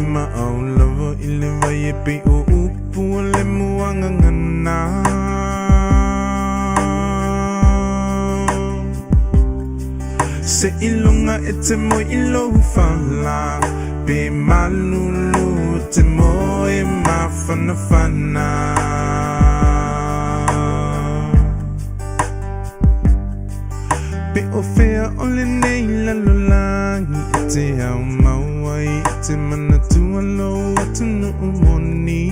ma au lava i le vai e pei o upu o le muagagana. Seiloga e te moe i lou fala, pe malulu e te moe mafanafana. Pe o fea o lenei lalolagi e te ao mau ai e te manatua lou atunuu moni.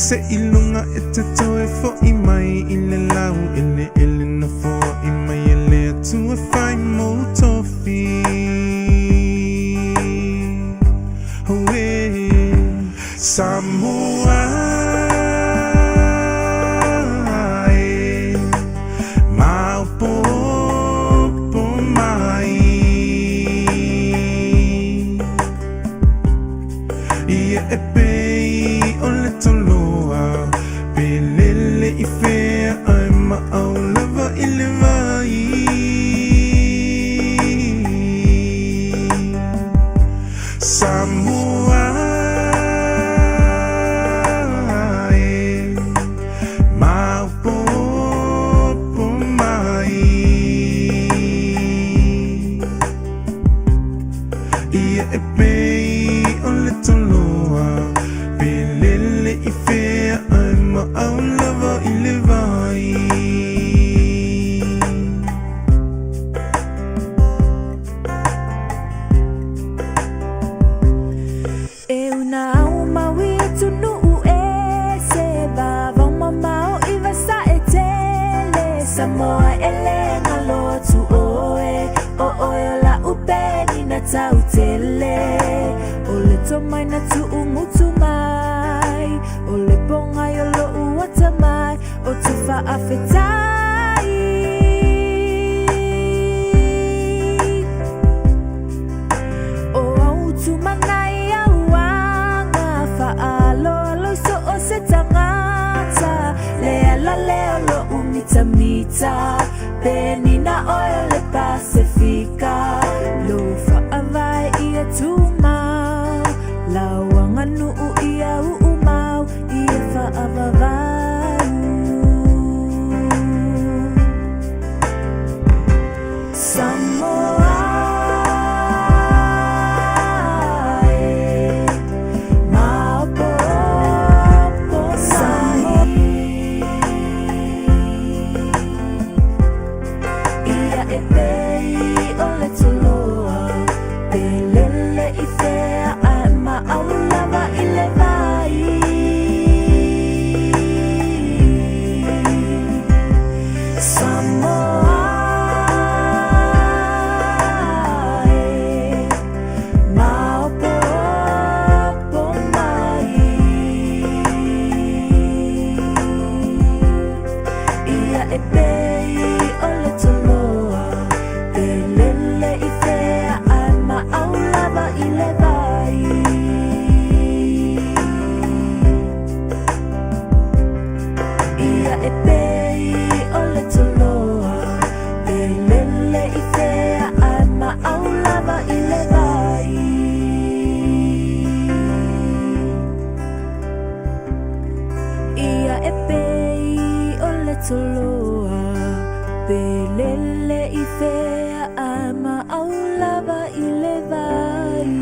Seiloga e te toe fo'i mai i le laueleele na foai mai e le Atua e fai mou tofi. Auē, Samoa e, maopoopo mai. Ia e pei o le toloa, pe lele i fea ae maau lava i le vai. Samoa e, maopoopo mai. Ia e pei o le toloa, pe lele i fea ae maau lava i le vai. E una au mau i atunuu e se vavao mamao i vasae tele Samoa e le galo atu oe o oe o la'u penina tau tele O le tomai na tu'ugutu mai o le pogai o lo'u atamai o te fa'afetai. O au tumanai auaga fa'aaloalo i so o se tagata Le ala lea o lo'u mitamita penina oe o le Pasefika Lou fa'avae ia tumau lau aganu'u ia u'umau ia fa'avavau. Samoa e, maopoopo mai. Ia e pei o le toloa, pe lele i fea ae maau lava i le vai. Samoa e, maopoopo mai. Ia e pei o le toloa, pe lele i fea ae maau lava i le vai. Ia e pei o le toloa, pe lele i fea ae maau lava i le vai. Ia e pei o le toloa, pe lele i fea ae maau lava i le vai.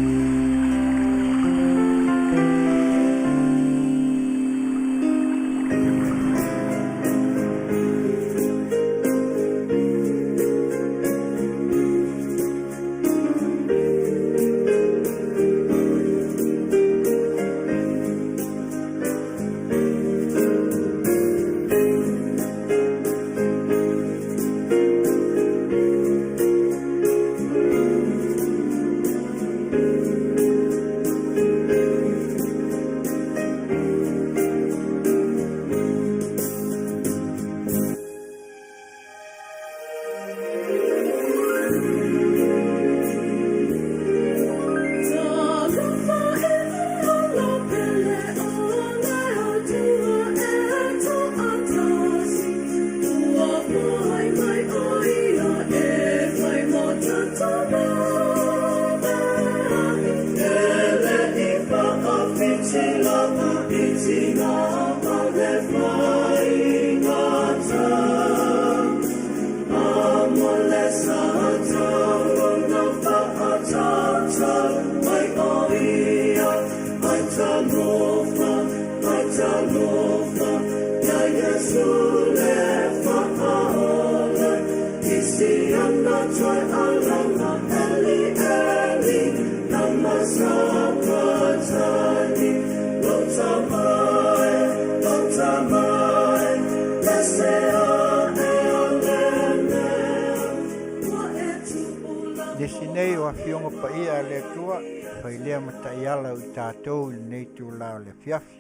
Nisi nei o Afioga Paia a le Atua, fai lea ma taiala o i tatou i lenei itulā o le afiafi.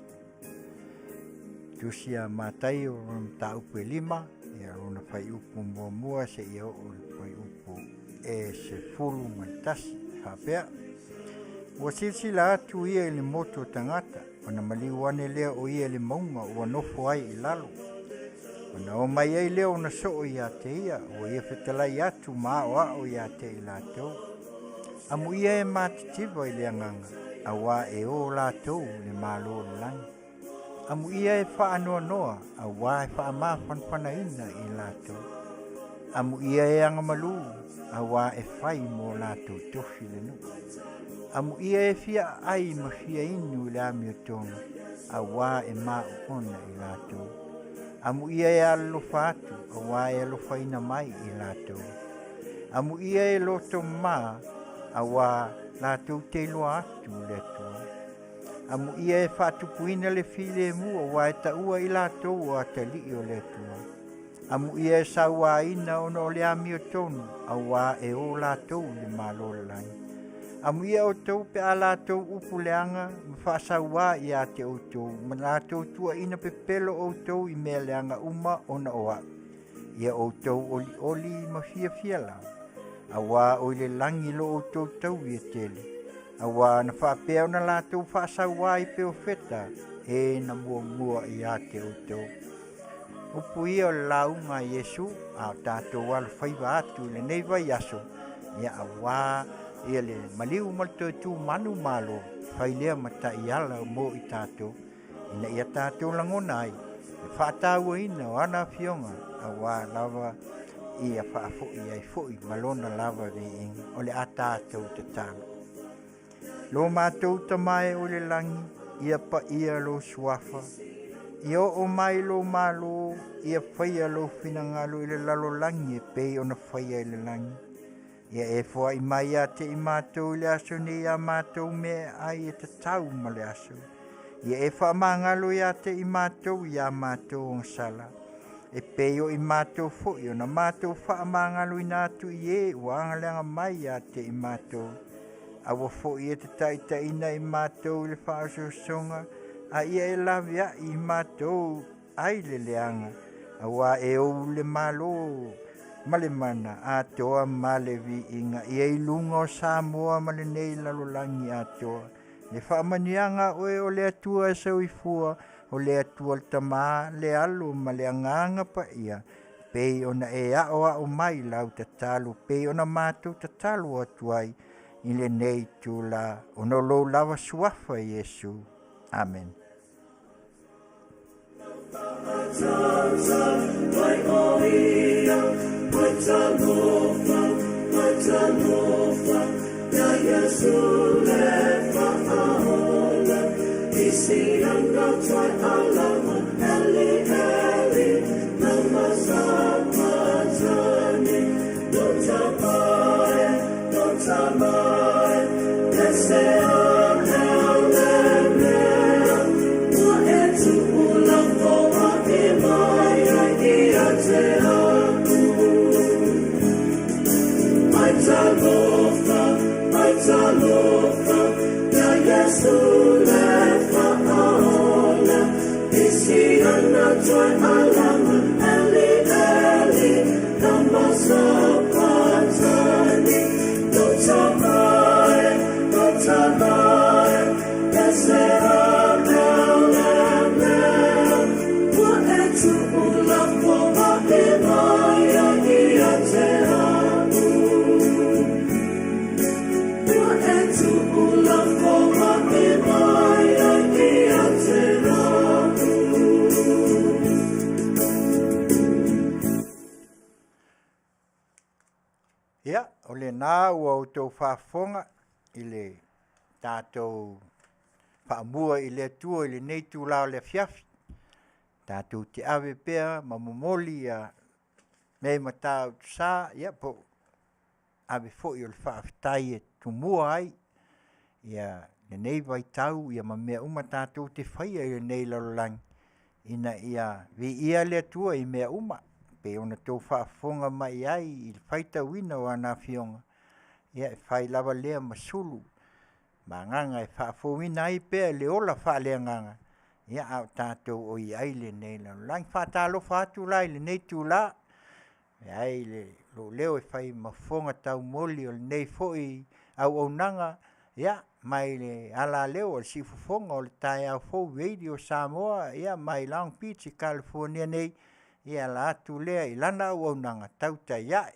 Tusi a Mataio lona mataupu e 5, ia lona fuaiupu 1 seia oo i le fuaiupu e 11, faapea. Ua silasila atu ia i le motu o tagata, ona maliu ane lea o ia i le mauga ua nofo ai i lalo. Ona o mai ai lea ona soo ia te ia, ua ia fetalai atu ma aoao ia te i latou. Amuia e matitiva i le agaga, auā e o latou i le Malo o le lagi. Amuia e faanoanoa, auā e faamafanafanaina i latou. Amuia e agamalu, auā e fai mo latou tofi le nuu. Amuia e fia aai ma fia inu i le amiotonu, auā e maoona i latou. Amuia e alolofa atu, auā e alofaina mai i latou. Amuia e loto mā, auā latou te iloa atu le Atua. Amuia e faatupuina le filemu, auā e taua i latou o atalii o le Atua. Amuia e sauāina ona o le amiotonu, auā e o latou i le Malo o le lagi. Amuia outou pe a latou upu leaga ma faasauā ia te outou, ma latou tuuaina pepelo outou i mea leaga uma ona o au. Ia outou olioli ma fiafia lava, auā o i le lagi lo outou taui e tele, auā na faapea ona latou faasauā i perofeta e na muamua ia te outou. Upu ia o le lauga a Iesu, a o tatou alofaiva atu i lenei vaiaso, ia auā ia le maliu ma le toe tumanu malo, fai lea ma taiala mo i tatou, ina ia tatou lagona ai le faatauaina o ana afioga, auā lava ia faafoi ai foi ma lona lava viiga o le a tatou tatalo. Lo matou Tama e o i le lagi, ia paia lou suafa, ia oo mai lou malo, ia faia lou finagalo i le lalolagi e pei ona faia i le lagi. Ia e foai mai ia te i matou i le aso nei a matou mea e ai e tatau ma le aso. Ia e faamagalo ia te i matou i a matou ogasala, e pei o i matou foi ona matou faamagaloina atu i e ua agaleaga mai ia te i matou. Aua foi e te taitaiina i matou i le faaosoosoga, a ia e laveai i matou ai le leaga, auā e ou le Malo ma le mana atoa ma le viiga ia i luga o Samoa ma lenei lalolagi atoa. Le faamanuiaga a oe o le Atua e soifua, o le Atua le Tama, le Alo ma le Agaga Paia, pei ona e aoao mai lau tatalo, pei ona matou tatalo atu ai i lenei itulā, ona o lou lava suafa Iesu. Amen. Ia, o lena ua outou faafofoga i le tatou faamua i le Atua i lenei itula o le afiafi. Tatou te ave pea ma momoli ia mea i matautu sa, ia po o ave foi o le faafetai e tumua ai ia lenei vaitau ia ma mea uma tatou te faia i lenei lalolagi ina ia viia le Atua i mea uma e pei ona outou faafofoga mai ai i le faitauina o ana Afioga, ia e fai lava lea ma sulu ma agaga e faafouina ai pea le ola faaleagaga ia a o tatou o i ai i lenei lalolagi. E faatalofa atu la i lenei itula e avea ai lou leo e fai ma fofoga taumoli o lenei foi auaunaga ia mai le alaleo a le Siufofoga o le Taeao Fou Radio a Samoa ia mai Long Beach i Kalifonia nei, e ala atu lea i lana auaunaga tautai a'e.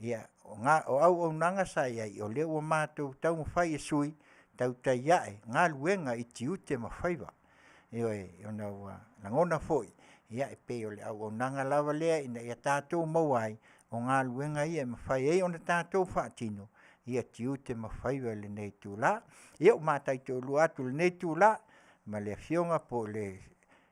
Ia o auaunaga sa i ai o lea ua matou taumafai e sui, tautai a'e galuega i tiute ma faiva. Ioe, ona ua lagona foi e pei o le auaunaga lava lea ina ia tatou maua ai o galuega ia e mafai ai ona tatou faatino tiute ma faiva i lenei itula. Ia ua ma taitoalua atu i lenei itula ma le Afioga po o le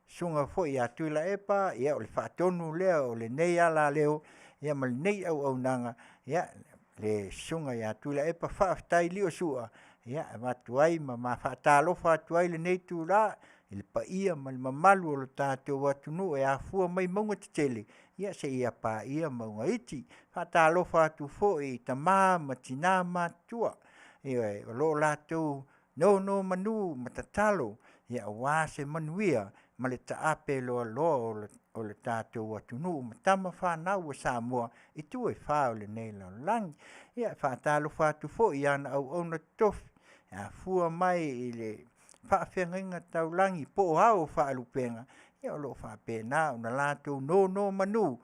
Susuga foi ia Tuilaepa o le faatonu lea o lenei alaleo ma lenei auaunaga, le Susuga ia Tuilaepa Faafetai Lio Sua e avatu ai ma ma faatalofa atu ai i lenei itula i le paia ma le mamalu o le tatou atunuu e afua mai mauga tetele seia paia mauga iti. E faatalofa atu foi i tama ma tina matutua, ioe, o lo o latou nonomanu ma tatalo aua se manuia ma le taape loaloa o le tatou atunuu ma tama fanau a Samoa i itu e fa o lenei lalolagi. Ia e faatalofa atu foi i ana auauna totofi e afua mai i le faafeagaiga taulagi po o Ao o Faalupega, ia o lo o faapena ona latou nonomanu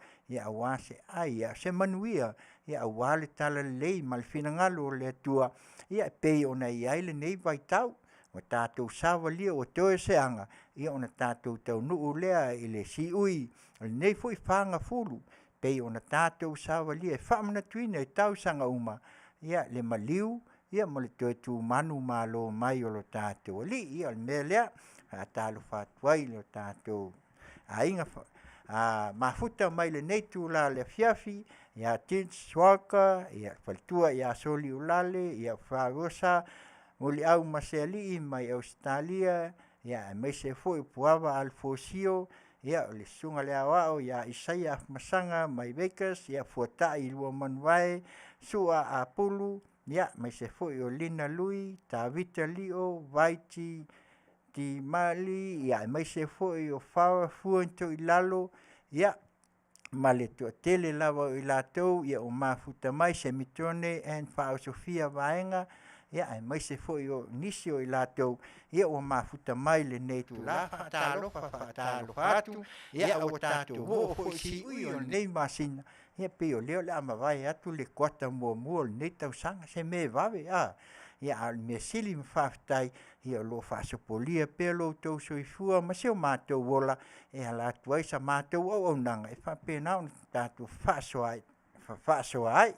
aua se ai a o se manuia aua le talalelei ma le finagalo o le Atua e pei ona i ai lenei vaitau. Ua tatou savalia ua toe o se aga ona tatou taunuu lea i le siui o lenei foi fagafulu e pei ona tatou savalia e faamanatuina i tausaga uma le maliu ma le toe tu manumalo mai o lo tatou Alii. Ia o le mea lea e faatalofa atu ai i lo tatou aiga mafuta mai lenei itula o le afiafi ia Tins Schwalger, le faletua ia Soliulale, Failosa Muliaumasealii mai Ausetalia aemaise foi o Puava Alefosio, o le Susuga i le Aoao ia Isaia Afamasaga mai Vegas, Fuatai Luamanuvae, Sua Apulu, aemaise foi o Lina Lui, Tavita Lio, Vaiti Timali, aemaise foi o Farah Fua Toilalo, ia ma le toatele lava o i latou ua mafuta mai, Semitone and Faaosofia Vaega, aemaise foi o nisi o i latou ua mafuta mai i lenei itula. Faatalofa, faatalofa atu. Ia ua tatou oo foi i siui o lenei masina, ia pei o lea o le a mavae atu le kuata muamua o lenei tausaga, se mea e vave a? Ia a o le mea sili ma faafetai o lo o faasopolia pea lo outou soifua ma si o matou ola e ala atu ai sa matou auaunaga e faapena ona tatou fefaasoaai ai.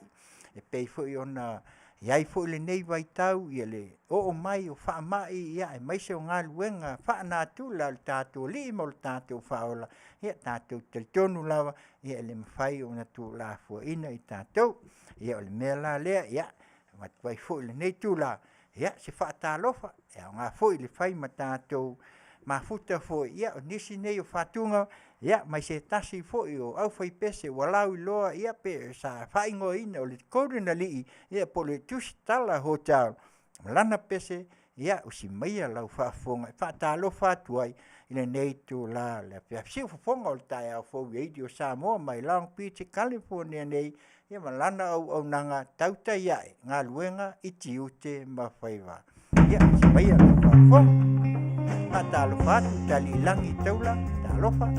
E pei foi ona i ai foi lenei vaitau i le oo mai o faamai aemaise o galuega faalenatura a le tatou Alii ma lo tatou Faaola, ia tatou te talitonu lava e le mafai ona tuulafoaiina i tatou. Ia o le mea la lea e avatu ai foi i lenei itula se faatalofa, e aoga foi le fai ma tatou mafuta foi, ia o nisi nei o fatuga mai se tasi foi o aufaipese ua lauiloa pe sa faaigoaina o le Golden Alii po o le Tusitala Hotel ma lana pese, ia usi maia lau faafofoga e faatalofa atu ai i lenei itula o le afiafi. Siufofoga o le taeao fou Radio a Samoa mai Long Beach i Kalifonia nei ma lana auaunaga tautai a'e galuega i tiute ma faiva. Ia usi maia lau faafofoga. Faatalofa atu Taliilagi Taula, talofa.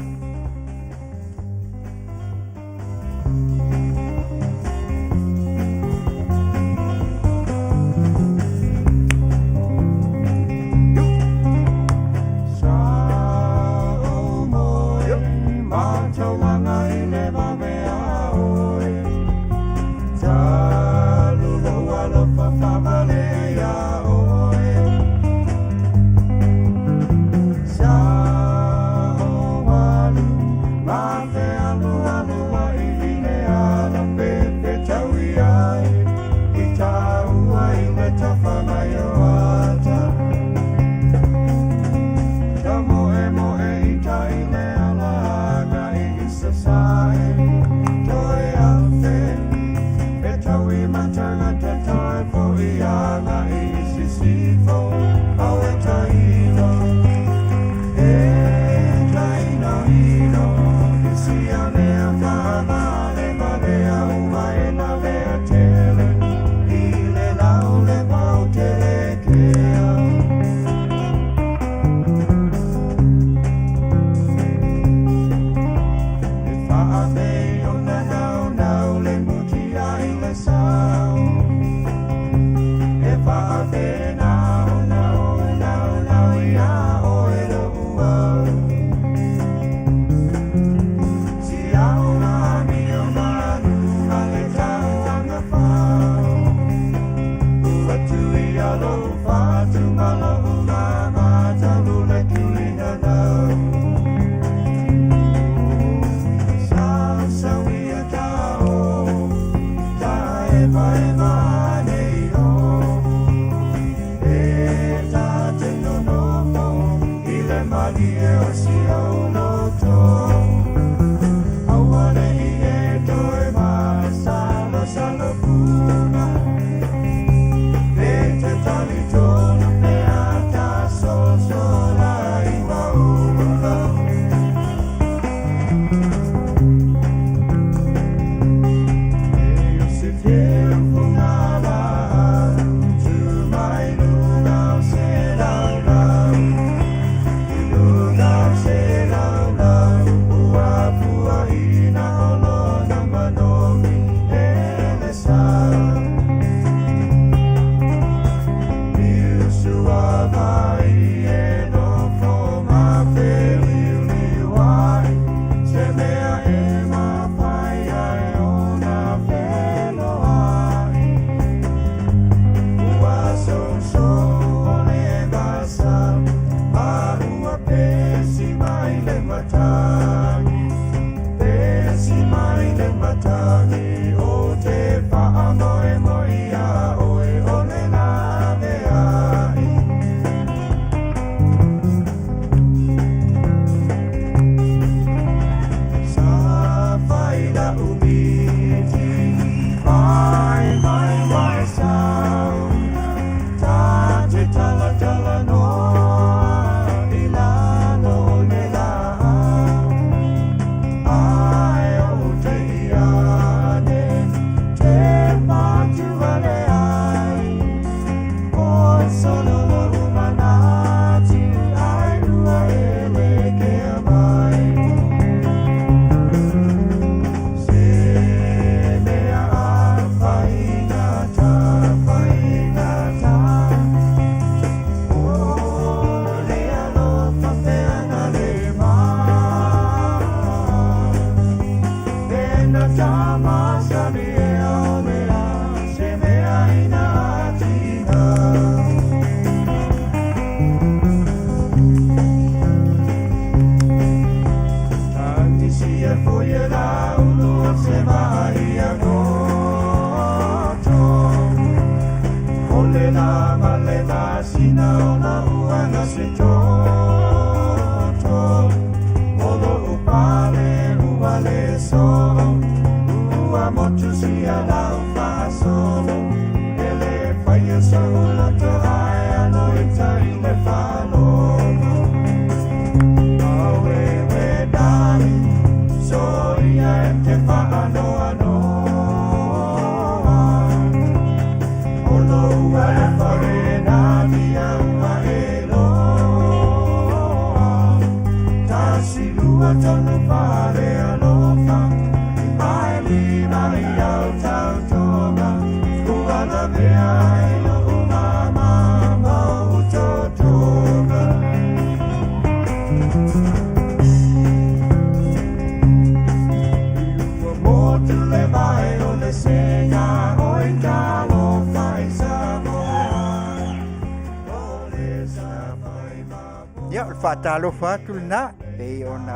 Ia, o le faatalofa atu lenā, pei ona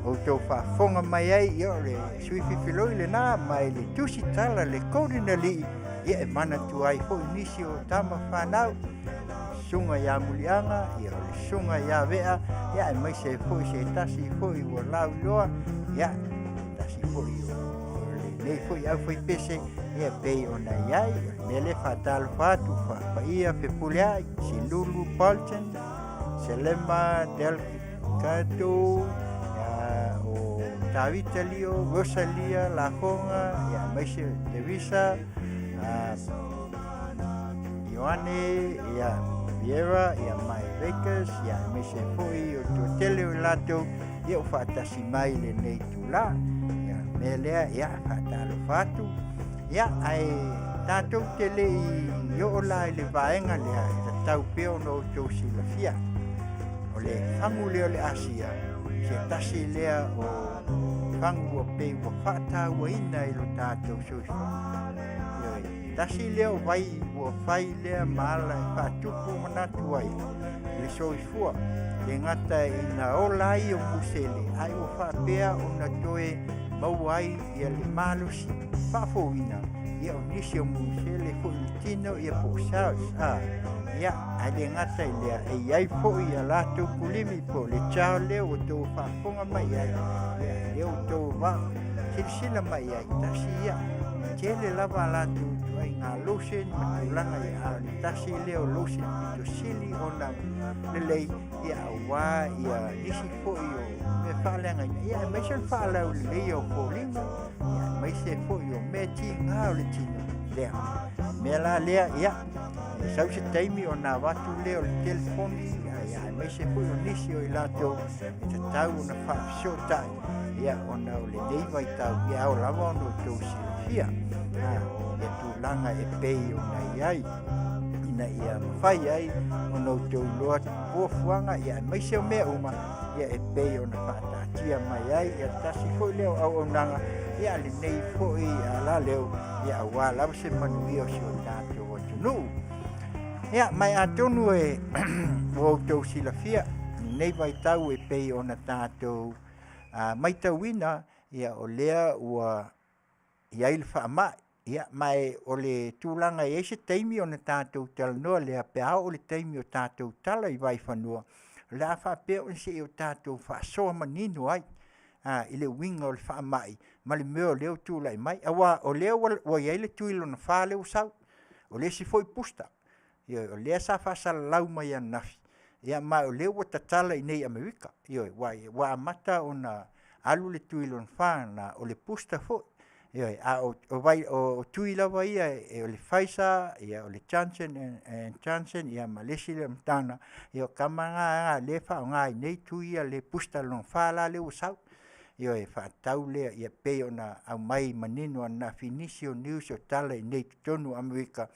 outou faafofoga mai ai, ia o le sui fifiloi lenā mai le tusi tala le Golden Alii, ia e manatua ai foi nisi o tama fanau, susuga ia Muliaga, ia o le susuga ia Vea, ia aemaise ai foi se tasi foi ua lauiloa, ia tasi foi o lenei foi aufaipese, ia pei ona i ai, o le mea lea e faatalofa atu, faapaia Fepuleai, Silulu Bolton, Selema Delgado, ia o Tavita Lio, Rosalia Lafoga, ia aemaise o Teresa, Ioane, ia Viera, ia Mai Vegas, ia aemaise foi o le toatele o i latou, ia ua faatasi mai i lenei itulā. Ia, o le mea lea, ia, faatalofa atu. Ia, ae tatou te le i oo la i le vaega lea e tatau pea ona outou silafia. O le fagu lea o le Asia, se tasi lea o fagu ua pei ua faatauaina i lo tatou soifua. Ioe, tasi lea o vai ua fai lea ma ala e faatupu manatu ai le soifua, le gata ina ola ai o musele, ae ua faapea ona toe maua ai ia le malosi faafouina ia o nisi o musele foi i le tino ia po o cells. Ia, ae le gata i lea, e i ai foi ia latou kulimi po o le gel lea ua outou faafofoga mai i ai, ia, lea ua outou silasila mai i ai, tasi ia. Tele lava a latou ituaiga lotion ma tulaga ia, a o le tasi lea o lotion pito sili ona lelei, ia aua ia nisi foi o mea faaleagaina, ia aemaise o le faalauleleia o foliga, ia aemaise foi o mea tiga o le tino lea. Mea la lea, ia, e sau se taimi ona avatu lea o le telefoni, ia aemaise foi o nisi o i latou e tatau ona faafesootai, ia ona o lenei vaitau, ia ao lava ona outou silafia ia tulaga e pei ona i ai, ina ia mafai ai ona outou iloa fuafuaga, ia aemaise o mea uma, ia e pei ona faataatia mai ai ia tasi foi lea o auaunaga, ia a lenei foi alaleo, ia aua lava se manuia o si o tatou atunuu. Ia, ma e atonu e ua outou silafia lenei vaitau e pei ona tatou matauina, ia o lea ua i ai le faamai. Ia, ma e o le tulaga e i ai se taimi ona tatou talanoa lea pe a oo i le taimi o tatou tala i vaifanua, o le a faapea ona se i o tatou faasoa manino ai i le uiga o le faamai ma le mea o lea ua tulai mai. Aua o lea ua i ai le tui lona fa lea ua sau, o le isi foi booster. Ioe, o lea sa faasalalau mai ananafi, ia ma o lea ua tatala i inei i Amerika. Ioe, ua amata ona alu le tui lona fa lena, o le booster foi. Ioe, a o tui lava ia, o le Pfizer, ia o le Johnson and Johnson, ia ma le isi lea matana, ia o tama na lea e faaaoga i inei tui ia, le booster lona fa la lea ua sau. Ioe, faatatau lea e pei ona aumai manino ananafi i nisi o news o tala i inei i totonu o Amerika,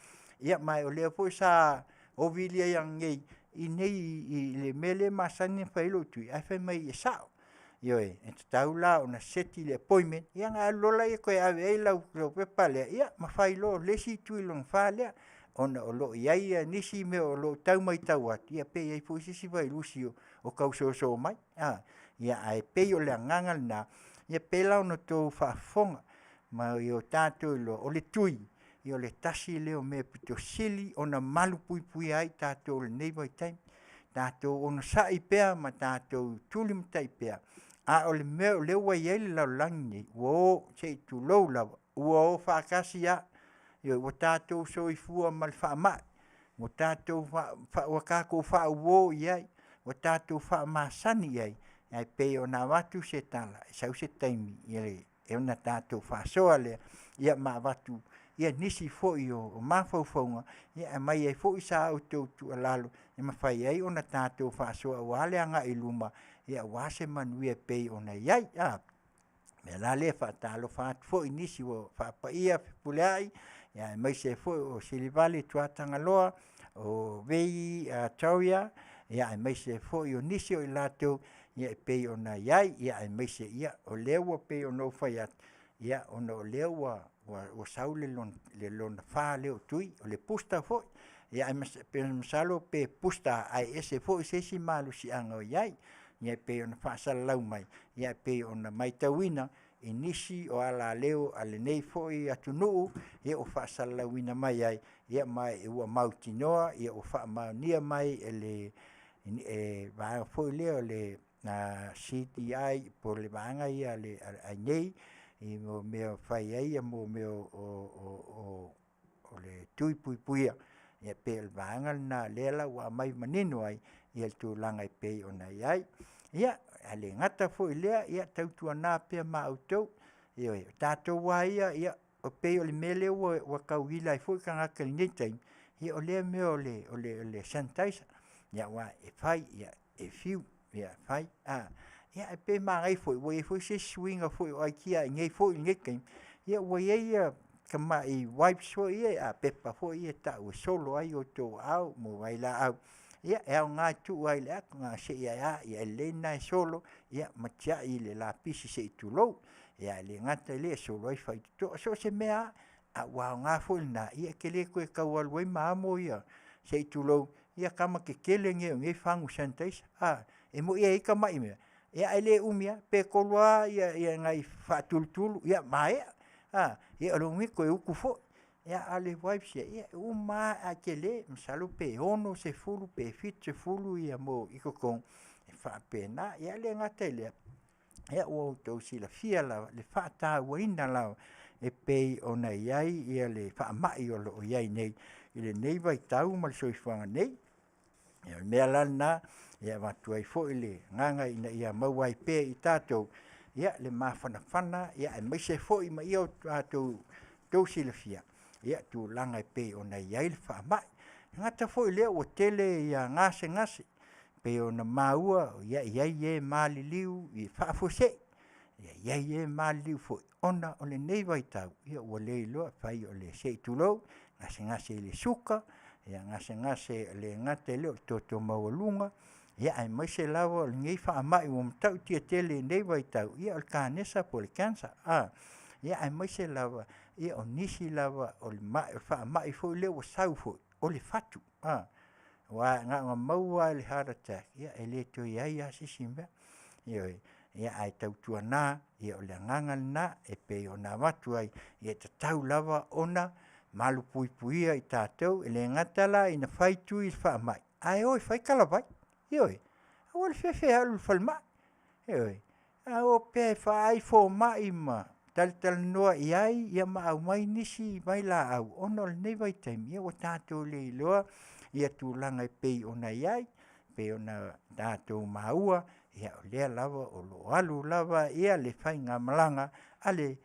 ia ma o lea foi sa ovili ai ananei i inei i le mea lea e masani ona fai ai lou tui, ae fai mai e sao. Ioe, e tatau la ona seti le appointment, ia ona e alu loa lea toe ave i ai lau pepa lea, ia ma fai loa le isi tui lona fa lea, ona o lo o i ai nisi mea o lo o tau matau atu, ia pe i ai foi se isi vairusi o tau soso mai. Ia, ae pei o le agaga lena, ia pei la ona outou faafofoga ma ia o tatou iloa, o le tui, o le tasi lea o mea aupito sili ona malupuipuia ai tatou i lenei vaitaimi. Tatou onosai pea ma tatou tulimatai pea, a o le mea o lea ua i ai le lalolagi lenei, ua o se i tulou lava, ua o faatasi lava. Ioe, ua tatou soifua ma le faamai, ua tatou faauo i ai, ua tatou faamasani i ai, ae pei ona avatu se tala, e sau se taimi ona tatou faasoa lea, ia ma avatu nisi foi o mafaufauga e aumai ai foi sa outou tuualalo e mafai ai ona tatou faasoa aua le agai i luma aua se manuia e pei ona i ai. O le mea la lea e faatalofa atu foi i nisi ua faapaia Fepuleai, aemaise foi o Selivale Tuatagaloa, o Vei Taria, aemaise foi o nisi o i latou e pei ona i ai, aemaise o lea ua pei ona ou fai atu, ona o lea ua sau le lona fa lea o tui, o le booster foi. Ia masalo pe booster ae ese foi se isi malosiaga o i ai, e pei ona faasalalau mai, e pei ona matauina i nisi o alaleo a lenei foi atunuu ua faasalalauina mai ai, ma ua mautinoa ua faamaonia mai e le vaega foi lea o le CDI po o le vaega lea a i inei i mea e fai ai mea o le tui puipuia, e pei o le vaega lena o lea la ua aumai manino ai le tulaga e pei ona i ai. Ia, ae le gata foi i lea, ia tautuana pea ma outou, ioe, o tatou lava ia e pei o le mea lea ua tau ila ai foi tagata i lenei taimi, ia o lea mea o le sanitizer, aua e fai e fiu, fai. Ae pei e manaia foi ua i ai foi se isi suiga foi o aitia i inei foi i lenei taimi, ia ua i ai Tamai wipes foi ia pepa foi ia e tau e solo ai outou aao mo vailaau, ia e aoga e tuu ai i le ato na ona sei lava e a, ia e lelei lena e solo ma tiai i le lapisi se i tulou. Ia e le gata i lea e solo ai faitotoa so o se mea lava, ae ua aoga foi lena e te le toe tau alu ai ma amo ia se i tulou ia tama tetele nei o nei fagu sanitizer. E moi e i ai tamai mea, ia ae le umi lava pe 3 lava nai faatulutulu ia maea. Ia o lona uiga toe utu foi. Ia ae o le wipes ia, e uma lava ae tele masalo pe 60 pe 70 ia mo i totonu, e faapena. Ia e le gata i lea, ia ua outou silafia lava le faatauaina lava e pei ona i ai le faamai o lo o i ai nei i lenei vaitau ma le soifuaga nei. Ia o le mea la lena e avatu ai foi le agaga ina ia maua ai pea e tatou le mafanafana aemaise foi ma ia outou silafia tulaga e pei ona i ai le faamai. E le gata foi i lea ua tele gasegase e pei ona maua e i ai e maliliu i faafuasei, e i ai e maliliu foi ona o lenei vaitau ua leiloa, fai o le se i tulou, gasegase i le suka, gasegase e le gata i lea o le toto maualuga, ia aemaise lava o lenei faamai ua matautia tele i lenei vaitau, ia o le kanesa po o le cancer. Ia aemaise lava o nisi lava o faamai foi lea ua sau foi, o le fatu. Aua na ona maua lava i le heart attack, e le toe i ai lava se isi mea. Ioe, ae tautuana o le agaga lena e pei ona avatu ai, e tatau lava ona malupuipuia i tatou. E le gata la ina fai tui i le faamai, ae o e fai talavai, ioe. Aua le fefe e alu i le falemai, ioe, a o pea e vaai fomai ma talatalanoa i ai ma aumai nisi vailaau ona o lenei vaitaimi, ua tatou leiloa tulaga e pei ona i ai, pei ona tatou maua, o lea lava o lo o alu lava le faigamalaga a le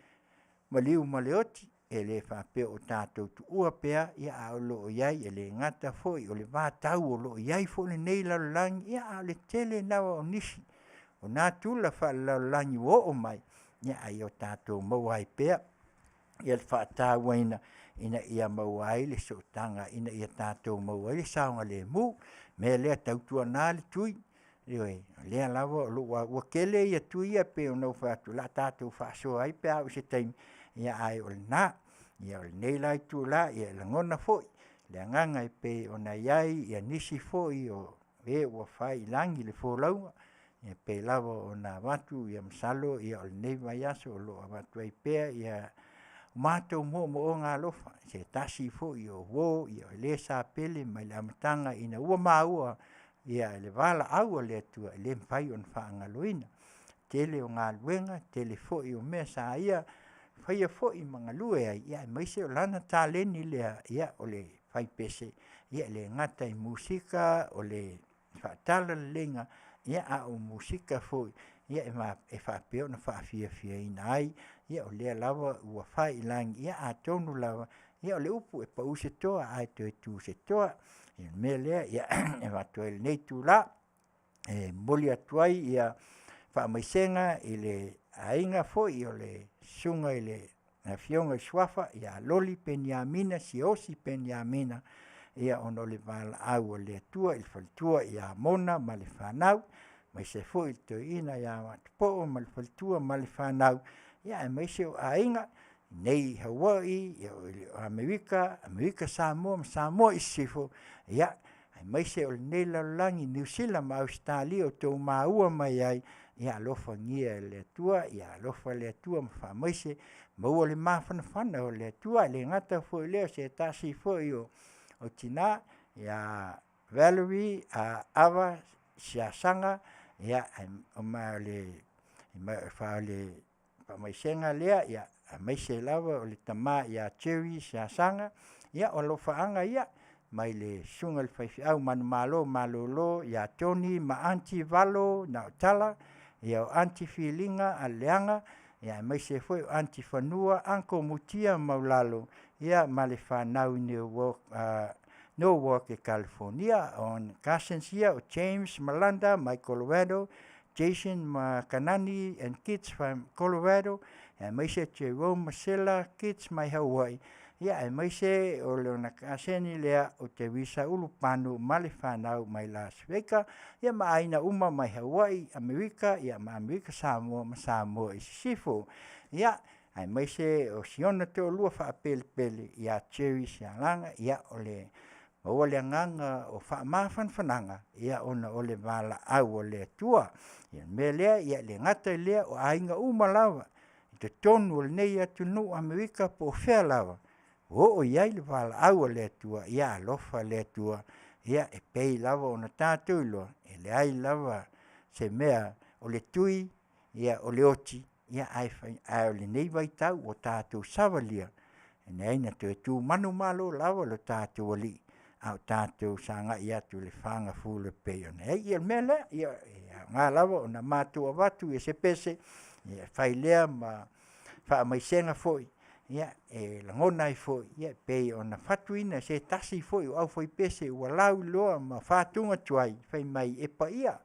maliu ma le oti. E le faapea o tatou tuua pea, ae o lo o i ai. E le gata foi o le vatau o lo o i ai foi lenei lalolagi, a o le tele lava o nisi o natura faalelalolagi ua oo mai, a ia tatou maua ai pea le faatauaina ina ia maua ai le sootaga ina ia tatou maua ai le saogalemu. O le mea lea, tautuana le tui, ioe, o lea lava ua tele tui ia pei ona ou fai atu o le a tatou faasoa ai pe a oo i se taimi, ae o lena. O lenei la itula, e lagona foi le agaga e pei ona i ai nisi foi o e ua fai i lagi le folauga e pei lava ona avatu masalo o lenei vaiaso o lo o avatu ai pea matou moomooga alofa i se tasi foi o uo o le sa pele mai le amataga ina ua maua le valaau a le Atua e le mafai ona faagaloina. Tele o galuega tele foi o mea sa ia faia foi ma galue ai, aemaise o lana taleni lea o le faipese, e le gata i musika o le faatalaleleiga, a o musika foi e faapea ona faafiafiaina ai. O lea lava ua fai i lagi, ia atonu lava o le upu, e pau se toa ae toe tu se toa. O le mea lea e avatu ai i lenei itula e momoli atu ai faamaisega i le aiga foi o le susuga i le afioga i le Suafa ia Loli Peniamina Siaosi Peniamina ona o le valaau a le Atua i le faletua ia Mona ma le fanau, aemaise foi le toeaina ia Matupoo ma le faletua ma le fanau, aemaise o aiga i inei i Hawaii, o Amerika, Amerika Samoa ma Samoa i Sisifo, aemaise o lenei lalolagi i Niu Sila ma Ausetalia o outou maua mai ai, ia alofagia e le Atua, ia alofa le Atua ma faamaise, maua le mafanafana o le Atua. E le gata foi i lea o se tasi foi o tina ia Valerie Ava Siasaga, ma o le faamaisega lea aemaise lava o le tama ia Jerry Siasaga. Ia o alofaaga ia mai le susuga i le faifeau manumalo malolo ia Tony ma Aunty Valo Naotala, o Aunty Filiga Aleaga, aemaise foi o Aunty Fanua, Uncle Mutia Maulalo ma le fanau i New York Kalifonia. O cousins ia o James Malanda mai Colorado, Jason ma Kanani and kids from Colorado. Aemaise Jerome Masela Kids mai Hawaii, ia aemaise o lona kaseni lea o Teresa Ulupanu ma le fanau mai Las Vegas, ia ma aiga uma mai Hawaii, Amerika, ia ma Amerika Samoa ma Samoa i Sisifo. Ia aemaise o si ona toalua faapelepele ia Jerry Sialaga, ia o le maua le agaga o faamafanafanaga, ia ona o le valaau a le Atua. Ia o le mea lea, e le gata i lea o aiga uma lava i totonu o lenei atunuu o Amerika po o fea lava ua oo i ai le valaau a le Atua, ia alofa le Atua ia e pei lava ona tatou iloa, e leai lava se mea o le tui o le oti, ae o lenei vaitau ua tatou savalia, e leai na toe tu manumalo lava lo tatou Alii a o tatou sagai atu i le fagafulu e pei ona i ai. Ia o le mea lea, e aoga lava ona matou avatu se pese e fai lea ma faamaisega foi e lagona ai foi e pei ona fatuina e se tasi foi o aufaipese ua lauiloa ma faatuga tuai fai mai e paia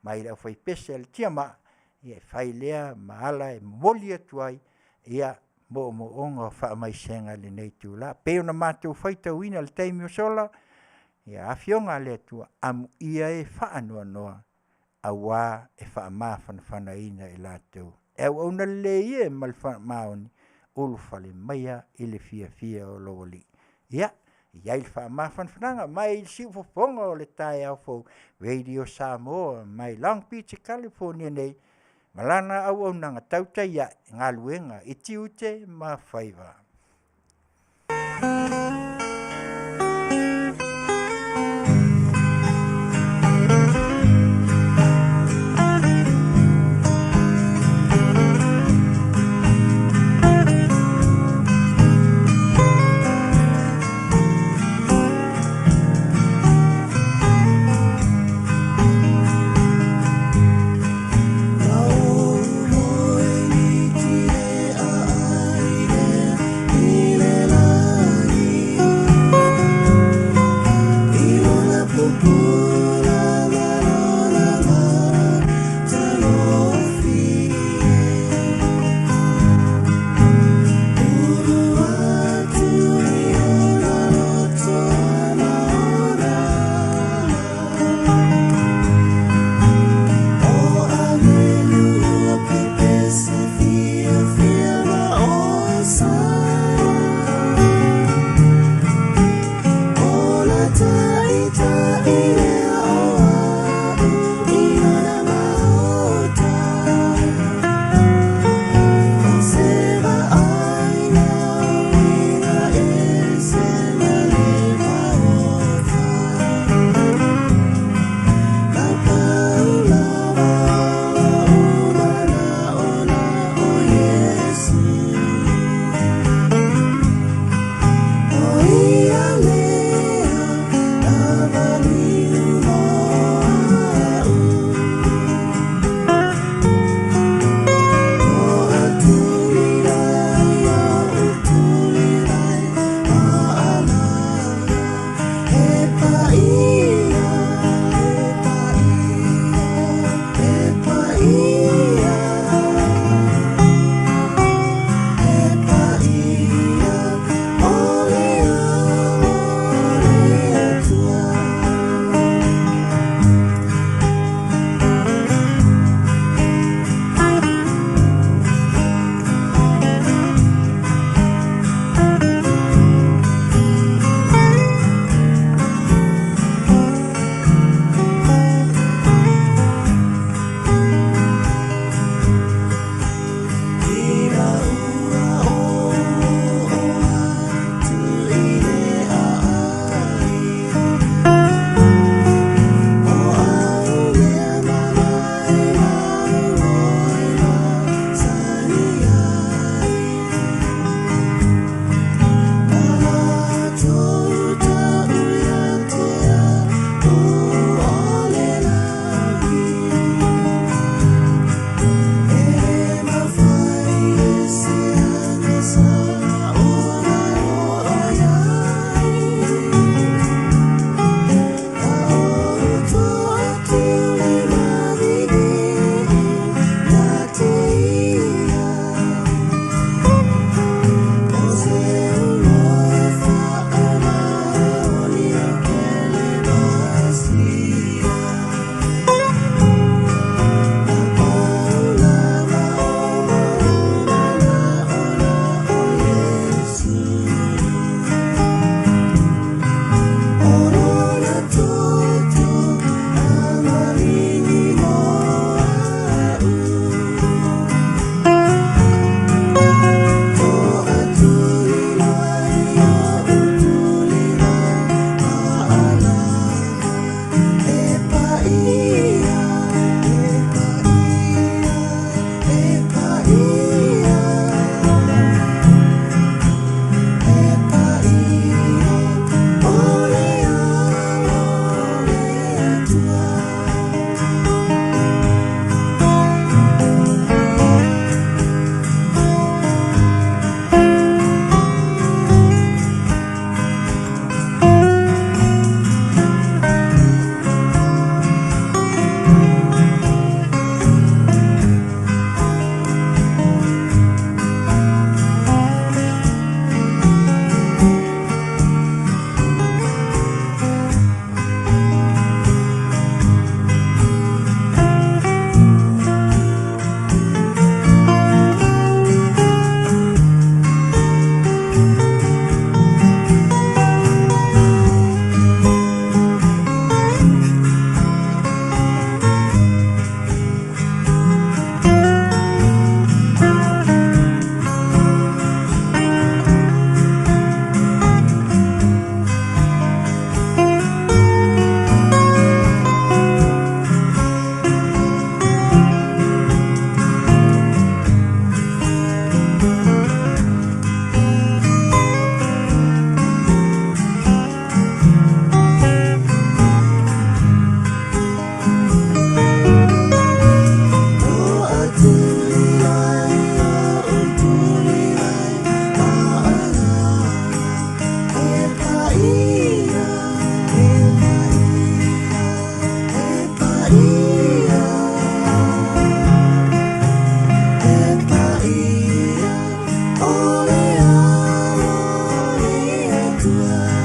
mai le aufaipese a le Tiamaa, e fai lea ma ala e momoli atu ai moomooga o faamaisega i lenei itula. E pei ona matou faitauina i le taimi ua sola ia Afioga a le Atua, amuia e faanoanoa aua e faamafanafanaina i latou. E auauna lelei e ma le faamaoni, ulufale maia i le fiafia o lou Alii. Ia i ai le faamafanafanaga mai le siufofoga o le taeao fou, Radio Samoa mai Long Beach Kalifonia nei ma lana auaunaga tautai a'e galuega i tiute ma faiva. Atua.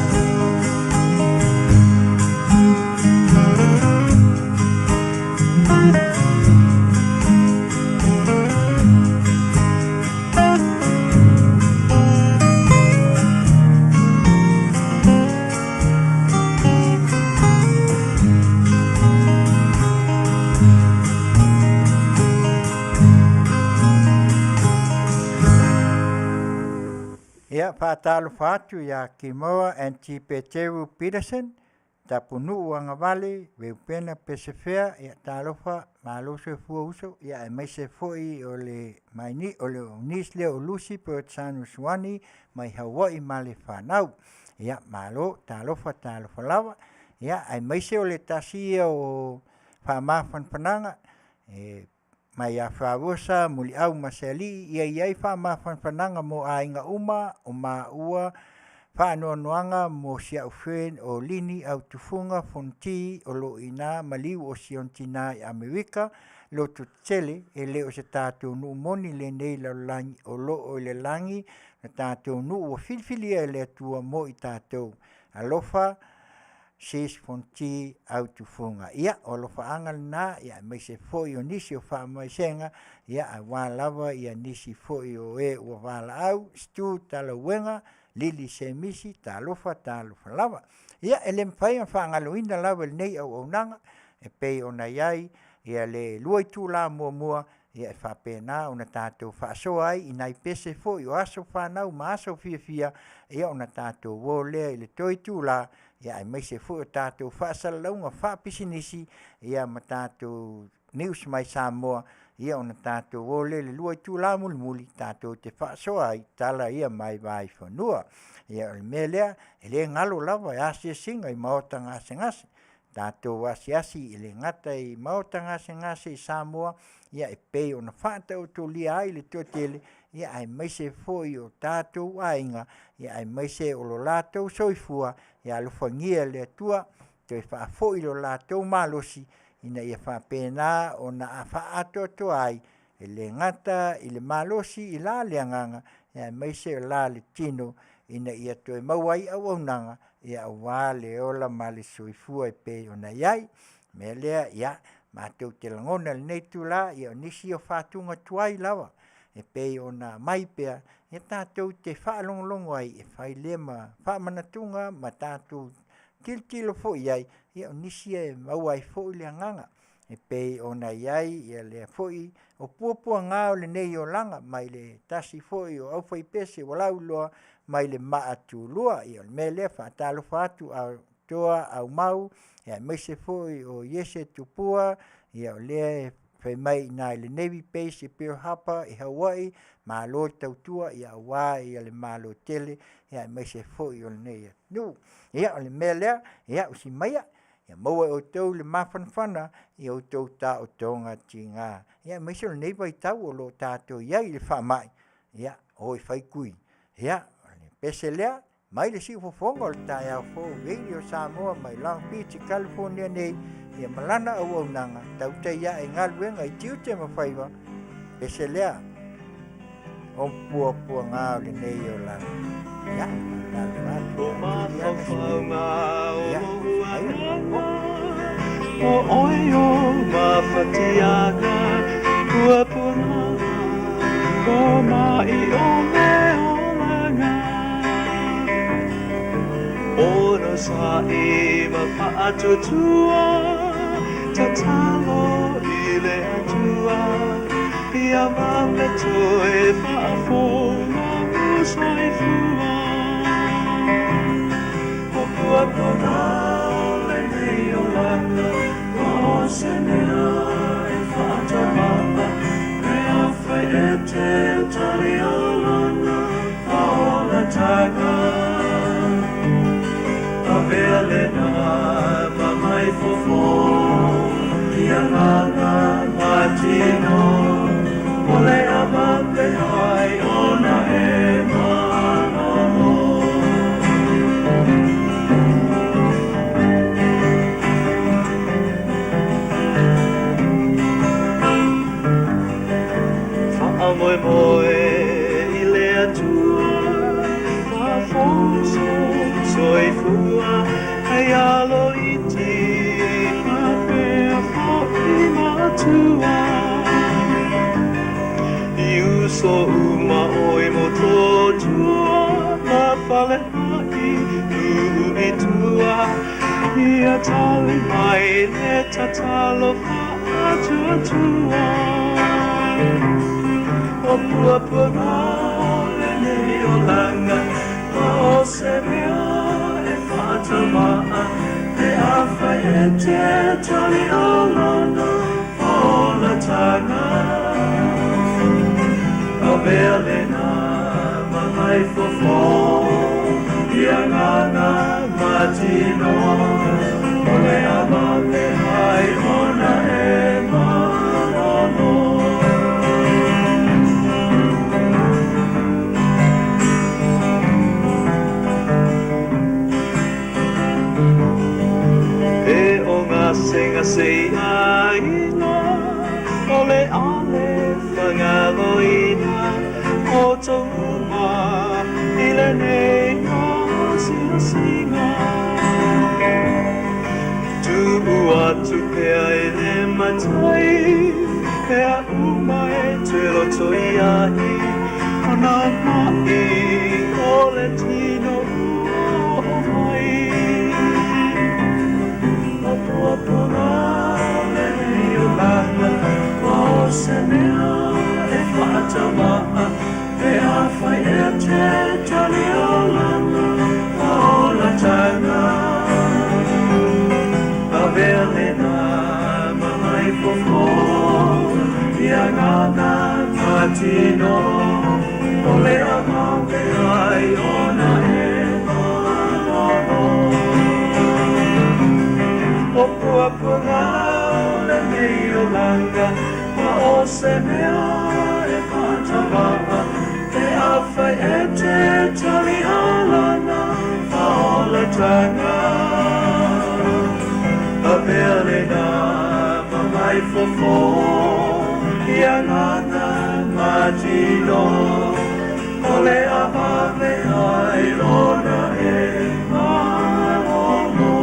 Ia, faatalofa atu ia Kimoa Aunty Peteru Peterson, Tapunuu Agavale, Reupena Pesefea, ia talofa, malo soifua uso, ia aemaise foi o le maini o le niece lea o Lucy Bertsano Suani mai Hawaii ma le fanau. Ia malo, talofa talofa lava. Ia aemaise o le tasi ia o faamafanafanaga e mai ia Fausa Muliau Masealii ia i ai faamafanafanaga mo aiga uma o maua faanoanoaga mo si au friend o Lini Autufuga Fonoti o lo o i ina maliu o si ona tina i Amerika, loto tetele e le o se tatou nuu moni lenei lalolagi o lo o i le lagi le tatou nuu ua filifilia e le Atua mo i tatou. Alofa sis Fonoti Autufuga. Ia, o alofaaga lena ia aemaise foi o nisi o faamaisega ia aua lava ia nisi foi o e ua valaau, Stu Talauega, Lili Semisi, talofa talofa lava. Ia e le mafai ona faagaloina lava i lenei auaunaga e pei ona i ai le 2 itula muamua e faapena ona tatou faasoa ai i nai pese foi o aso fanau ma aso fiafia ona tatou o lea i le toe itula aemaise foi o tatou faasalalauga faapisinisi ma tatou news mai Samoa ona tatou o lea i le 2 itula mulimuli tatou te faasoa ai i tala ia mai vaifanua. Ia o le mea lea, e le galo lava i asiasiga i maota gasegase, tatou asiasi e le gata i maota gasegase i Samoa e pei ona faataotolia ai le toatele aemaise foi o tatou aiga aemaise o lo latou soifua. Ia alofagia e le Atua toe faafoi lo latou malosi ina ia faapena ona faaatoatoa ai e le gata i le malosi i la le agaga aemaise o la le tino ina ia toe maua ai auaunaga aua le ola ma le soifua e pei ona i ai. O le mea lea, ia, matou te lagona i lenei itula, ia o nisi o fatuga tuai lava e pei ona aumai pea tatou te faalogologo ai e fai lea ma faamanatuga ma tatou tilotilo foi i ai, ia o nisi ia e maua ai foi le agaga e pei ona i ai lea foi o puapuaga o lenei olaga mai le tasi foi o aufaipese ua lauiloa mai le maatulua. Ia o le mea lea, faatalofa atu Toa Aumau aemaise foi o Iese Tupua, o lea e fai mai i ina i le Navy Base i Pearl Harbor i Hawaii, malo tautua aua le Malo tele aemaise foi o lenei atunuu. Ia o le mea lea, ia usi maia ia maua e outou le mafanafana i a outou taotoga tiga, aemaise o lenei vaitau o lo o tatou i ai i le faamai, ia o e fai tui. Ia, o le pese lea mai le siufofoga o le taeao fou Radio Samoa mai Long Beach i California nei, ia ma lana auaunaga tautai ae i galuega i tiute ma faiva, pese lea o puapuaga o lenei olaga. Ia, talofa atu O ia Juliana Smith. mafaufauga o Ia, lou usi maia. agaga O oe o mafatiaga Puapuaga Ko mai o le olaga Onosai ma faatuatua Tatalo i le Atua Ia vave toe faafofoga lou soifua O puapuaga o lenei olaga O se mea e faatamaa Pe afai e te talia lana faaolataga Avea lena ma mai fofo I agaga ma tino O le a vave ai ona e malolo. Faamoemoe i le Atua, faafoso soifua hei alo iti faapea foʻi matua. I uso uma ʻoe Motootua ma Faleaʻi uu i tua ia tali mai le tatalo faatuatua. O puapuaga o lenei olaga ma o se mea e faataumaa pe afai e te tali lana olataga. Avea lena ma fofo i agaga ma tino o le a vave ai ona e malolo. E o gasegase aiga o le ale fagaloina o tou uma i lenei asiasiga. Tuu atu pea i le Matai mea uma e te loto i ai o nā maʻi o le tino ua oo mai. O puapuaga o lenei olaga ma o se mea e faataumaa pe afai e te tali lana olataga. Avea lena ma fofo i agaga ma tino o le a vave ai ona e malolo. O puapuaga o lenei olaga ma o se mea e faataumaa pe afai e te tali lana olataga. Avea lena ma fofo i agaga ma tino o le a vave ai ona e malolo.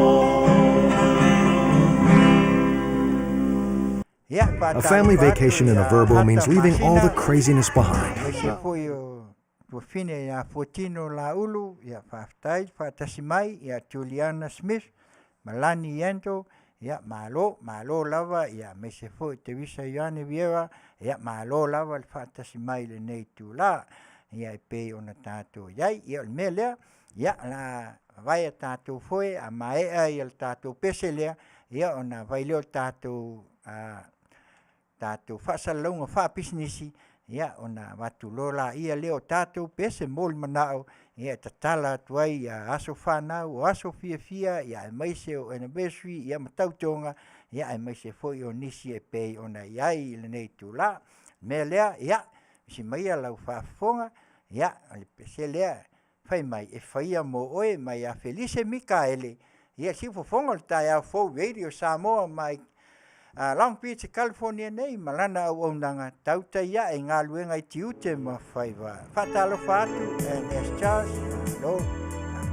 A family vacation in Avorbau means leaving all the craziness behind. Aemaise foi o tuafine ia Fuatino Laulu, ia faafetai faatasi mai ia Juliana Smith, Malani Endo, ia malo, malo lava, ia aemaise foi Tevisa Ioane Viera, ia malo lava le faatasi mai lenei itulā. Ia e pei ona tatou iai, ia o le mea lea, ia la vae tatou foi a maea ia le tatou pese lea, ia ona vai lea o le tatou tatou faasalalauga faapisinisi, ia ona avatu loa laia lea o tatou pese mo le manao, ia e tatala atu ai ia aso fanau o aso fiafia, ia aemaise o anniversary, ia ma tautoga, ia aemaise foi o nisi e pei ona i ai i lenei itulā. Mea lea, ia usi maia lau faafofoga, ia o le pese lea fai mai e faia mo oe mai ia Felise Mikaele, ia siufofoga o le taeao fou Radio Samoa mai Long Beach, California nei ma lana auaunaga tautai ae i galuega i tiute ma faiva. Faatalofa atu Ernest Charles, malo,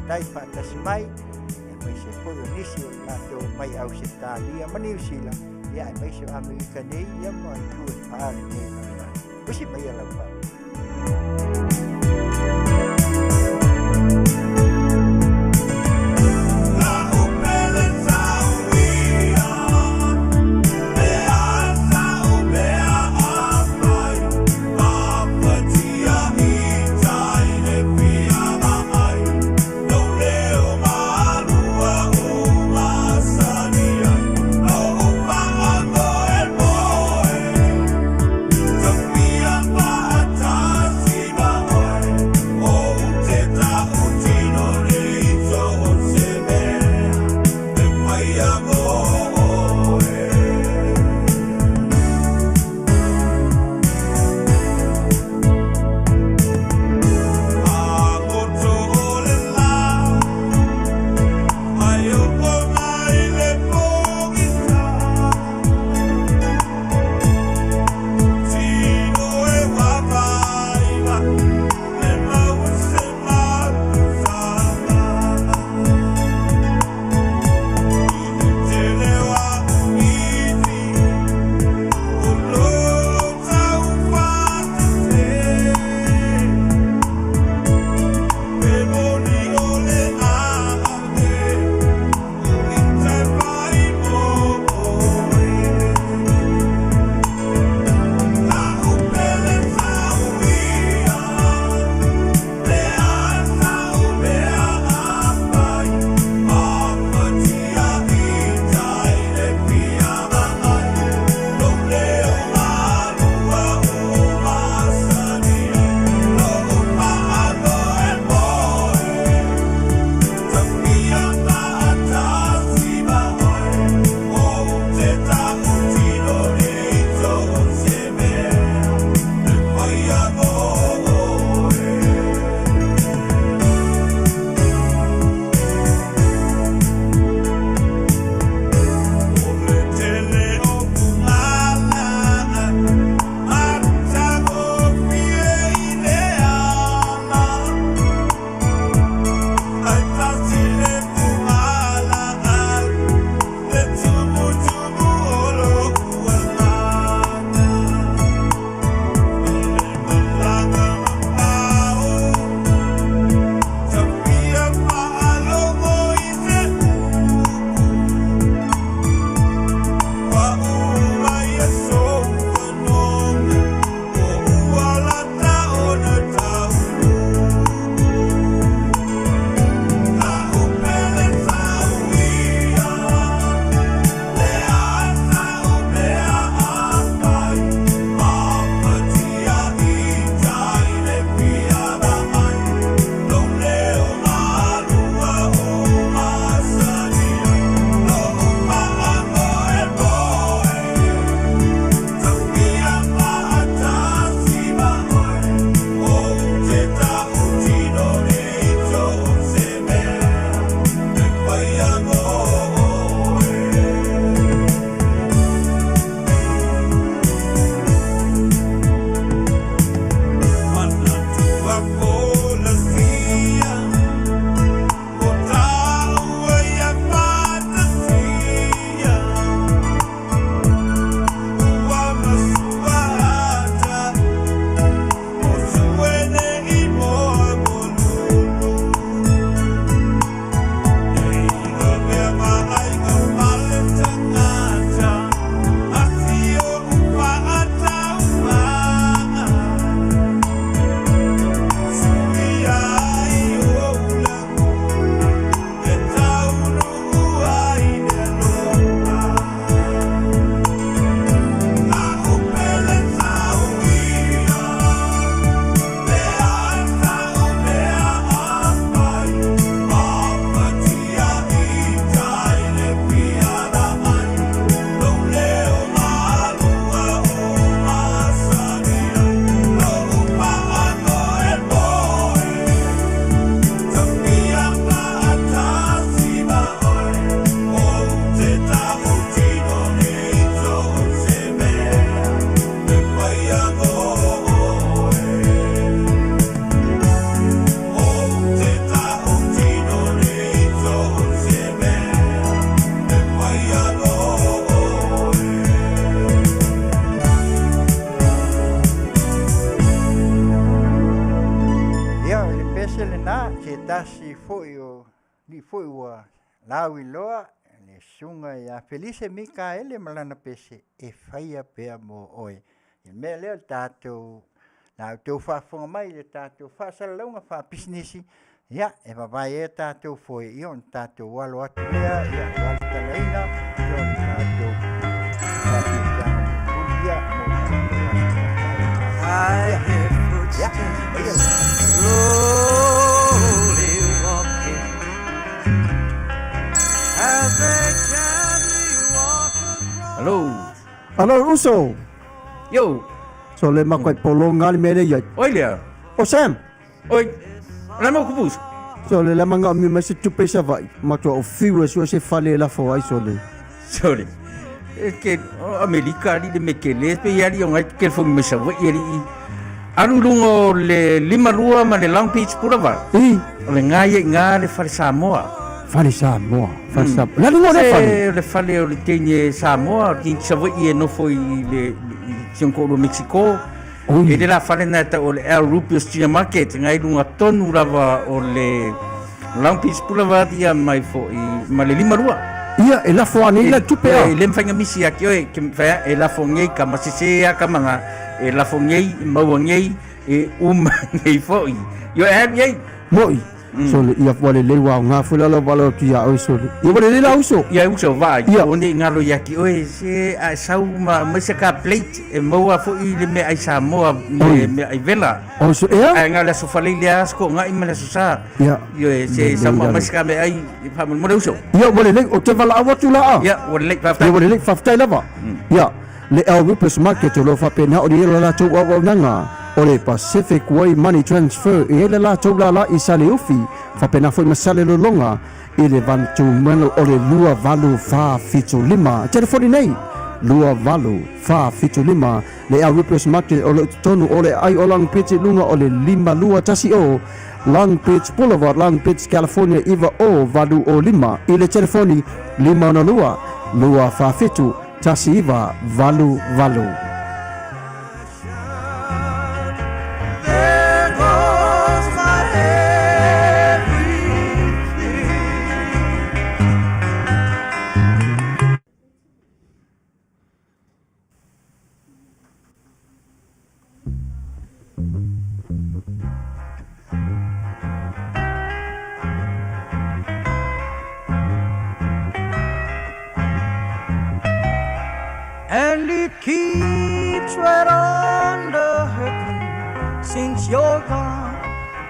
faafetai faatasi mai, aemaise foi o nisi o tatou mai Ausetalia ma Niu Sila, ia aemaise o Amerika nei, ia ma itu e fa lenei lalolagi. Usi maia lau faafofoga. alii foi o alii foi ua lauiloa le susuga ia Felise Mikaele ma lana pese e faia pea mo oe. I le mea lea o le tatou la outou faafofoga mai i le tatou faasalalauga faapisinisi, ia e vavae ai tatou foe, ia ona tatou alo atu lea, ia aua le tatalaina, ia o le tatou faafiafiaga mulimuli ia mo tatou aso I hear footsteps slowly walking as they gently walk across. Hello. Alo uso. Yo. So le makai polonga le mele ia. Oi lea. O Sam. Oi. La mo kupu. So le la manga mi mai se tupe sa vai. Matua o fiu e sua se fale la fo ai so le. Sorry. E ke o Amerika ali le me ke le pe ali o ngai ke fo me sa vai ali. Alu lunga o le lima lua ma le Long Beach Boulevard. I. O le ngai e ngā le fale Samoa. Fale Samoa. Fale Samoa. La lunga o le fale. Se le fale o le teine Samoa, ki Savaii e nofo i le i si ona toalua Mexico. Oi. E le la fale na e tau o le El Rubios Junior Market, ngai lunga tonu lava o le Long Beach Boulevard ia mai foi ma le lima lua. Ia, e lafo ane ila tupe a. E le mafai na misi ia ki oe, ke mafai a, e lafo nei ka masese a ka manga, e lafo nei, maua nei, e uma nei foi. Io e alu iai. Moi. Sole, ia ua lelei ua aoga foi la lau valo atu ia oe sole. Ia ua lelei la uso. Ia uso vaai, Ia. o nei ngalo ia ki oe, se a e sau ma mai se ka plate e maua foi le meaai Samoa me Oi. meaai vela. O so ea? Ae ngā le aso Faleile a aso ko ngai ma le aso Sa. Ia. Ioe, se Lelei sau ma lalo. mai se ka meaai i faamolemole uso. Ia ua lelei, ou te valaau atu la a. Ia, ua lelei, faafetai. Ia ua lelei, faafetai lava. Ia, le El Rupes Market o lo o faapena ona i ai lo latou auaunaga o le Pacific Way Money Transfer e i ai le latou lala i Saleufi, faapena foi ma Salelologa i le vanutumanu o le 2845. Telefoni nei, 2845. Le El Rupes Market o lo o i totonu o le aai o Long Beach i luga o le 5210 Long Beach Boulevard, Long Beach, California 90805 i le telefoni 562 247 1988. There goes my everything. And it keeps right on the hurting since you're gone.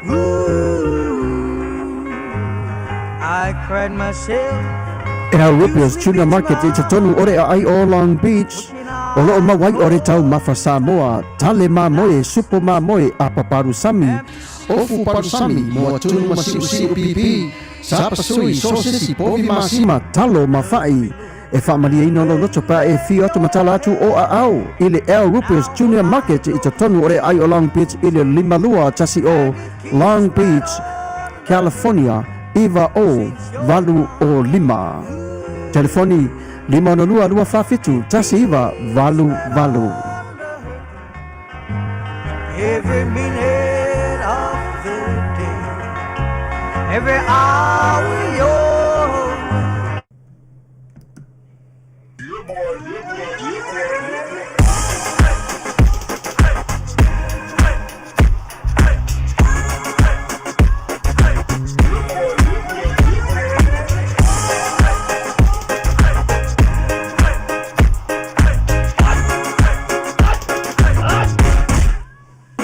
Ooh, I cried myself. El Rupios Tuna Market i totonu o le aai o Long Beach, o loo mau ai o le taumafa Samoa, tale mamoe, supo mamoe, apa palusami, ofu palusami, moa tunu ma siusiu pipi, sapasui, sosesi, povi masima, talo ma fa'i. E faamalieina lou loto pe a e afio atu ma tala atu o aao i le El Rupios Junior Market i totonu o le aai o Long Beach i le 5210 Long Beach, California 90805. Telefoni 562 247 1988. Every minute of the day, every hour you're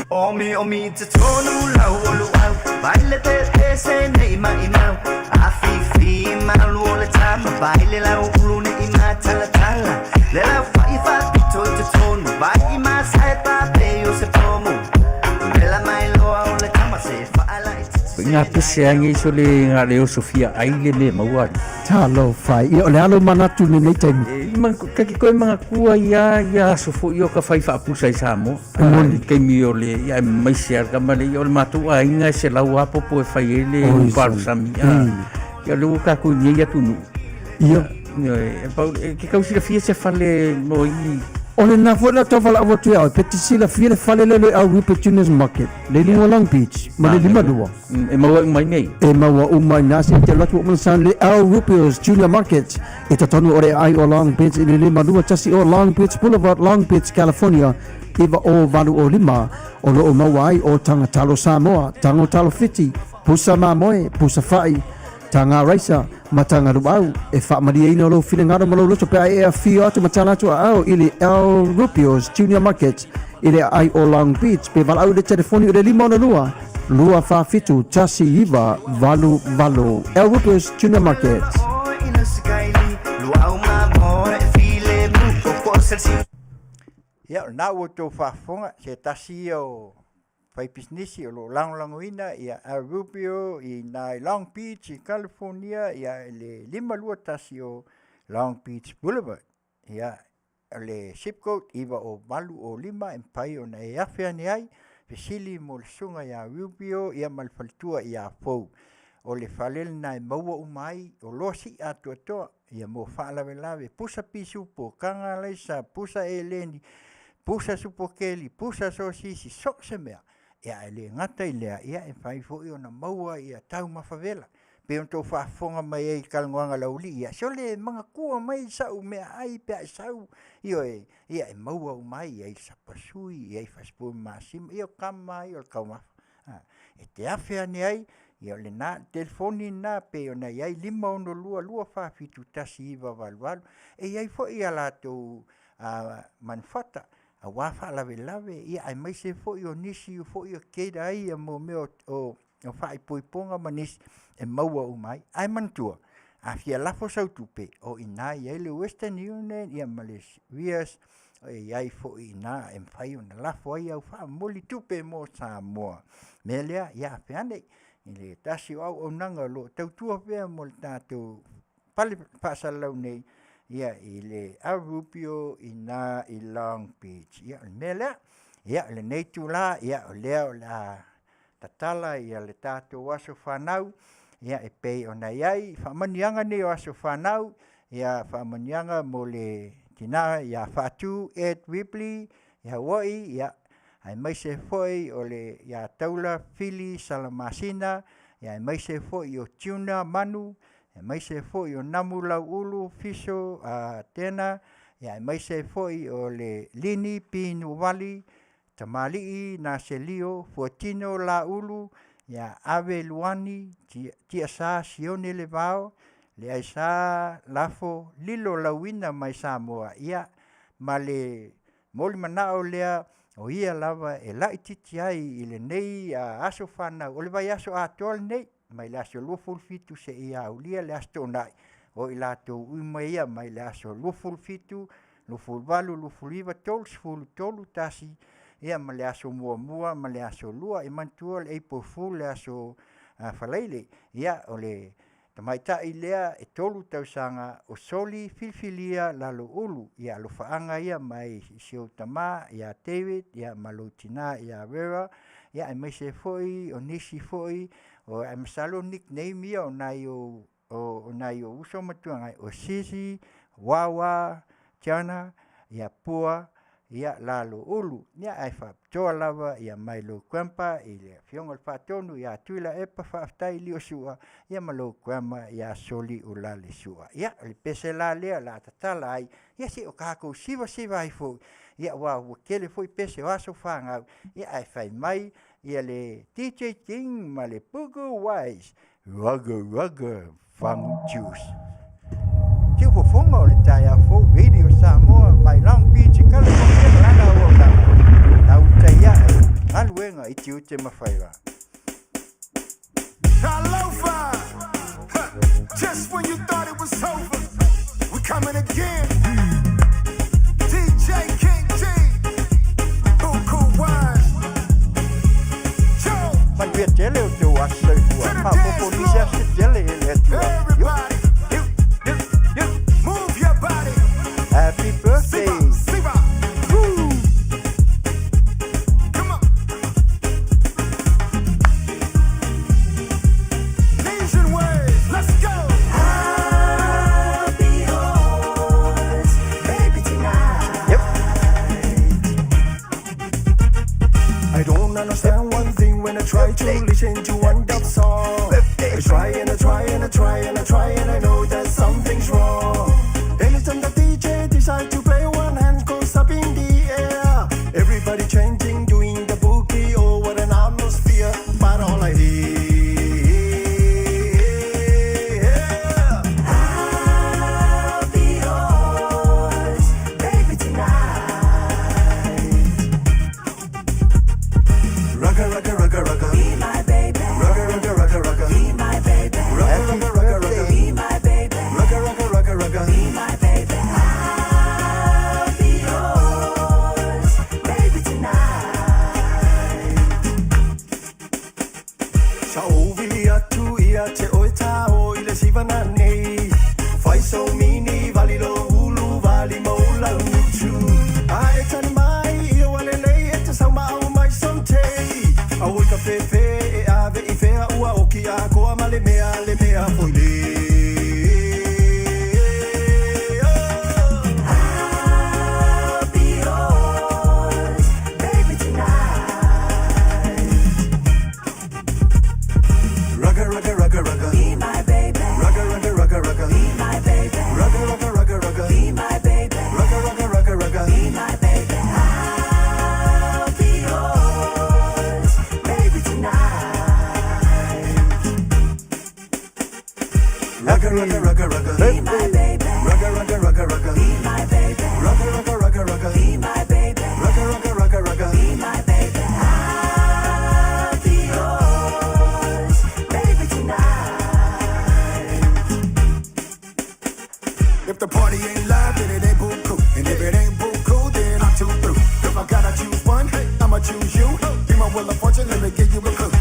Omi omi te tonu lau o luau Vai le te te se nei mai mau A fi fi malu o le tama Vai le lau ulu ne i ma tala tala Le lau fai fa pito i te tonu Vai i ma sai pa pe o se pomu Vela mai loa o le tama se whaala i te Nga pese ange iso le nga leo Sofia ai le me maua. Talofa e. Ia o le alo manatu i lenei taimi. E ma ka ki koe mga kua ia ia aso foi o ka fai faapusa i Samoa. Moni. I taimi o le ia e maise a ka male ia o le matou aiga e se lau apopo e fai ai le Oi, upalusami. A ia le ua kakou i nei atunuu. Ia. Ia e pau e ke kau silafia se fale mo i O lena foi la tau valaau atu ia oe, pe te silafia le fale lea le au Rupert Junior's Market, le luga o Long Beach, ma le 52. E maua uma ai mea ia. E maua uma i ina se te alu atu ua uma ona sound le Al Rupio's Junior Market i totonu o le aai o Long Beach i le 521 o Long Beach Boulevard, Long Beach, California 90805. O lo o maua ai o taga talo Samoa, tago talo Fiti, pusa mamoe, pusa fai, taga raisa, ma taga luau. E faamalieina lou finagalo ma lou loto pe a e afio atu ma tala atu aao i le Al Rupio's Junior Market i le aai o Long Beach pe valaau i le telefoni o le 562 247 1988. Al Rupio's Junior Market. Ia, o lena ua outou faafofoga, se tasi ia o faipisinisi o lo o lagolagoina ia Al Rubio i ina i Long Beach i California, ia i le 521 o Long Beach Boulevard. Ia, o le zip code 90805 e mafai ona e afe ane ai, fesili mo le susuga ia Rubio ia ma le faletua ia Fou. O le fale lena e maua uma ai oloa sii atoatoa ia mo faalavelave, pusa pisupo, kaga alaisa, pusa eleni, pusa supokeli, pusa sosisi, so o se mea. Ia ae le gata i lea, ia e mafai foi ona maua ia taumafa vela. Pei ona tou faafofoga mai ai i talanoaga a le aualii, ia sole manatua mai sau meaai pe a e sau, ioe, ia e maua uma ai, e i ai sapasui, e i ai fasipuna masima, ia o tama lava ia o le taumafa. E te afe ane ai, ia o lena, telefoni lena pei ona i ai 562 247 1988. E i ai foi a latou manufata aua faalavelave, ia aemaise foi o nisi foi e cater ai mea o faaipoipoga ma nisi e maua uma ai. Ae manatua, a fia lafo sau tupe, o i ina e i ai le Western Union ia ma le Rias, e i ai foi i ina e mafai ona lafo ai au faamomoli tupe mo Samoa. O le mea lea, ia afe ane i le tasi o auaunaga o lo o tautua pea mo le tatou fale faasalalau nei, ia i le Al Rubio i ina i Long Beach. Ia o le mea lea, ia o lenei itula, ia o lea o le a tatala ia le tatou aso fanau, ia e pei ona i ai faamanuiaga nei o aso fanau, ia faamanuiaga mo le tina ia Faatu Ed Ripley i Hawaii, ia aemaise foi o le ia Taula Fili Salamasina, ia aemaise foi o Tuna Manu, aemaise foi o Namu Lauulu Fiso Tena, ia aemaise foi o le Lini P Nuuvali, Tamalii Naselio Fuatino Laulu, ia Ave Luani Tiasa Sione Levao, Leaisa Lafo Lilo Lauina mai Samoa, ia ma le molimanao lea o ia lava e laitiiti ai i lenei aso fanau, o le vaiaso atoa lenei mai le aso 27 seia aulia le Aso Toonai, o i latou uma ia mai le aso 27, 28, 29, 30, 31, ia ma le aso muamua ma le aso lua. E manatua o le April Fool le aso Faraile, ia o le tamaitai lea e 3 tausaga o Soli Filifilia Laloulu, ia alofaaga ia mai si ou tama ia David, ia ma lou tina ia Vera, ia aemaise foi o nisi foi o ae masalo o nickname ia o nai ou o nai ou uso ma tuagai o Sisi, Wawa, Tiana, ia Pua, ia Laloulu. Ia ae faapitoa lava ia mai lou grandpa i le afioga i le Faatonu ia Tuilaepa faafetai Liosua, ia ma lou grandma ia Soliulale Sua. Ia o le pese la lea o le a tatala ai, ia se i o tatou sivasiva ai foi, ia aua ua tele foi pese o aso fanau, ia ae fai mai ia le DJ King ma le Puku Wise, Rugga Rugga Funk Juice. Tiufofoga o le taeao fou Radio Samoa mai Long Beach, California ma lana auaunaga. Tautai ae galuega i tiute ma faiva. Talofa! Huh. Just when you thought it was over, we coming again. DJ King D, Buku Wise. Joe, Manuia tele o teu aso soifua. Faaopoopo nisi aso se tele e le Atua. everybody, Iu, iu, iu. move your body. Happy birthday. Siva, Siva. Woo! Come on. Nation wave, let's go. try and I know that something's wrong. Anytime the DJ decides to play, one hand goes up in the air. Everybody chanting, doing the boogie. Oh, what an atmosphere! But all I hear. I'll be yours, baby, tonight. Rugga, rugga, rugga, rugga. Be my baby. Rugga, rugga, rugga, rugga. Be my baby. Rugga, rugga, rugga, rugga. Be my baby. Rugga, rugga, rugga, rugga. Be my baby. I'll be yours, baby, tonight. Sa ovili atu ia te oe tao i le sivana nei. Fai so mini vali lo ulu vali mo la utu. A e tani mai i o alelei e te sau maau mai so te. A oi ka fefe e ave i fea ua oki a koa ma le mea le mea foi le. I'll be yours, baby, tonight. Rugga, rugga, rugga, rugga. Be my baby. Rugga, rugga, rugga, rugga. Be my baby. Rugga, rugga, rugga, rugga. Be my baby. Rugga, rugga, rugga, rugga. Be my baby. I'll be yours, baby, tonight. Rugga, rugga, rugga, rugga. Be my baby. Rugga, rugga, rugga, rugga. Be my baby. Rugga, rugga, rugga, rugga. Be my baby. Rugga, rugga, rugga, rugga. Be my baby. I'll be yours, baby, tonight. If the party ain't live, then it ain't buku. And if it ain't buku, then I'm too through. If I gotta choose one, I'ma choose you. Be my wheel of fortune, let me give you a clue.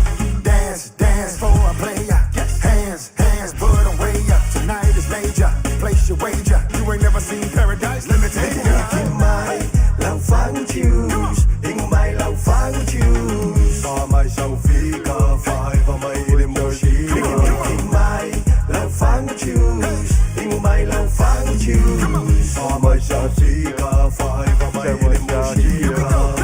Dance, dance for a player. Hands, hands, put 'em way up. Tonight is major. Place your wager. You ain't never seen paradise. Let me take ya. Mai lau fangu choose. Ingu mai lau fangu choose. Sa mai sau fika, five mai ile moshi. Mai lau fangu choose. Ingu mai lau fangu choose. Sa mai sau fika, five mai ile moshi.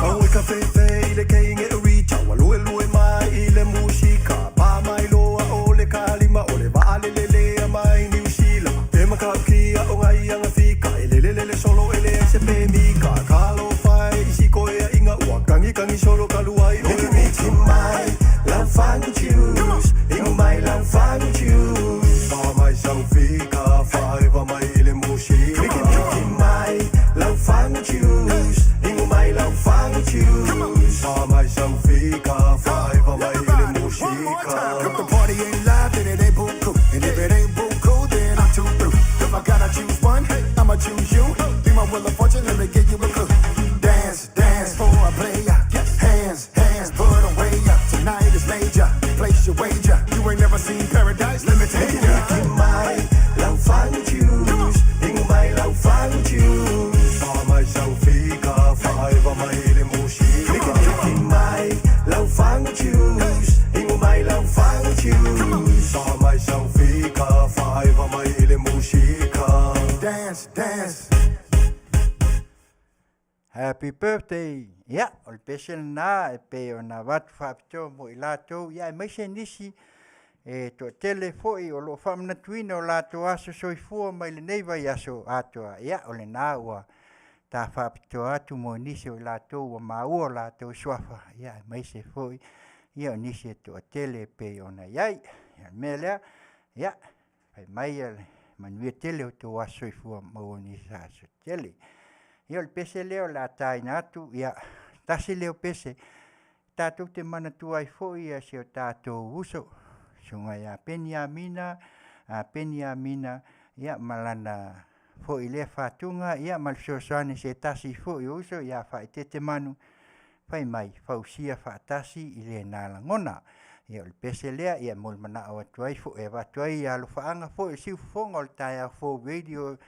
Au e ka fefe i le keinge e richa, wa lue lue mai i le musika. Pa mai loa o le kalima, o le vaalelele a mai New Zealand. E makaukia o ngai anga fika, e lele lele solo e le se pe mika. Kalo fai i siko e a inga ua, kangi kangi solo kaluai o le miti mai. Lau fangu choose, ingu mai lau fangu choose. Pa mai sau fika, fai va mai i le musika. Miki mai, lau fangu choose, ingu mai lau fangu choose. Pa mai sau fika, fai va mai i le musika. If the party ain't live, then it ain't buku. And if it ain't buku, then I'm too through. If I gotta choose one, I'ma choose you. Be my wheel of fortune, let me give you a clue. Dance, dance for a player. Hands, hands, put 'em way up. Tonight is major. Place your wager. You ain't never seen paradise. Let me take ya. Mai lau fangu choose. Ingu mai lau fangu choose. Sa mai sau fika, fai va mai le mushi. Mai lau fangu choose. Ingu mai lau fangu choose. Sa mai sau fika, fai va mai le mushika. Dance, dance. Happy birthday! Ia, o le pese lena e pei ona avatu faapitoa mo i latou, ia aemaise nisi e toatele foi o lo o faamanatuina o latou aso soifua mai lenei vaiaso atoa. Ia, o lena ua ta faapitoa atu mo nisi o i latou ua maua o latou suafa, ia aemaise foi ia o nisi e toatele e pei ona i ai. Ia, o le mea lea, ia, fai mai le manuia tele o outou aso soifua maua nisi aso tele. Ia o le pese lea o le a taina atu, ia, tasi lea o pese tatou te manatua ai foi si o tatou uso, susuga ia Peniamina, a Peniamina, ia ma lana foi lea fatuga, ia ma le fesoasoani se tasi foi o uso ia Faaeteete Manu, fai mai fausia faatasi i lena lagona. Ia o le pese lea, ia e molimanaʻo atu ai foi e avatu ai alofaaga foi o siufofoga o le taeao fou Radio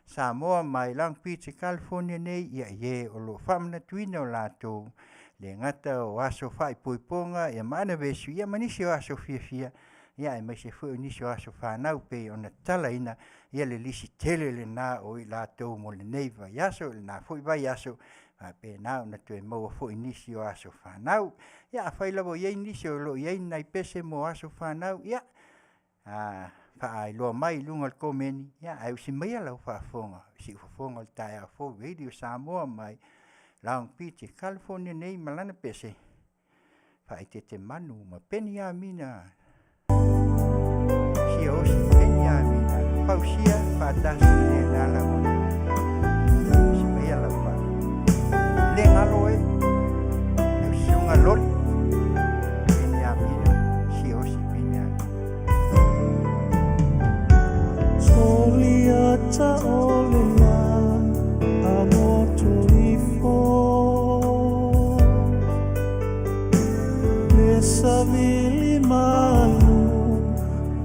Samoa mai Long Beach i California nei, ia i e o lo o faamanatuina o latou le gata o aso faaipoipoga ia ma anniversary ia ma nisi o aso fiafia ia aemaise foi o nisi o aso fanau pei ona tatalaina ia le lisi tele lena o i latou mo lenei vaiaso lena foi vaiaso faapena ona toe maua foi nisi o aso fanau. Ia afai lava o i ai nisi o lo o i ai ni nai pese mo aso fanau, ia Fa'ailoa mai i luga o le komeni, ia ae usi maia lau faafofoga i si'ufofoga o le taeao fou Radio Samoa mai Long Beach i California nei ma lana pese faaeteete manu ma Peniamina Siaosi Peniamina Fausia faatasi i lena lagona. Usi maia lau faafofoga. Le galo e lau susuga Loli Peniamina Siaosi Peniamina. Solia o le la a moto ifo Le savili malu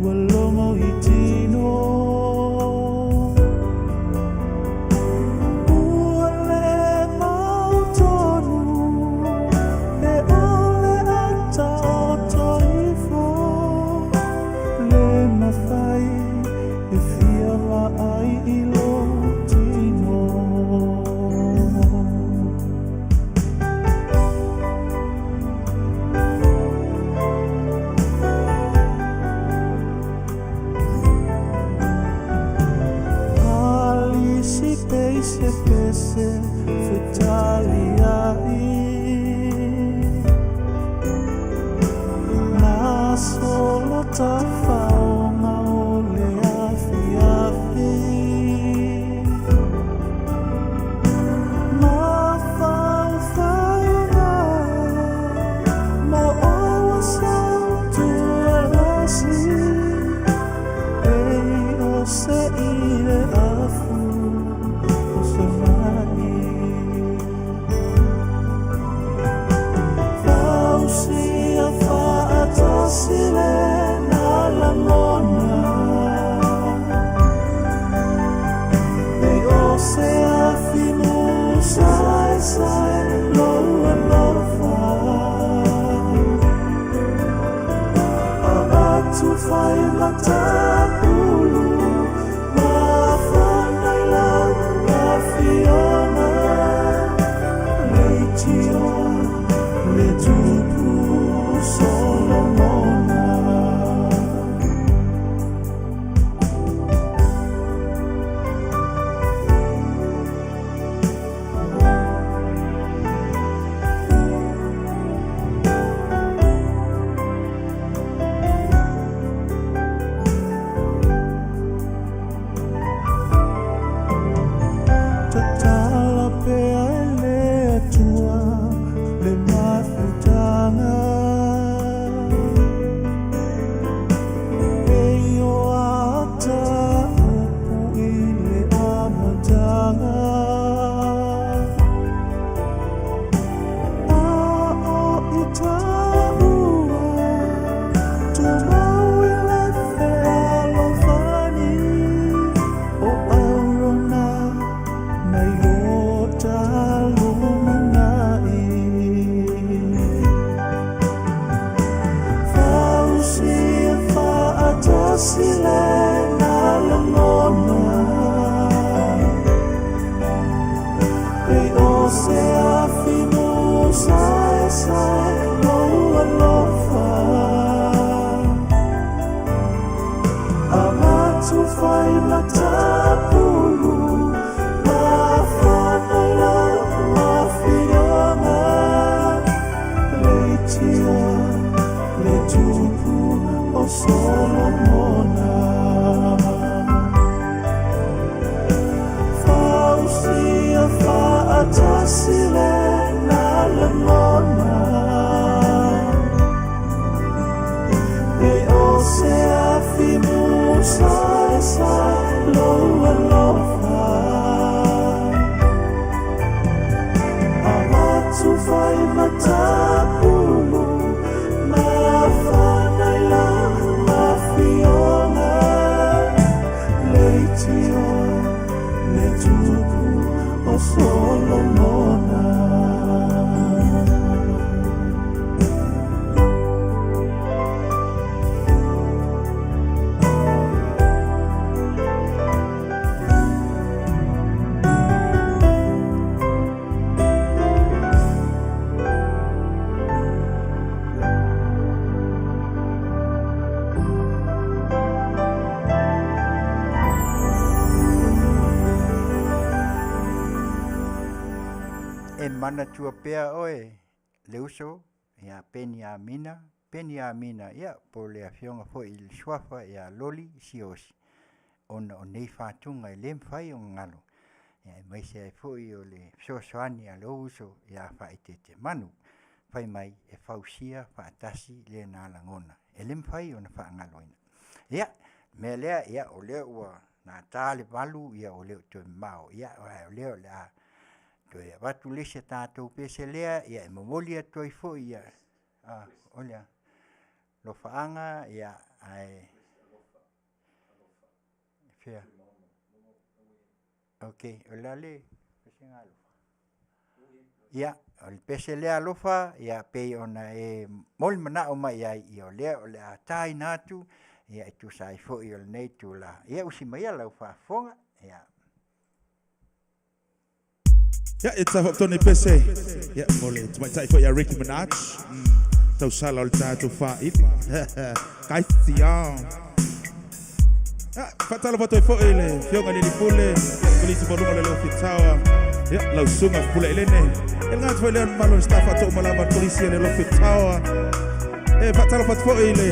ua logo i tino Ua le mautonu e ole ata o toifo Le mafai e fia vaai i lo tino. Alisi pese pese fetaliai Na solo tafaoga o le afiafi Mafaufauga mo oua sautualasi Ei o se ile afu o se mai Fausia fa'atasi le na lagona E o se afi musaesae lou alofa Avatu fai matapulu Mafana i lau afioga Leitioa le tupu Solomona. Tatala pea e le Atua le mafutaga E o ata upu i le amataga A o i taua Tumau i le fealofani O aurona nai lo talumanai Fausia fa'atasi le na lagona E o se afi musaesae lou alofa Avatu fai matapulu Mafana i lau afioga Leitioa le tupu o Solomona Fausia fa'atasi le na lagona E o se afi musaesae lou alofa Avatu fai matapulu Mafana i lau afioga Leitioa le tupu o Solomona. E manatua pea oe le uso ia Peniamina, Peniamina, ia po o le afioga foi i le suafa ia Loli Siaosi, ona o nei fatuga e le mafai ona galo, aemaise ai foi o le fesoasoani a lou uso ia Faaeteete Manu, fai mai e fausia faatasi lena lagona, e le mafai ona faagaloina. Ia, o le mea lea, ia o lea ua nata le 8 ua le o toe mamao, ae o lea o le a toe avatu le isi a tatou pese lea e momoli atu ai foi o le a? Alofaaga, ae fea? Okay, o le a le pesega alofa? Ia, o le pese lea alofa e pei ona e molimanao mai ai, ia o lea o le a taina atu e tusa ai foi o lenei itula. Ia usi maia lau faafofoga. Ia. Ia, e tau nei pese. Ia, mo le tamaitai foi ia Ricky Minaj. Tausala o le tatou faaili. Kaiti a. Ia, faatalofa atu ai foi i le Afioga i le Alii Pule, Kolisi Maualuga o le Alofi Tower. Ia, lau Susuga Pule Elene. E le gata foi lea o le mamalu o le staff faatouma lava a le Kolisi o le Alofi Tower. E faatalofa atu foi i le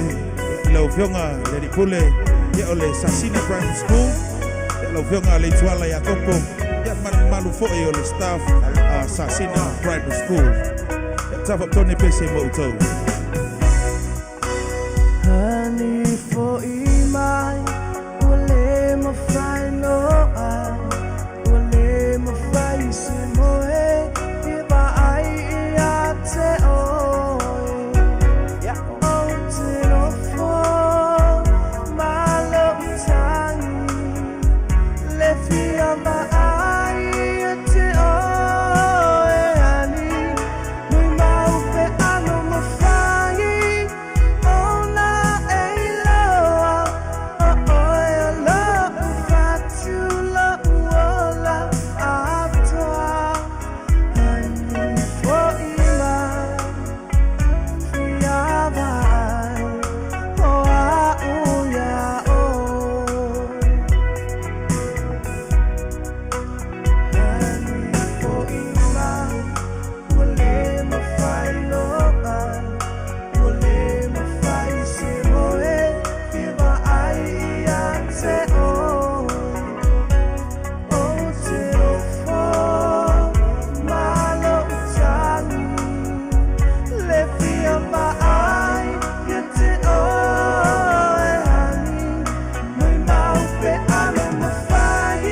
i lau Afioga i le Alii Pule, ia o le Sasina Primary School. Ia, lau Afioga Leituala Iakopo. Ia, ma le mamalu foi o le staff a Sasina Primary School. Ia, tau faapitoa nei pese mo outou. Honey fo'i mai ua le mafai noa ua le mafai se moe i vaai ia te oe Ou te nofo ma lou tagi le fia vaai ia te oe honey Molimau pe ano mafai ona e iloa o oe o lo'u fatu lo'u ola atoa Honey fo'i mai fia vaai o a'u iā oe Honey fo'i mai ua le mafai noa ua le mafai se moe fia vaai ia te oe Ou te nofo ma lou tagi le fia vaai ia te oe honey Molimau pe ano mafai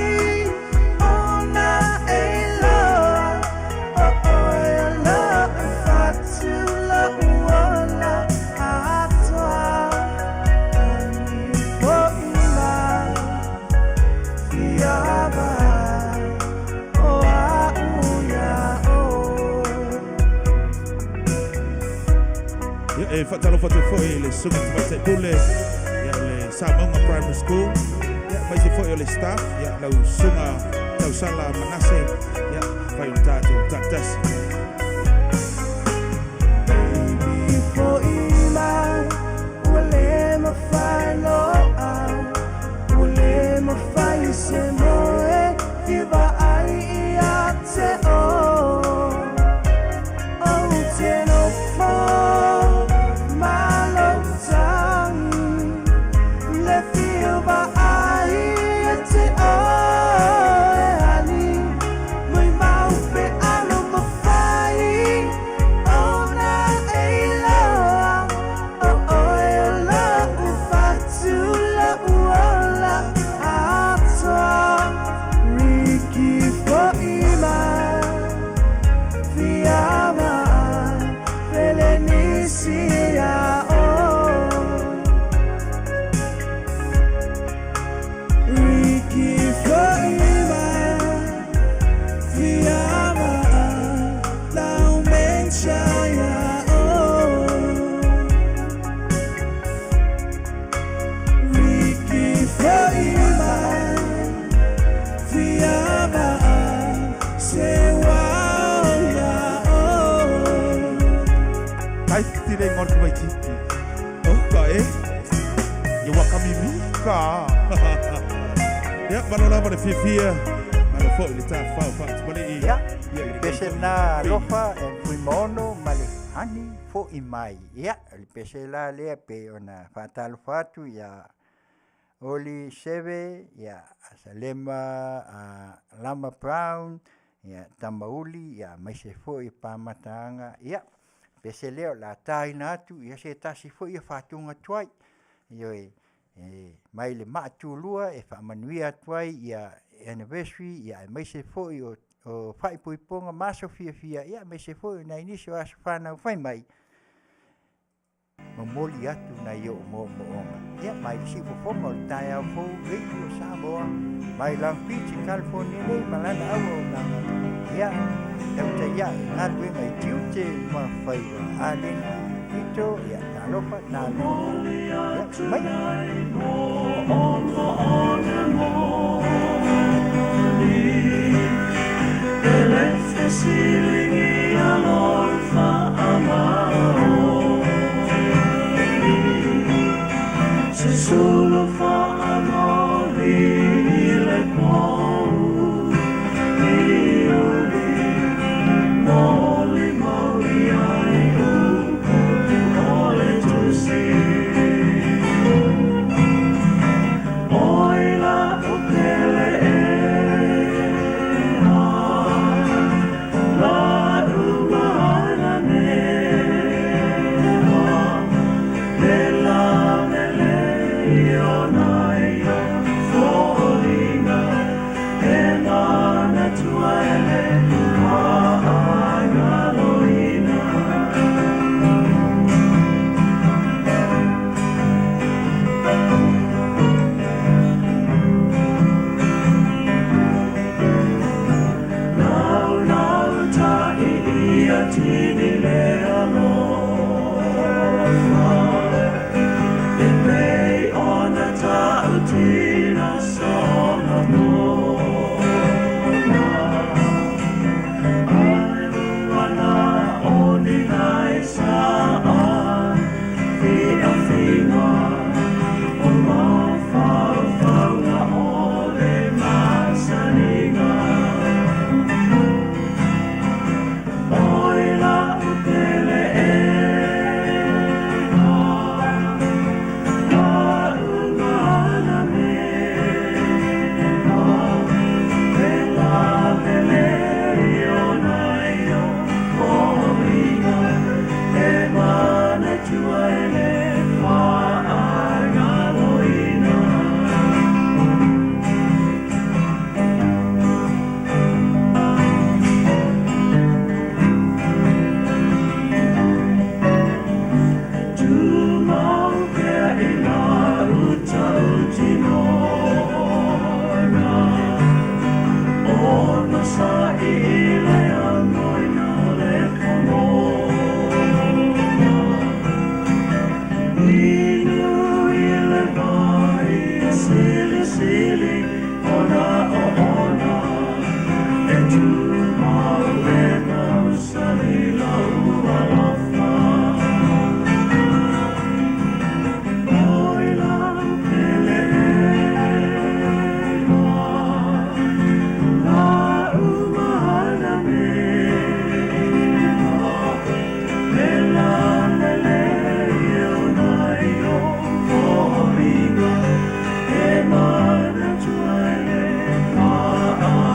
ona e iloa o oe o lo'u fatu lo'u ola atoa Honey fo'i mai fia vaai o a'u iā oe Ia, e faatalofa atu ai foi i le Susuga Tamaitai Pule, ia, o le Samauga Primary School. Ia, aemaise foi o le staff, ia, lau Susuga Tausala Manase, ia, fai o le tatou taatasi. Baby fo'i mai ua le mafai noa ua le mafai se moe fia vaai ia te oe Ou te nofo ma lou tagi le fia vaai ia te oe honey Molimau pe ano mafai ona e iloa o oe o lo'u fatu lo'u ola atoa Ricky fo'i mai fia vaai felenisi ia oe Ricky fo'i mai fia vaai lau mentia ia oe Ricky fo'i mai fia vaai se uao ia oe Kaiti le ngor mai titi. Oh, ka e. Ia waka mimi ka. Ia, malo lava le fiafia. Malo fo'i le tafafao fa'atamalii. Ia, le pese lena Alofa and Fuimaono ma le Honey Fo'i Mai. Ia, o le pese la lea pei ona fa'atalofa atu ia Oli Seve, ia Salema Lama Brown, ia Tamauli, ia aemaise foi Pamataaga. Ia, pese lea o le a taina atu ia se tasi foi ia fatuga tuai. Ioe, e mai le maatulua e faamanuia atu ai ia anniversary ia aemaise foi o faaipoipoga ma aso fiafia ia aemaise foi o nai nisi o aso fanau fai mai momoli atu nai o'u mo'omo'oga ia mai le siufofoga o le taeao fou Radio Samoa mai Long Beach i California nei ma lana auaunaga ia tautai ae galuega i tiute ma faiva Aleni Pito ia talofa talofa ia mai. Sulu fa'amoli le pou i moli mau ai upu o le tusi oi la o pele e a la uma na mea le la mele o nai o foliga e manatua e le fa'agaloina. Lau lau ta'i ia tini le alofa e pei ona ta'utina Solomona ae ua na oni nai sa'a fiafiga o mafaufauga o le masaniga oi la'u pele e la'u mana mea e la mele o nai o foliga e manatua e le fa'agaloina. Tumau pea i la utautinoga ona sa i le agoina o le pomona inu i le vai e silisili ona oona e tumau e mausali lou alofa. Oi lau pele la'u mana mea e la lele o nai o foliga e manatua e le fa'agaloina.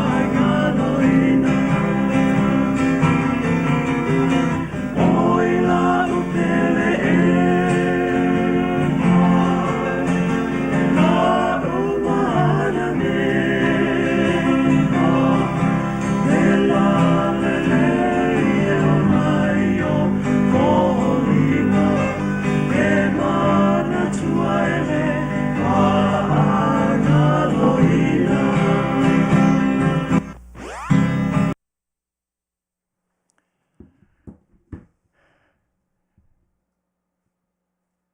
Oi la'u pele e la'u mana mea e la lele o nai o foliga e manatua e le fa'agaloina.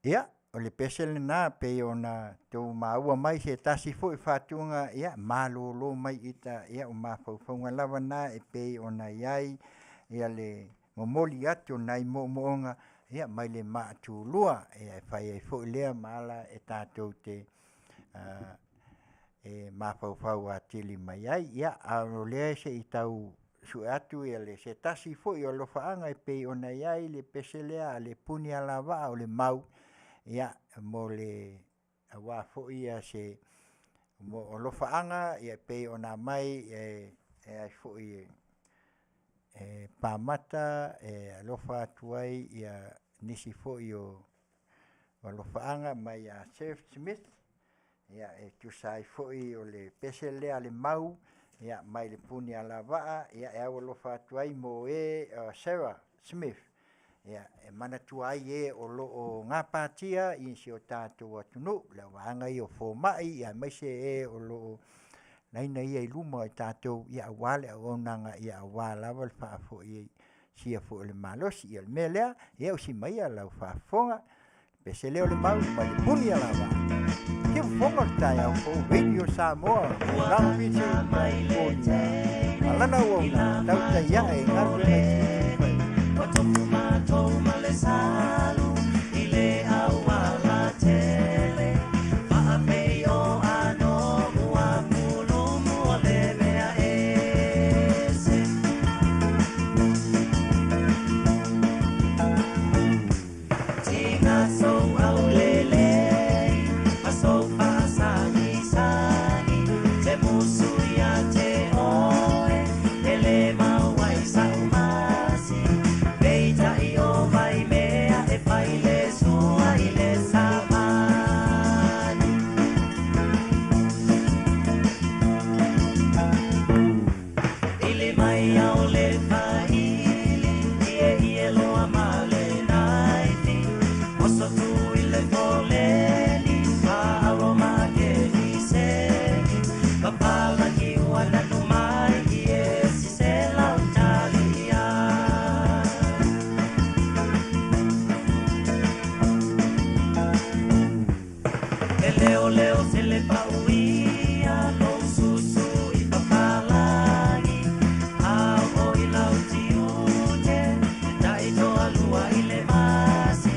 Ia, o le pese lena pei ona tou maua mai se tasi foi fatuga ia malōlō mai ita ia o mafaufauga lava na e pei ona i ai ia le momoli atu o nai mo'omo'oga ia mai le maatulua ia e fai ai foi lea ma ala e tatou te e mafaufau atili mai ai. Ia a o lea se i tau sue atu ia le se tasi foi o alofaaga e pei ona i ai le pese lea a le Punialavaa o le Mau, ia mo le aua foi ia se mo alofaaga e pei ona aumai e e ai e Pamata e alofa atu ai ia nisi foi o alofaaga mai ia Seth Smith, ia e tusa ai foi o le pese lea a le Mau, ia mai le Punialavaa, ia e aualofa atu ai mo e Sarah Smith, ia e manatua ai e o lo o gapatia i si o tatou atunuu, le vaega ia o fomai, ia aemaise e o lo o laina ia i luma o tatou ia aua le auaunaga, ia aua lava le faafoisia foi o le malosi. Ia o le mea lea, ia usi maia lau faafofoga, pese lea o le Mau mai le Punialavaa. Siufofoga o le taeao fou Radio Samoa, Long Beach, California. Malana auaunaga, tautai ae i galuega i Tiute O tofu matou ma le salu i le auala tele faapei o ano ua pulumu o le mea ese. Tiga sou aulelei ma sou faasagisagi te musu ia te oe e le mau ai sa'u masi peitai o mai mea e fai le sua i le savali. I le mai ao le faili ie ie loa ma le naifi oso tu i le foleni faauro ma ke iseni papalagi ua nanu mai ie sisela utalia. E leo leo se le pauia lou susu i papalagi ao o i lau tiute taitoa lua i le masi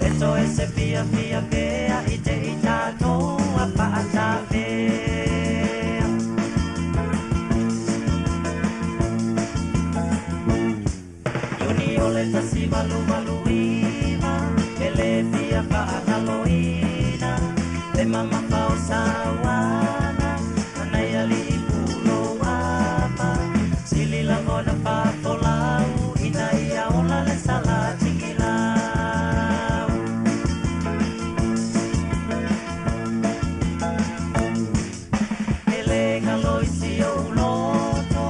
e toe se fia fia pea i te i tatou a faatapea. Iuni o le 1889 e le fia faagaloina le mamafa o sauaga anai alii pulou apa sili lagona faafolau ina ia ola le salatigilau. E le galoisi ou loto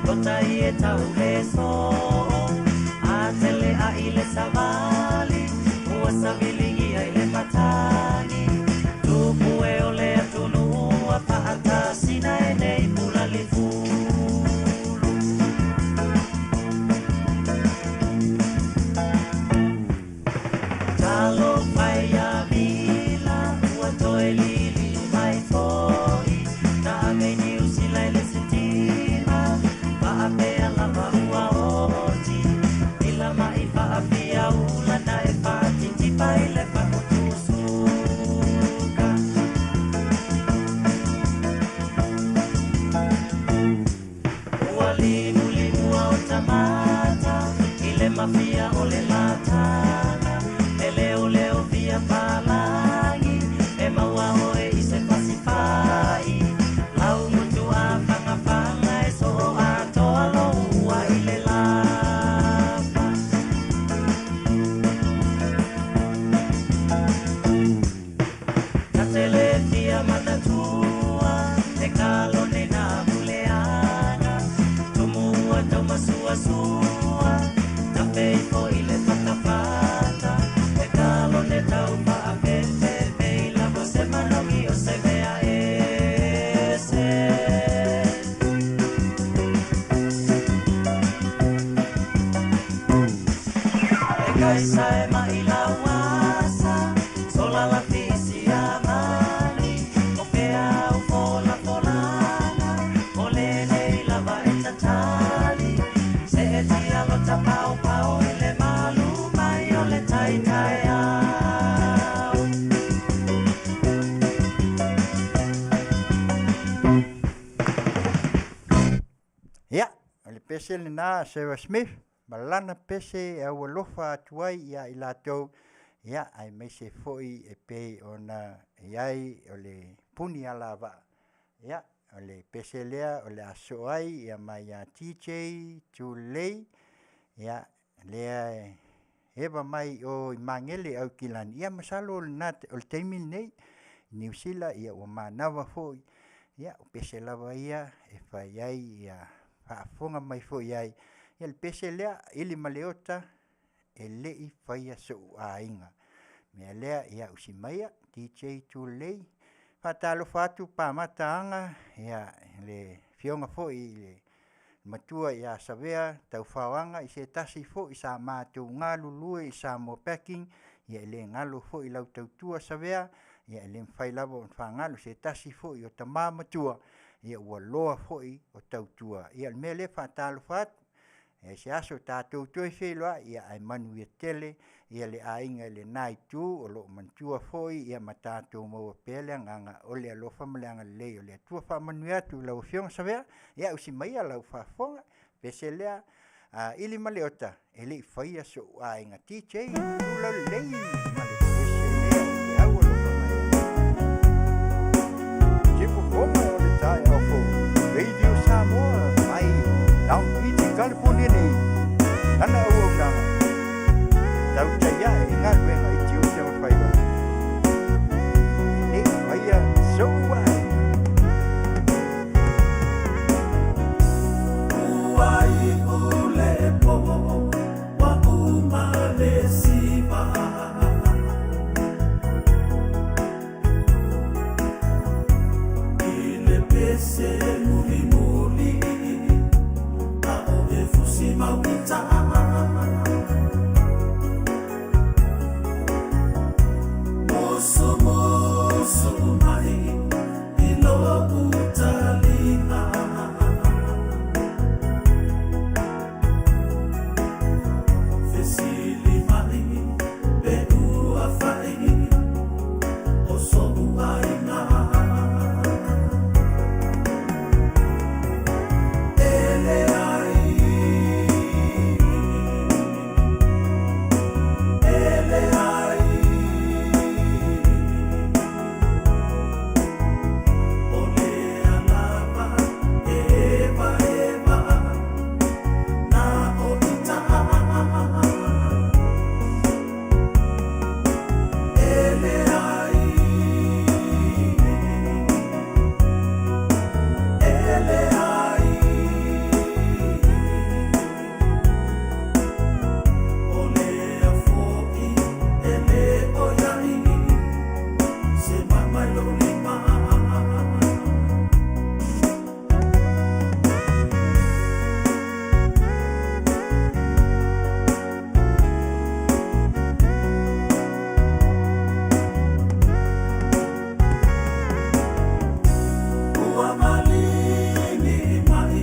lota i e tau le soo atele a i le savali ua saviligia i le matagi tupu e o le atunuu a faatasina e nei pula lifulu. Talofa ia mila ua toe lili mai foi na ave i Niusila i le sitima faapea lava ua oti i lama'i faafiaula na e faatitipa i le fa'utusuka. Ua limulimua o tamata i le mafia o le lataga e leoleo fia palagi e maua oe i se fasifai lau mutu afagafaga e soo atoa lou ua i le lapa. Tatele fia manatua e kalone na muleaga tumua taumasuasua tafeifo i le fatafata e kalone tau faafefefe i lavo se manogi o se mea ese. E kaisa e mailauasa sola lafisi amani o feau folafolana o lenei lava e tatali se e tia lota paopao i le malu mai o le taitaeao. pese lenā a Sarah Smith ma lana pese e aualofa atu ai iā i latou, ia, aemaise foi e pei ona i ai o le puni alavaa. Ia, o le pese lea o le a sosoo ai ia ma ia DJ Tulelei, ia, lea e eva mai i o i Magele i Aukilani, ia masalo o lena o le taimi lenei i Niu Sila ua manava foi. Ia, o pese lava ia e fai ai faafofoga mai foi i ai. Ia le pese lea Ilimaleota, e le i faia so'u aiga. O le mea lea, ia usi maia DJ Tulelei. E faatalofa atu Pamata Aga, le afioga foi i le matua ia Savea Taufao Aga i se tasi foi sa matou galulue i Samoa Packing, ia e le galo foi lau tautua Savea, e le mafai lava ona faagalo se tasi foi o tama matua ua loa foi o tautua. Ia o le mea lea e faatalofa atu, se aso tatou toe feiloai, ae manuia tele le aiga i lena itu o lo o manatua foi ma tatou maua pea le agaga o le alofa ma le agalelei o le Atua. Faamanuia atu i lau Afioga Savea, ia usi maia lau faafofoga, pese lea a Ilimaleota, e le i faia so'u aiga. DJ Tulaulelei ma le pese lea e te aualofa mai ai. Tifofoga o le taeao fou, Radio Samoa mai Long Beach, California nei, lana auaunaga, tautai ae i galuega i tiute ma faiva. E le i faia so'u aiga. Ua iu le po, ua uma le siva. I le pese mulimuli, a o e fusi mauita. Musu musu mai i lo'u taliga. Fesili mai pe ua fai o so'u aiga. E leai, e leai, o lea lava e evaeva na o ita. E leai, e leai, o lea fo'i e lē o i ai se maemae lou lima. Ua maligi mai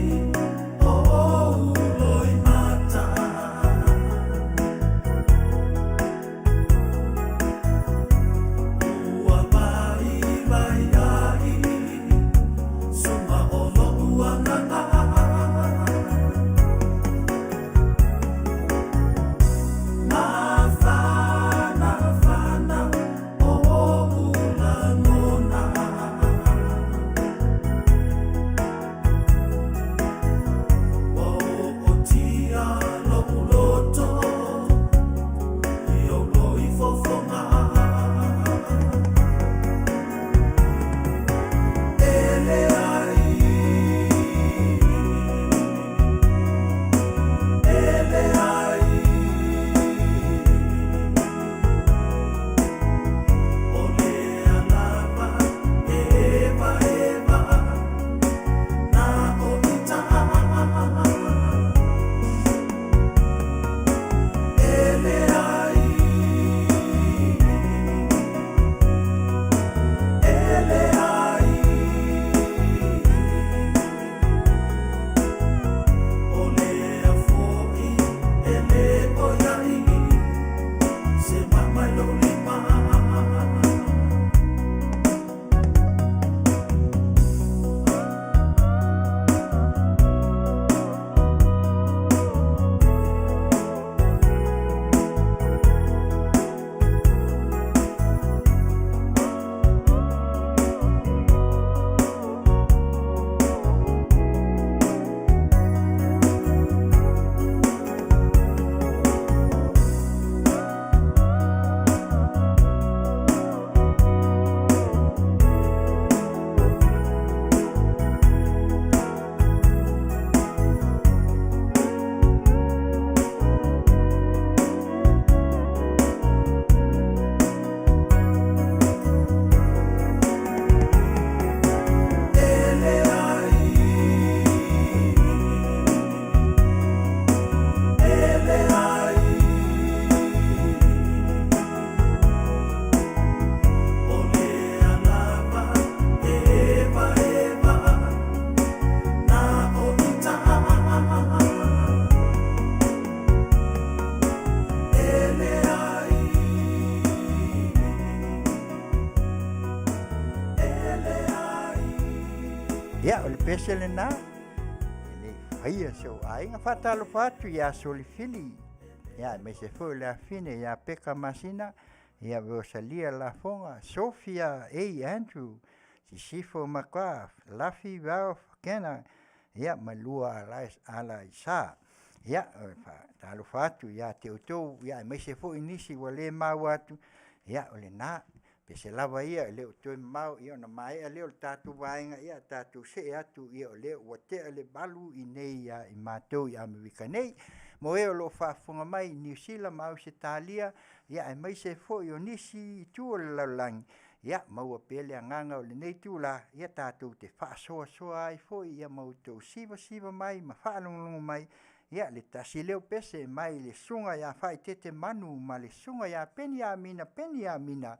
o ou loimata. Ua vaivai ai suma o lo'u agaga. Mafanafana o o'u lagona. Ua o'otia lo'u loto i ou loifofoga. E leai, Ia, o le pese lenā, e le i faia si ou aiga. Faatalofa atu ia Solifili, ia aemaise foi o le afine ia Peka Masina, ia Rosalia Lafoga, Sofia A. Andrew, Sisifo McGrath, Lafi Ralph Kena, ia ma lua Alaisa. Ia, faatalofa atu ia te outou, ia aemaise foi nisi ua le maua atu, ia o lenā. Pese lava ia e le o toe mamao ia ona maea lea o le tatou vaega ia tatou see atu ia o lea ua tea le 8 i nei ia i matou i Amerika nei. Mo e o lo o faafofoga mai i Niu Sila ma Ausetalia ia aemaise foi o nisi itu o le lalolagi, ia maua pea le agaga o lenei itula ia tatou te faasoasoa ai foi ia ma outou sivasiva mai ma faalogologo mai ia le tasi lea o pese mai le susuga ia Faaitete Manu ma le susuga ia Peniamina Peniamina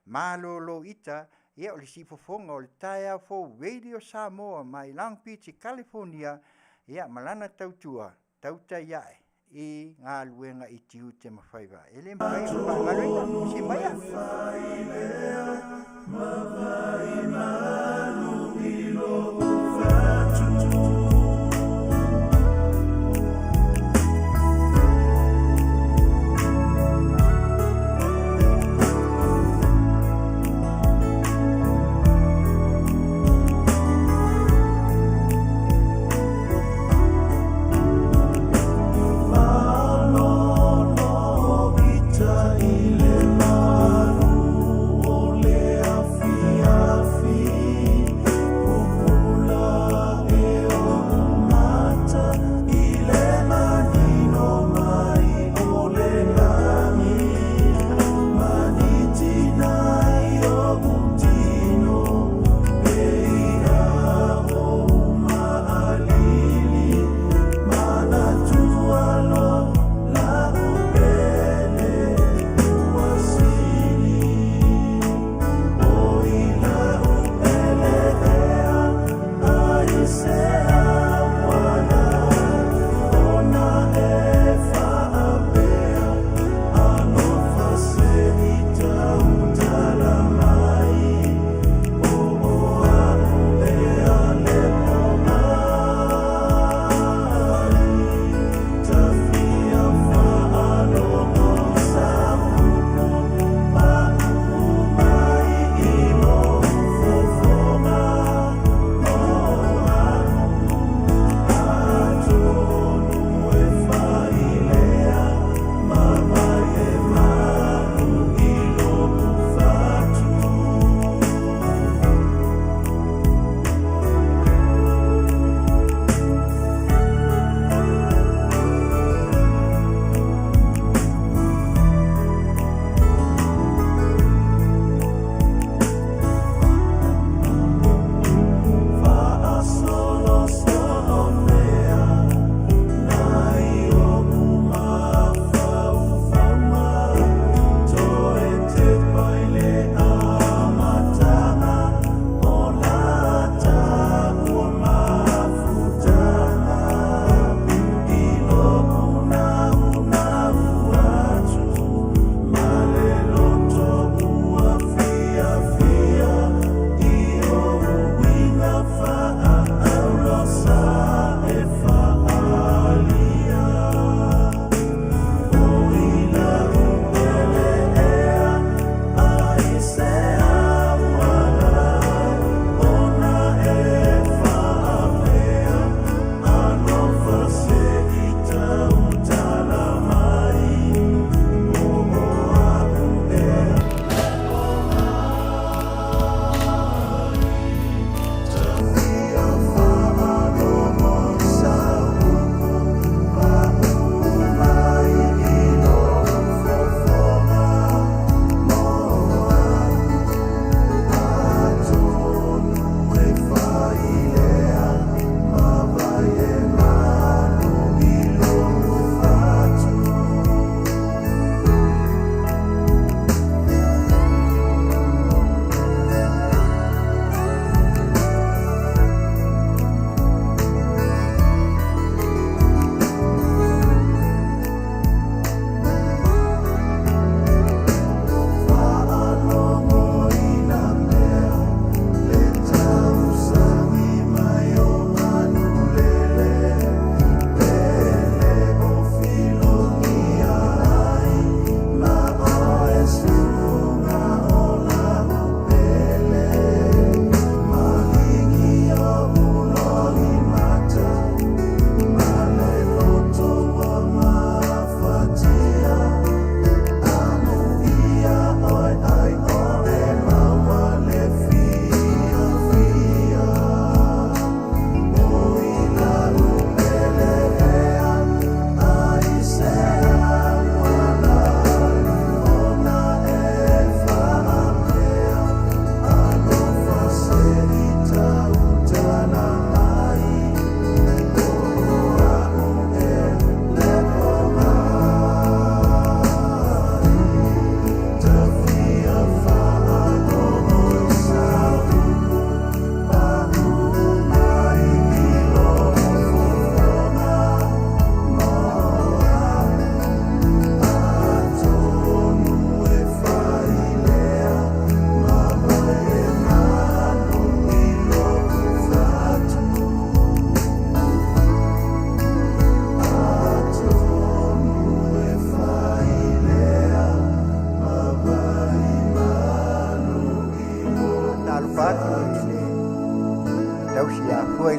Malolo Ita, ia o le siufofoga o le taeao fou Radio Samoa mai Long Beach i Kalifonia, ia ma lana tautua tautai ae i galuega i tiute ma faiva. E le mafai ona faagaloina. Usi maia.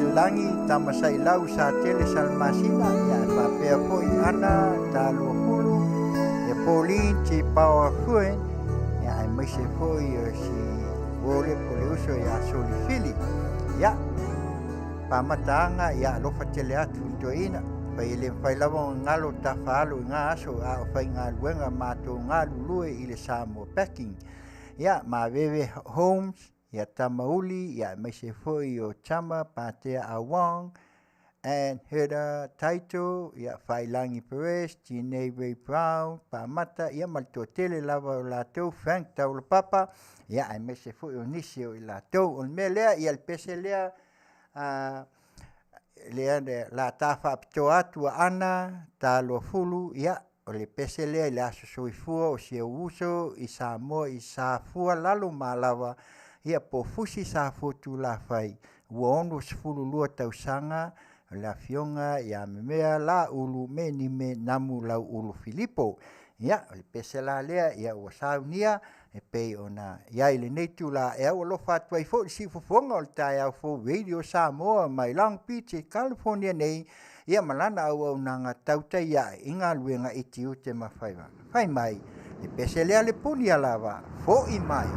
le Lagi, Tamasailau Satele Salamasina, ia e faapea foi Ana Taluafulu, ia Pauline Tipaoa Fuen, ia aemaise foi o si uo lea po o le uso ia Solifili. Ia, faamataaga, ia alofa tele atu i le toeaina. Fai e le mafai lava ona galo tafaalo i na aso a o faigaluega matou galulue i le Samoa Packing. Ia, Maveve Holmes, ia Tamauli, ia aemaise foi o Tama Patea Awong, Ann Herder Taito, ia Failagi Perez, Tinei Ray Brown, Pamata, ia ma le toatele lava o latou, Frank Taulapapa, ia aemaise foi o nisi o i latou. O le mea lea, ia le pese lea, a lea la ta faapitoa atu a Ana Taluafulu, ia o le pese lea i le aso soifua o si ou uso i Samoa i Safua lalo ma lava, ia po o Fusi Safua Tulafai, ua 62 tausaga o le afioga ia Memea Laulu Menime Namu Lauulu Filipo. Ia, o le pese la lea, ia ua saunia e pei ona i ai lenei itula e aualofa atu ai foi i le siufofoga o le taeao fou Radio Samoa mai Long Beach i California nei, ia ma lana auaunaga tautai ae i galuega i tiute ma faiva. Fai mai, le pese lea le puni a lava, fo'i mai.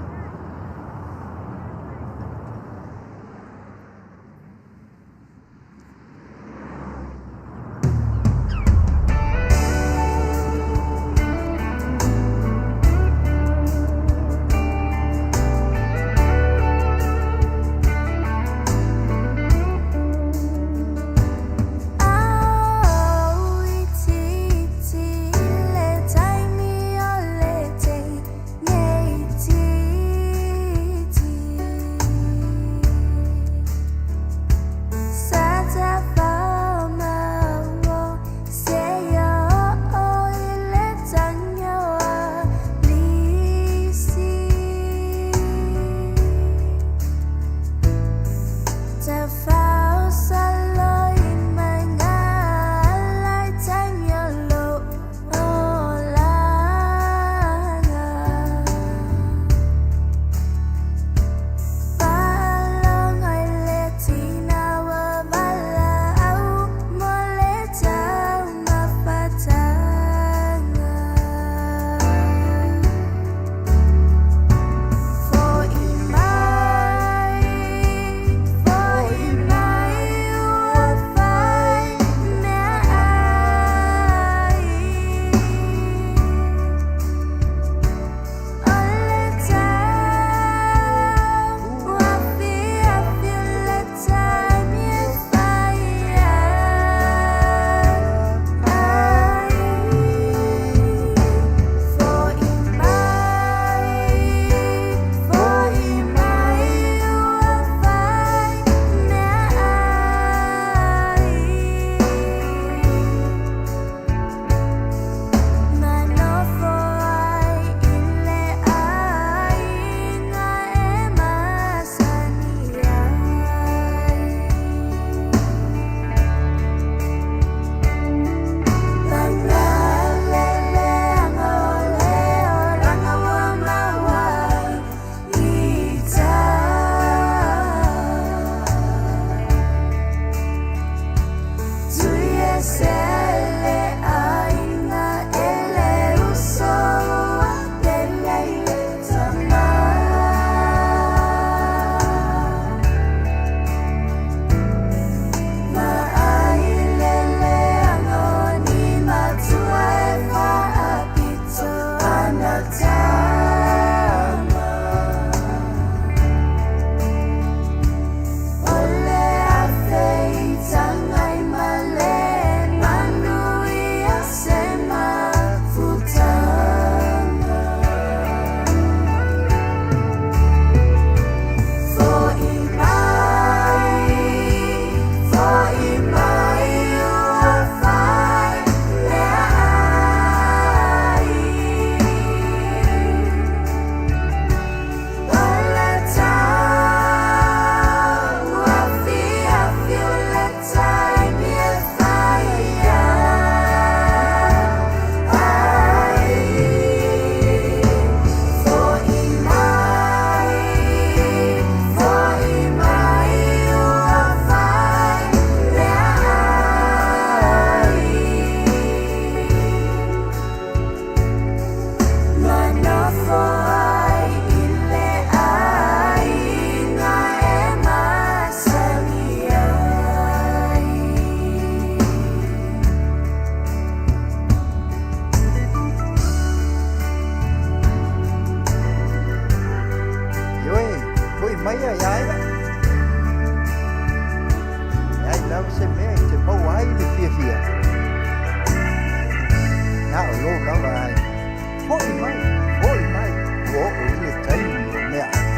Fo'i mai, fo'i mai, ua oo i le taimi o meaai.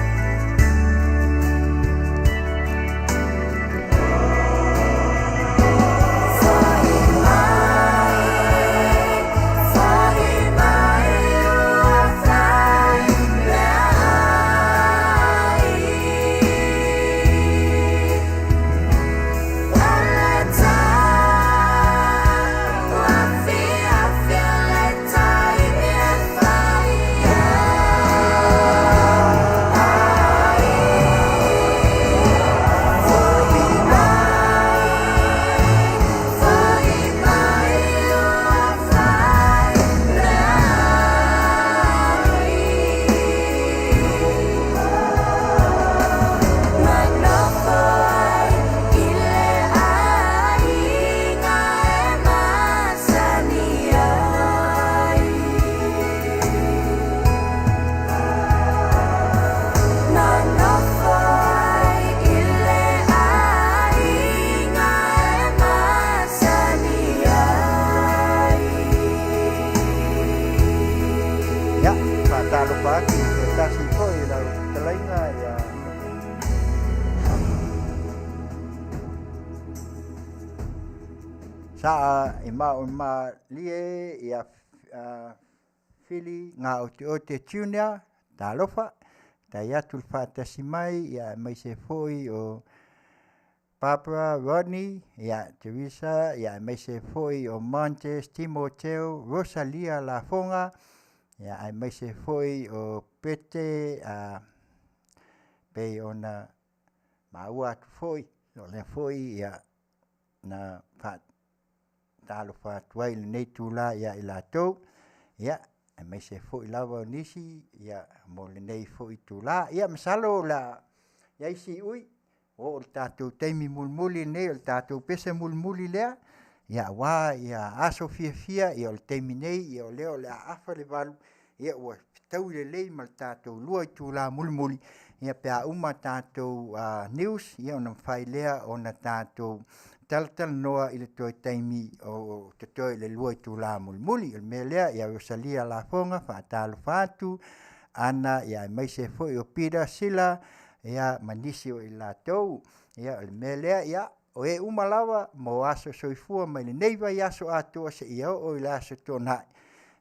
Ia, faatalofa atu i se tasi foi i lau fetalaiga ia Saa e ma o malie ia Fili Gaoteote Junior, talofa, tai atu le faatasi mai ia aemaise foi o Barbara Rodney, ia Teresa, ia aemaise foi o Montes Timoteo, Rosalia Lafoga, ia aemaise foi o Pete pei ona maua atu foi, o lea foi ia na faatalofa atu ai i lenei itula ia i latou, ia aemaise foi lava o nisi ia mo lenei foi itula. Ia masalo o le a i ai siui, ua oo i le tatou taimi mulimuli lenei o le tatou pese mulimuli lea, ia aua aso fiafia, ia o le taimi nei o lea o le a afa le 8:00, ia ua fetaui lelei ma le tatou 2 itula mulimuli, ia pe a uma tatou news, ia ona mafai lea ona tatou talatalanoa i le toe taimi o totoe i le 2 itula mulimuli. O le mea lea ia Rosalia Lafoga, faatalofa atu, Ana ia aemaise foi o Peter Sila ia ma nisi o i latou. Ia o le mea lea, ia o e uma lava mo aso soifua mai lenei vaiaso atoa seia oo i le aso Toonai,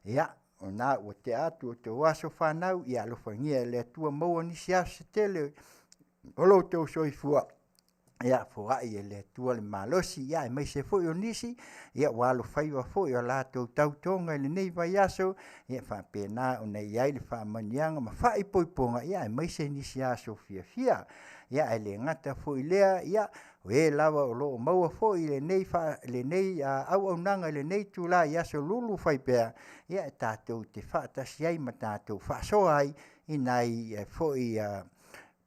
ia o lena ua tea atu outou aso fanau, ia alofagia e le Atua maua nisi aso se tele o lo outou soifua, ia foai e le Atua le malosi, ia aemaise foi o nisi ia ua alofaiva foi i a latou tautoga i lenei vaiaso, ia faapena ona i ai le faamanuiaga ma faaipoipoga, ia aemaise nisi aso fiafia. Ia ae le gata foi i lea, ia o e lava o lo o maua foi i lenei auaunaga i lenei itula i aso lulu faipea, ia e tatou te faatasi ai ma tatou faasoa ai i nai foi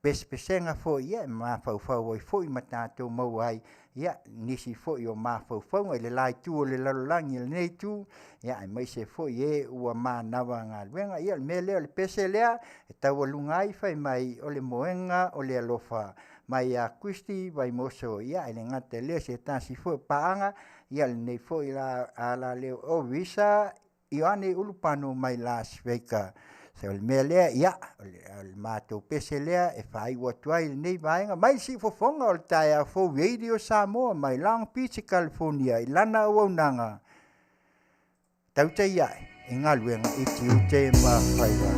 pesepesega foi e mafaufau ai foi ma tatou maua ai nisi foi o mafaufauga i le la itu o le lalolagi i lenei itu, aemaise foi e ua manava galuega. Ia o le mea lea o le pese lea e taualuga ai fai mai o le moega o le alofa mai ia Christy Vaimoso. Ia e le gata i lea o se tasi foi o paaga, ia lenei foi alaleo o Risa Ioane Ulupano mai Las Vegas. So o le mea lea, ia, o le matou pese lea e faaiu atu ai lenei vaega mai le siufofoga o le taeao fou Radio Samoa mai Long Beach, California i lana auaunaga tautai ae i galuega i tiute ma faiva.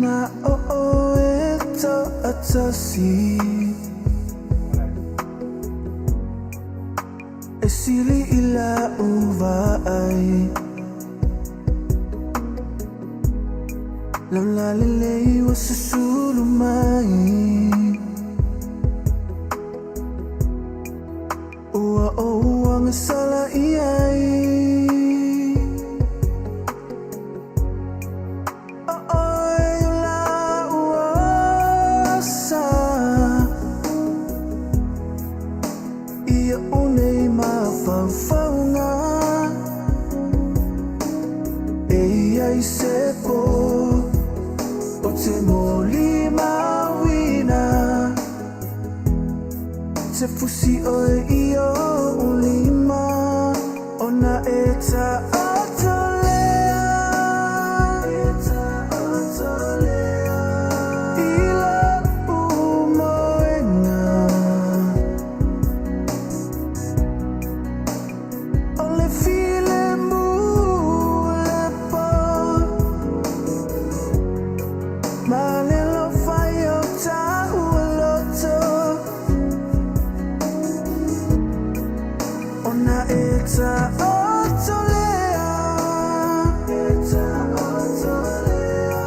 Na o e to'atasi E sili i la'u vaai Laulā lelei ua susulu mai Ua ou agasala i ai O ʻoe o la'u osa Iaʻu nei mafaufauga E i ai se po. fusi oe i oʻu lima Ona e taoto lea I loʻu moena O le filemu le pō Ma le alofa i o tāua loto Ona e taoto lea E taoto lea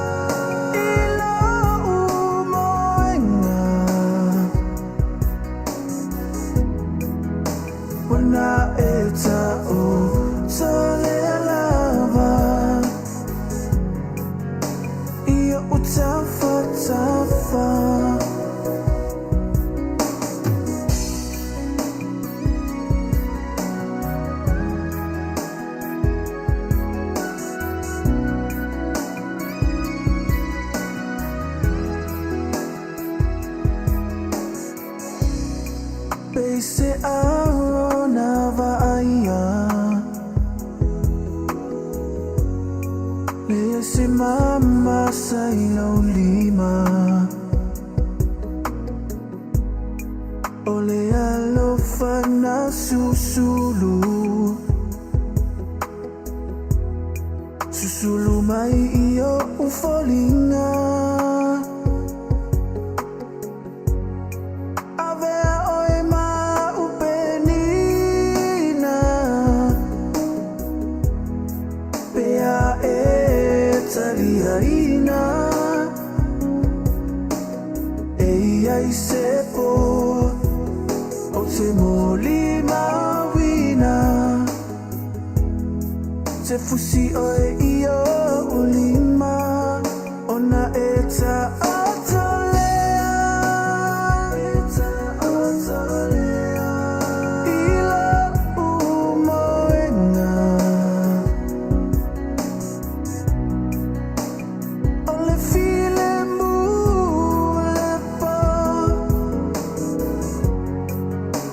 I loʻu moena Ona e taoto lea lava I oʻu tafatafa. Pei se ao na vaaia Le se mama sa i lou lima O le alofa na susulu Susulu mai i oʻu foliga Avea oe ma upenina Pea e taliaina E iai se pō O te molimauina Te fusi oe i oʻu lima Ona e taoto lea E taoto lea I loʻu moena O le filemu le pō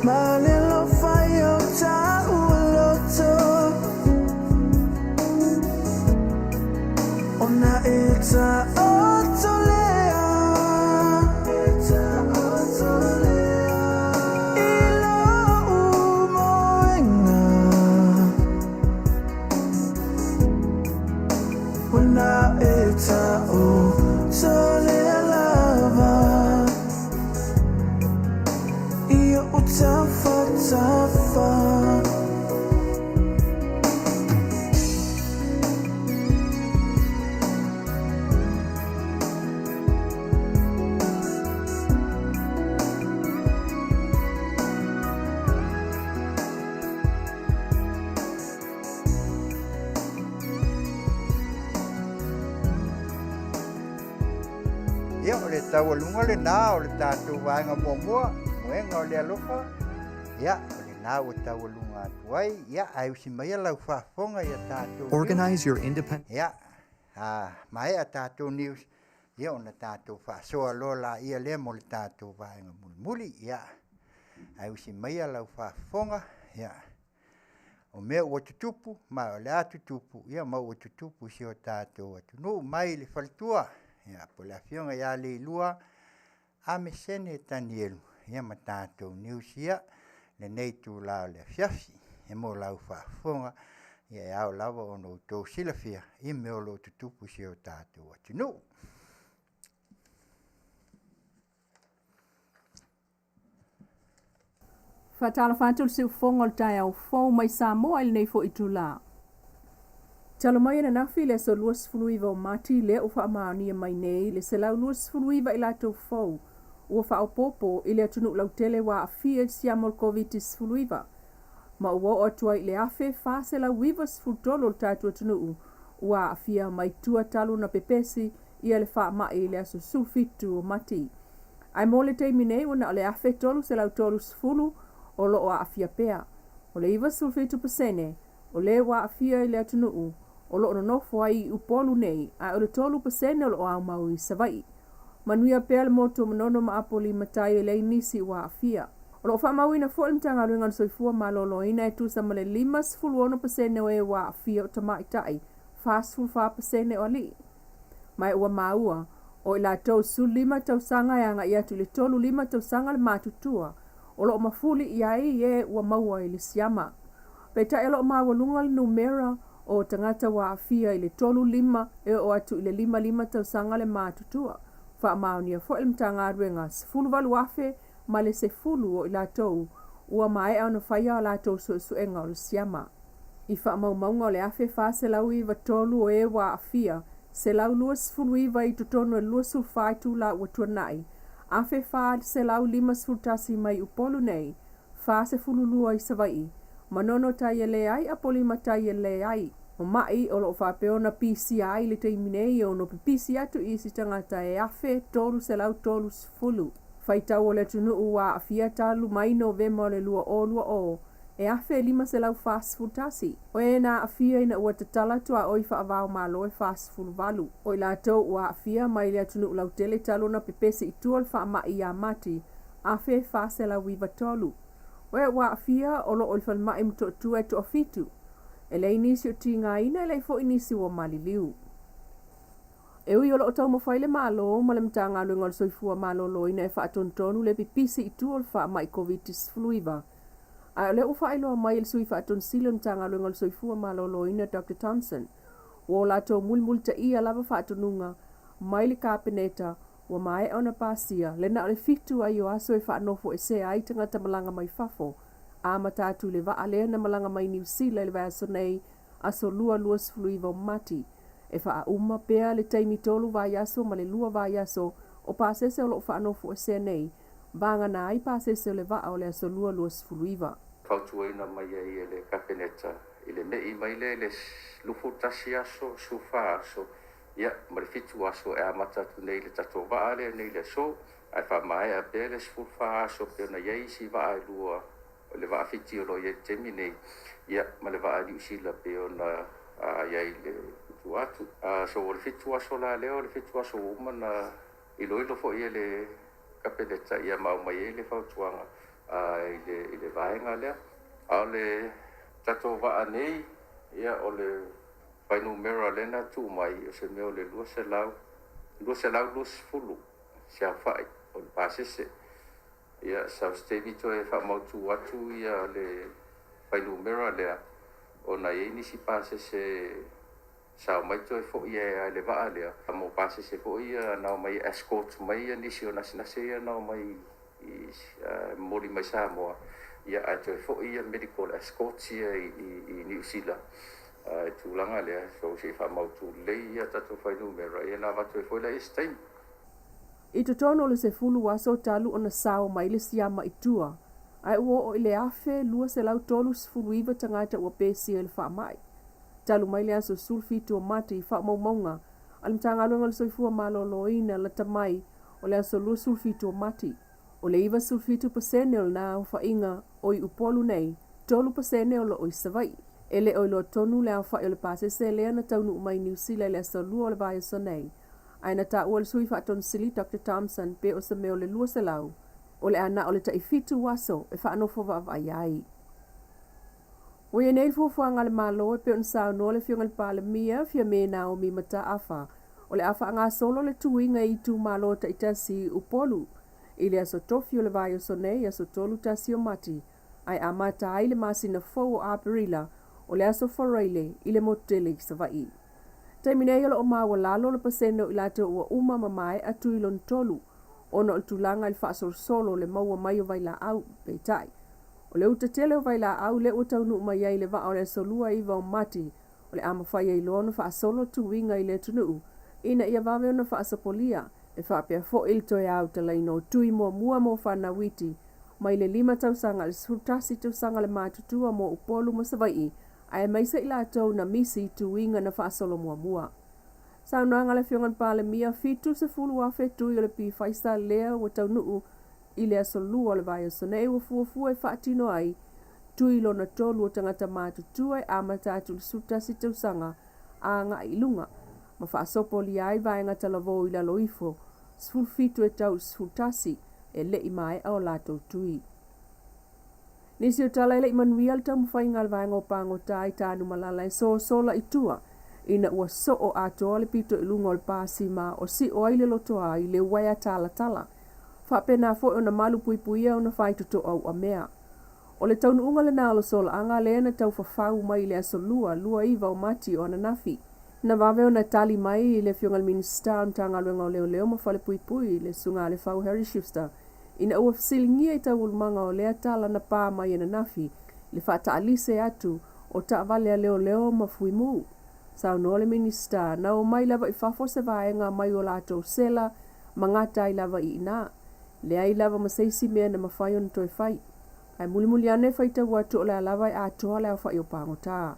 Ma le alofa i o tāua loto Ona e taoto lea E taoto lea I loʻu moena Ona e taoto lea lava I oʻu tafatafa. Ia, o le taualuga lenā o le tatou vaega muamua, moega o le alofa. Ia, o lenā ua taualuga atu ai. Ia, ae usi maia lau faafofoga ia tatou news. Organize your independent. Ia, a maea tatou news, ia ona tatou faasoa loa laia lea mo le tatou vaega mulimuli. Ia, ae usi maia lau faafofoga, ia, o mea ua tutupu, ma o le a tutupu, ia ma ua tutupu i si o tatou atunuu mai le faletua, ia, po o le afioga ia Leilua Amesene Tanielu, ia ma tatou news ia, lenei itula o le afiafi, e mo lau faafofoga, ia e ao lava ona outou silafia i mea o lo o tutupu i si o tatou atunuu. Faatalofa atu le siufofoga o le taeao fou mai Samoa i lenei foi itula. Talo mai ananafi i le aso 29 o Mati lea ua faamaonia mai nei le 129 i latou fou ua faaopoopo i le atunuu lautele ua aafia i le siama o le Koviti-19 ma ua oo atu ai i le 1,493 o le tatou atunuu ua aafia mai tua talu ona pepesi ia le faamai i le aso 17 o Mati. Ae mo le taimi nei ua na o le 1,330 o lo o aafia pea. O le 97% o le ua aafia i le atunuu o lo o nonofo ai i Upolu nei, ae o le 3% o lo o aumau i Savaii. Manuia pea le motu o Manono ma Apolima Tai e leai nisi ua aafia. O lo o faamauina foi le Matagaluega o le Soifua Maloloina e tusa ma le 56% o e ua aafia o tamaitai, 44% o alii. Ma ua maua, o i latou 15 tausaga e agai atu i le 35 tausaga le matutua, o lo o mafuli i ai e ua maua i le siama. Peitai o lo o maualuga le numera o tagata ua aafia i le 35 e oo atu i le 55 tausaga le matutua. Faamaonia foi le Matagaluega 18,000 ma le 10 o i latou ua maea ona faia a latou suesuega o le siama. I faamaumauga o le 1,493 o e ua aafia, 129 i totonu o le 24 itula ua tuanai, 1,451 mai Upolu nei, 42 i Savaii, Manono tai e leai, Apolima tai e leai. O ma'i o lo o faapea ona pisia ai i le taimi nei e ono pipisi atu i isi tagata e 1,330. Faitau o le atunuu ua aafia talu mai Novema o le 2020 e 1,541. O e na aafia ina ua tatala tuaoi faava-o-Malo e 48. O i latou ua aafia mai le atunuu lautele talu ona pepesi i tua o le faamai ia Mati 1,493. O e ua aafia o lo o i le falemai Motootua e toafitu. E leai nisi o tigaina, e leai foi nisi ua maliliu. E ui o lo o taumafai le Malo ma le Matagaluega o le Soifua Maloloina e faatonutonu le pipisi i tua o le faamai Koviti-19, ae o lea ua faailoa mai e le Sui Faatonu Sili o le Matagaluega o le Soifua Maloloina Doctor Thompson, ua o latou mulimulitaia lava faatonuga mai le Kapeneta ua maea ona pasia le na o le 7 ai o aso e faanofoesea ai tagata malaga mai fafo, amata atu i le vaa lea na malaga mai Niu Sila i le vaiaso nei, aso 2 29 o Mati, e faauma pea le taimi 3 vaiaso ma le 2 vaiaso o pasese o lo o faanofoesea nei, vagana ai pasese o le vaa o le aso 2 29. Fautuaina mai ai e le Kapeneta i le me'i mai lea i le 21 aso, 14 aso, ia, ma le 7 aso e amata atu nei i le tatou vaa lea nei i le aso, ae faamaea pea le 14 aso pei ona i ai isi vaa e lua, o le vaa Fiti o lo o i ai i le taimi nei, ia, ma le vaa Niu Sila pei ona i ai i le tua atu. So, o le 7 aso la lea, o le 7 aso ua uma ona iloilo foi e le Kapeneta ia ma aumai ai le fautuaga i le vaega lea. A o le tatou vaa nei, ia, o le fuainumera lea na tuu mai, o se mea o le 200, 220 se aofai o le pasese. Ia, sau se taimi toe faamautu atu ia le fuainumera lea, ona e i ai nisi pasese sa omai toe foi ai le vaa lea, mo pasese foi ia na omai escort mai ia nisi o nasenase ia na omai i momoli mai Samoa, ia, ae toe foi ia medical escorts ia i Niu Sila i tulaga lea. So se i faamautu lelei ia tatou fuainumera, ia na avatu ai foi la i se taimi. I totonu o le 10 aso talu ona sao mai le siama i tua, ae ua oo i le 1,239 tagata ua pesia i le faamai. Talu mai le aso 17 o Mati i faamaumauga a le Matagaluega o le Soifua Maloloina lata mai o le aso 27 o Mati. O le 97% o lena aofaiga o i Upolu nei, 3% o lo o i Savaii. E le o iloa tonu le aofai o le pasese lea na taunuu mai Niu Sila i le aso 2 o le vaiaso nei, ae na taua e le Sui Faatonu Sili Doctor Thompson pe o se mea o le 200, o le a na o le tai 7 aso e faanofo vaavaai ai. Ua i ai nei le fuafuaga a le Malo e pei ona saunoa le Afioga i le Palemia, Fiame Naomi Mataafa, o le a faagasolo le tuiga i itumalo taitasi i Upolu i le aso tofi o le vaiaso nei, aso 31 o Mati, ae amata ai le masina fou o Aperila o le aso Faraile i le motu tele i Savaii. Taimi nei o lo o maualalo le pasene o i latou ua uma ma maea tui lona tolu ona o le tulaga i le faasolosolo o le maua mai o vailaau. Peitai, o le uta tele o vailaau lea ua taunuu mai ai i le vaa o le aso 29 o Mati, o le a mafai ai loa ona faasolo tuiga i le atunuu ina ia vave ona faasopolia, e faapea foi le toe autalaina o tui muamua mo fanau iti mai le 5 tausaga i le 11 tausaga le matutua mo Upolu ma Savaii, aemaise i latou na misi i tuiga na faasolo muamua. Saunoaga a le Afioga i le Palemia, 70,000 tui o le P-Pfizer lea ua taunuu i le aso 2 o le vaiaso nei ua fuafua e faatino ai tui lona tolu o tagata matutua e amata atu i le 11 tausaga agai i luga, ma faasopolia ai vaega talavou i lalo ifo 17 e tau i le 11 e le i maea o latou tui. Nisi o tala e le i manuia le taumafaiga a le vaega o pagota i Tanumalala e sosola i tua ina ua soo atoa le pito i luga o le pasima o sio ai le lotoa i le uaea talatala. Faapena foi ona malu puipuia ona faitotoa uamea. O le taunuuga lena o le solaaga lea na taufafau mai i le aso Lua, 29 o Mati o ananafi. Na vave ona tali mai le Afioga i le Minisita o le Matagaluega o Leoleo ma Falepuipui, le Susuga a Lefau Harry Schuster, ina ua fesiligia i taualumaga o lea tala na pa mai ananafi i le faataalise atu o taavale a leoleo ma fuimu. Saunoa le Minisita, na omai lava i fafo se vaega mai o latou sela ma gata ai lava i ina. Leai lava ma se isi mea na mafai ona toe fai. Ae mulimuli ane faitau atu o le a lava e atoa le aofai o pagota.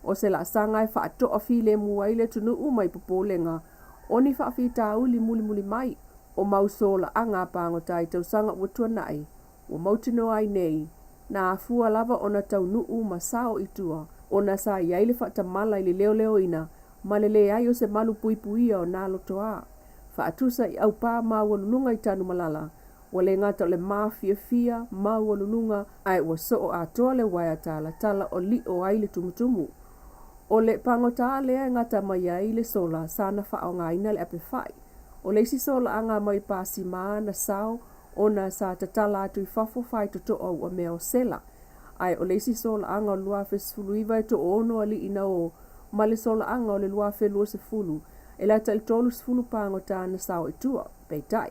O se laasaga e faatoa filemu ai le atunuu mai popolega o ni faafitauli mulimuli mai o mau solaaga a pagota i tausaga ua tuanai, ua mautinoa ai nei, na afua lava ona taunuu ma sao i tua ona sa i ai le faatamala i le leoleoina ma le leai o se malu puipuia o nā lotoā. Faatusa i aupā maualuluga i Tanumalala, ua le gata o le mafiafia maualuluga ae ua soo atoa le uaea talatala o lio ai le tumutumu. O le pagota lea e gata mai ai le sola sa na faaaogaina le apefai. O le isi solaaga mai pasima na sao ona sa tatala atu i fafo faitotoa ua mea o sela. Ae o le isi solaaga o le 2019 e 6 alii na o ma le solaaga o le 2020 e lata i le 30 pagota na sao i tua. Peitai,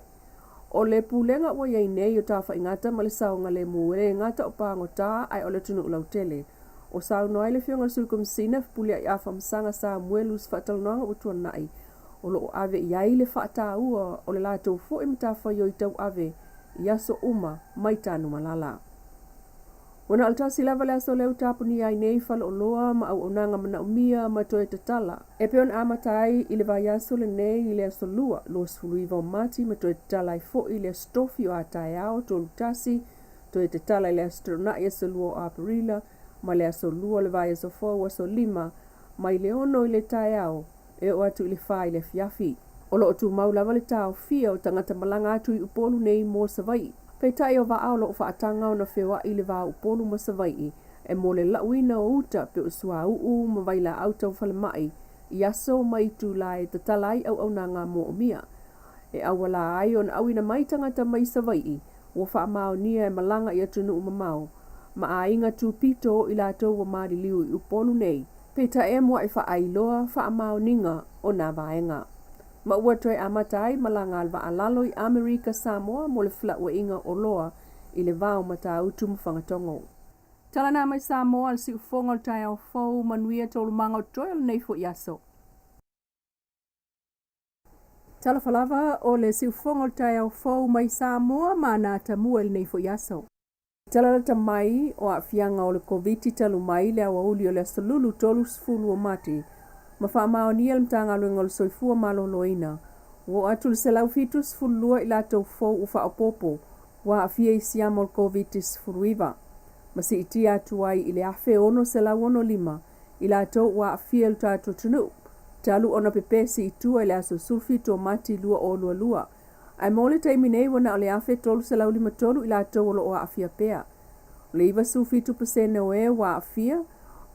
o le pulega ua i ai nei o tafaigata ma le saogalemu e le gata o pagota ae o le atunuu lautele. O saunoa ai le Afioga i le Sui Komesina Fepuleai Afamasaga Samuelu i se faatalanoaga ua tuanai o loo ave i ai le faataua o le latou foi matafaioi tauave i aso uma mai Tanumalala. Ua na o le tasi lava le aso lea ua tapunia ai nei faleoloa ma auaunaga manaomia ma toe tatala e pei ona amata ai i le vaiaso lenei i le aso Lua, 29 o Mati ma toe tatala ai foi i le aso Tofi o a taeao 31, toe tatala i le aso Toonai aso 2 o Aperila ma le aso Lua o le vaiaso fou aso 5 mai le 6 i le taeao e oo atu i le 4 i le afiafi. O loo tumau lava le taofia o tagata malaga atu i Upolu nei mo Savaii. Peitai o vaa o loo faataga ona feoai i le va o Upolu ma Savaii e mo le lauina o uta pe o suauu ma vailaau tau falemai i aso ma itula e tatala ai auaunaga moomia. E auala ai ona auina mai tagata mai Savaii ua faamaonia e malaga i atunuu mamao ma aiga tupito i latou ua maliliu i Upolu nei. Peitai e muai faailoa faamaoniga o nā vaega. Ma ua toe amata ai malaga a le vaalalo i Amerika Samoa mo le felauaiga oloa i le va o Matautu ma Fagatogo. Tala na mai Samoa le siufoga o le taeao fou, manuia taualumaga o totoe o lenei foi aso. Talofa lava o le siufoga o le taeao fou mai Samoa ma ana atamua i lenei foi aso. Tala lata mai o aafiaga o le Koviti talu mai le aoauli o le aso Lulu 30 o Mati ma faamaonia le Matagaluega o le Soifua Maloloina ua oo atu i le 172 i latou fou ua faaopoopo ua aafia i siama o le Koviti-19 ma siitia atu ai i le 1,665 i latou ua aafia i lo tatou atunuu talu ona pepesi i tua i le aso 17 o Mati 2022. Ae mo le taimi nei ua na o le 1,353 i latou o loo aafia pea. O le 97% o e ua aafia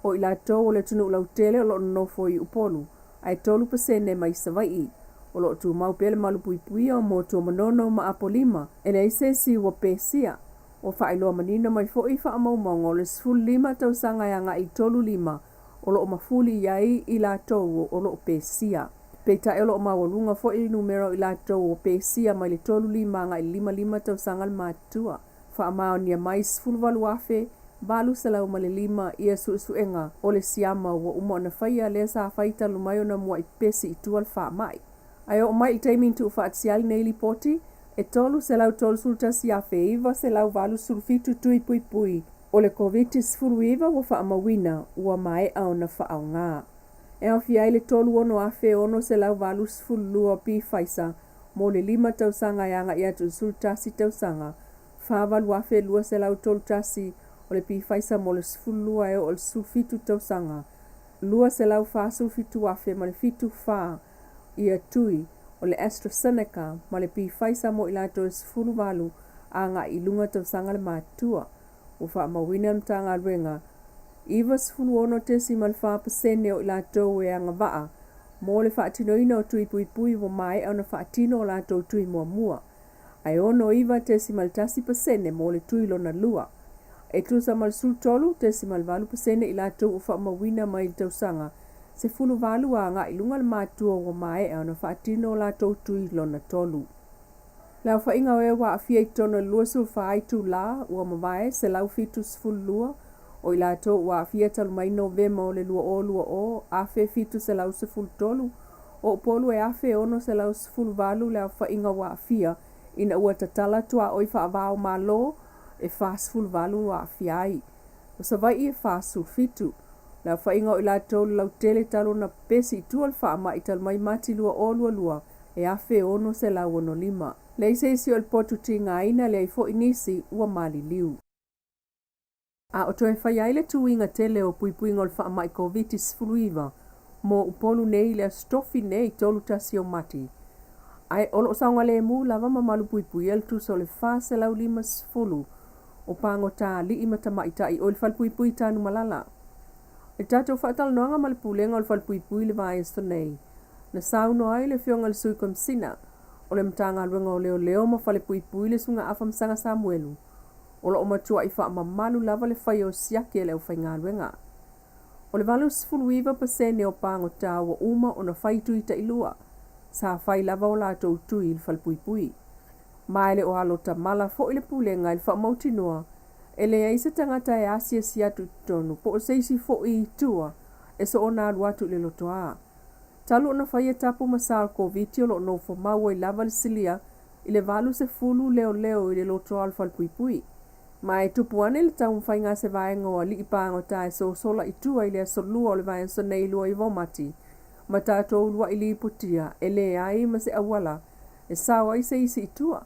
o i latou o le atunuu lautele o loo nonofo i Upolu, ae 3% mai Savaii. O loo tumau pea le malupuipuia o Motu o Manono ma Apolima, e leai se isi ua pesia. Ua faailoa manino mai foi i faamaumauga o le 15 tausaga e agai i 35 o loo mafuli i ai i latou o loo pesia. Peitai o loo maualuga foi le numera o i latou ua pesia mai le 35 agai i le 55 tausaga le matutua. Faamaonia mai 18,805 ia suesuega o le siama ua uma ona faia lea sa fai talu mai ona muai pepesi i tua le faamai. Ae oo mai i le taimi na tuufaatasia ai lenei lipoti, e 331,987 tui puipui o le Koviti-19 ua faamauina ua maea ona faaaoga. E aofia ai le 36,682 P-Pfizer mo le 5 tausaga e agai atu i le 11 tausaga, 48,231 o le P-Pfizer mo le 12 e oo i le 17 tausaga, 247,074 ia tui o le AstraZeneca ma le P-Pfizer mo i latou e 18 agai i luga tausaga le matutua. Ua faamauina e le Matagaluega, 96.4% o i latou e agavaa mo le faatinoina o tui puipui ua maea ona faatino o latou tui muamua, ae 69.1% mo le tui lona lua. E tusa ma le 13.8% i latou ua faamauina mai le tausaga 18 agai i luga le matutua ua maea ona faatino o latou tui lona tolu. Le aofaiga o e ua aafia i totonu o le 24 itulā ua mavae, 172 o i latou ua aafia talu mai Novema o le 2020, 1,713, o Upolu e 1,618 le aofaiga ua aafia ina ua tatala tuaoi faava-o-Malo e 48 ua aafia ai. O Savaii e 47 le aofaiga o i latou le lautele talu ona pepesi i tua le faamai talu mai Mati 2022 e 1,665. Leai se isi o le potu tigaina, leai foi nisi ua maliliu. A o toe faia ai le tuiga tele o puipuiga o le faamai Koviti-19 mo Upolu nei i le Aso Tofi nei 31 o Mati, ae o lo o saogalemu lava ma malupuipuia le tusa o le 450 o pagota alii ma tamaitai o i le falepuipui Tanumalala. I le tatou faatalanoaga ma le Pulega o le Falepuipui i le vaiaso nei, na saunoa ai le Afioga i le Sui Komesina o le Matagaluega o Leoleo ma Falepuipui le Susuga Afamasaga Samuelu, o lo o matuai faamamalu lava le faia o siaki a le aufaigaluega. O le 89% o pagota ua uma ona fai tui tailua, sa fai lava o latou tui i le falepuipui. Ma e le o alo tamala foi le Pulega i le faamautinoa e leai se tagata e asiasi atu i totonu po o se isi foi i tua e soona alu atu i le lotoa. Talu ona faia tapu ma sa o le Koviti o lo o nofo mau ai lava le silia i le 80 leoleo i le lotoa o le falepuipui. Ma e tupu ane le taumafaiga a se vaega o alii pagota e sosola i tua i le aso Lua o le vaiaso nei 29 o Mati ma tatou uluai lipotia e leai ma se auala e sao ai se isi i tua,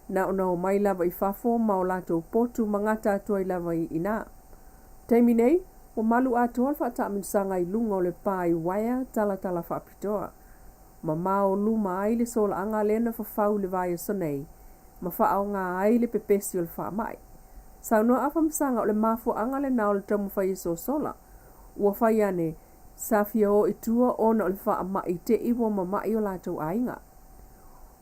na ona omai lava i fafo ma o latou potu ma gata atu ai lava i ina. Taimi nei, ua malu atoa le faataamilosaga i luga o le pa i uaea talatala faapitoa. Mamao luma ai le solaaga lea na fafau i le vaiaso nei ma faaaoga ai le pepesi o le faamai. Saunoa Afamasaga o le mafuaaga lena o le taumafai e sosola. Ua fai ane, sa fia o i tua ona o le faamai te i ua mama'i o latou aiga.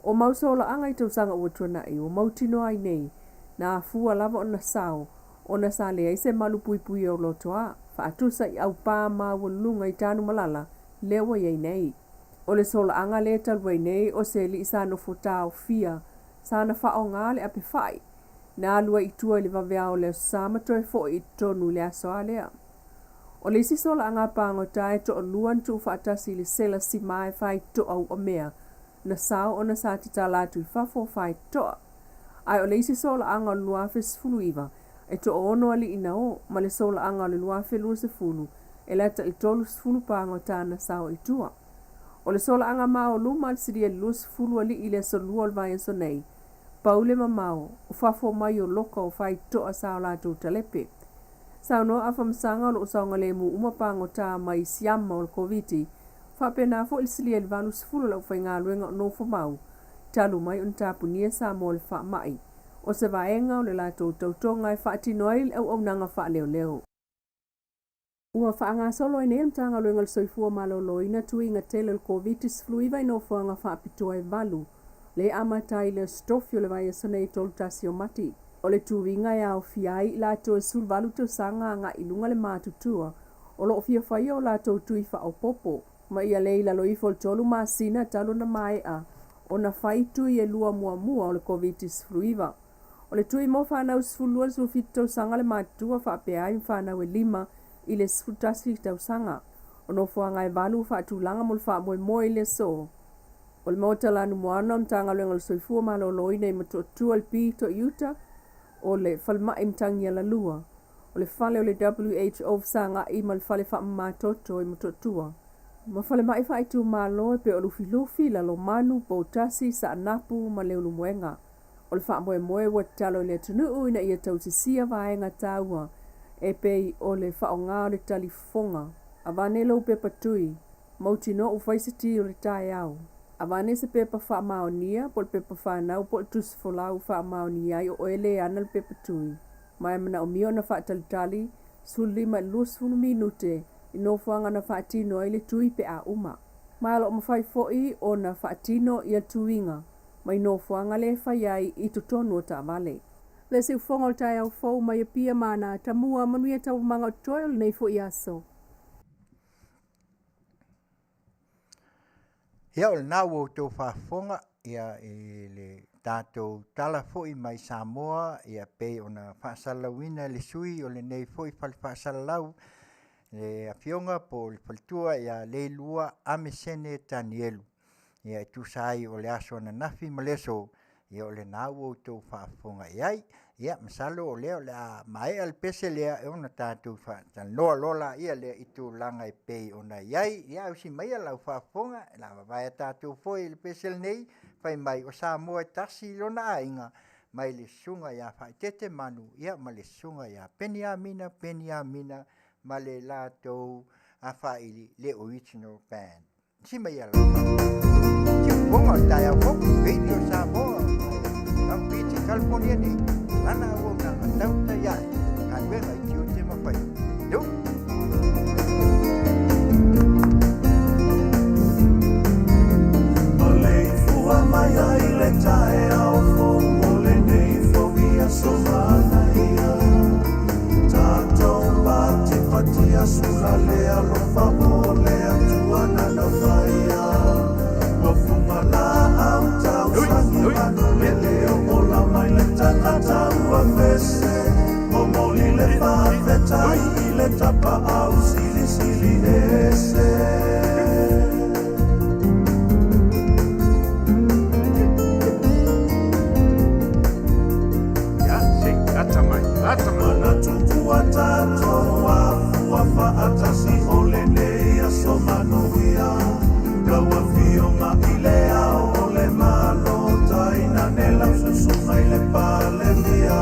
O mau solaaga i tausaga ua tuana'i, ua mautinoa ai nei, na afua lava ona sao, ona sa leai se malu puipuia o lotoa, faatusa i aupā maualuluga i Tanumalala lea ua i ai nei. O le solaaga lea talu ai nei o se alii sa nofo taofia, sa na faaaoga le ape fa'i, na alu ai i tua i le vaveao o le Aso Sa ma toe fo'i i totonu i le aso a lea. O le isi solaaga pagota e toalua na tuufaatasi i le sela sima e faitoa uamea na sao ona sa tatala atu i fafo o faitoa. Ae o le isi solaaga o le 2019 e toaono alii na o, ma le solaaga o le 2020 e lata i le 30 pagota na sao i tua. O le solaaga maoluma a le silia i le 20 alii i le aso Lua o le vaiaso nei, pau le mamao o fafo mai o loka o faitoa sa o latou talepe. Saunoa Afamasaga o lo o saogalemu uma pagota mai siama o le Koviti, faapena foi le silia i le 80 o le aufaigaluega o nofo mau talu mai ona tapunia Samoa i le faamai, o se vaega o le latou tautoga e faatino ai le auaunaga faaleoleo. Ua faagasolo ai nei le Matagaluega o le Soifua Maloloina tuiga tele o le Koviti-19 i nofoaga faapitoa e valu, lea e amata ai i le Aso Tofi o le vaiaso nei 31 o Mati. O le tuiga e aofia ai i latou e 18 tausaga agai i luga le matutua o lo o fia faia o latou tui faaopoopo, ma ia le i lalo ifo o le tolu masina talu ona maea ona fai tui e lua muamua o le Koviti-19. O le tui mo fanau 12 i le 17 tausaga le matutua faapea ai ma fanau e lima i le 11 tausaga. O nofoaga e valu ua faatulaga mo le faamoemoe i le aso. O le Maota Lanumoana o le Matagaluega o le Soifua Maloloina i Motootua i le pito i uta o le Falemai Matagialalua, o le fale o le WHO Fesagai ma le Fale Faamamatoto i Motootua, ma falemai faaitumalo e pei o Lufilufi, Lalomanu, Poutasi, Saanapu ma Leulumoega. O le faamoemoe ua tatalo i le atunuu ina ia tausisia vaega taua e pei o le faaaoga o le talifofoga, avane lou pepa tui, mautinoa ua fai se ti o le taeao, avane se pepa faamaonia po o le pepa fanau po o le tusi folau e faamaonia ai o oe le ana le pepa tui. Ma e manaomia ona faatalitali 15 i le 20 minute i nofoaga na faatino ai le tui pe a uma. Ma o lo o mafai foi ona faatino ia tuiga mai nofoaga lea e fai ai i totonu o taavale. Le siufofoga o le taeao fou mai Apia ma ana Tamua, manuia taualumaga o totoe o lenei foi aso. Ia o lena ua outou faafofoga ia i le tatou tala foi mai Samoa ia pei ona faasalalauina e le sui o lenei foi fale faasalalau le afioga po o le faletua ia Leilua Amesene Tanielu. Ia e tusa ai o le aso ananafi ma le aso, ia o lena ua outou faafofoga i ai. Ia masalo o lea o le a maea le pese lea ona tatou faatalanoa loa lea i tulaga e pei ona i ai. Ia ausi maia lau faafofoga, o le a vavae a tatou foe i le pese lenei, fai mai o Samoa e tasi lona aiga, mai le susuga ia Faaitete Manu ia ma le susuga ia Peniamina Peniamina ma le latou faaili le Original Band. Si mai ala. Siufofoga o le taeao fou, Radio Samoa, Long Beach, California nei, lana auaunaga tautai ae, galuega i tiute ma faiva. Nu! Maleifua mai ai le taeao fou o lenei foi aso manaia. Tatou patipatia sula le alofa o le Atua nana faia. Ua fuga laau tausagi manu lele o ola mai le tagata ua vese. Momoli le faafetai i le tapaau silisili ese. Ia, se i lata mai, lata mai. Manatu ua tatou afua faatasi o lenei aso manuia. Lau afioga i le Ao o le Malo, tainane lau susuga i le Palemia,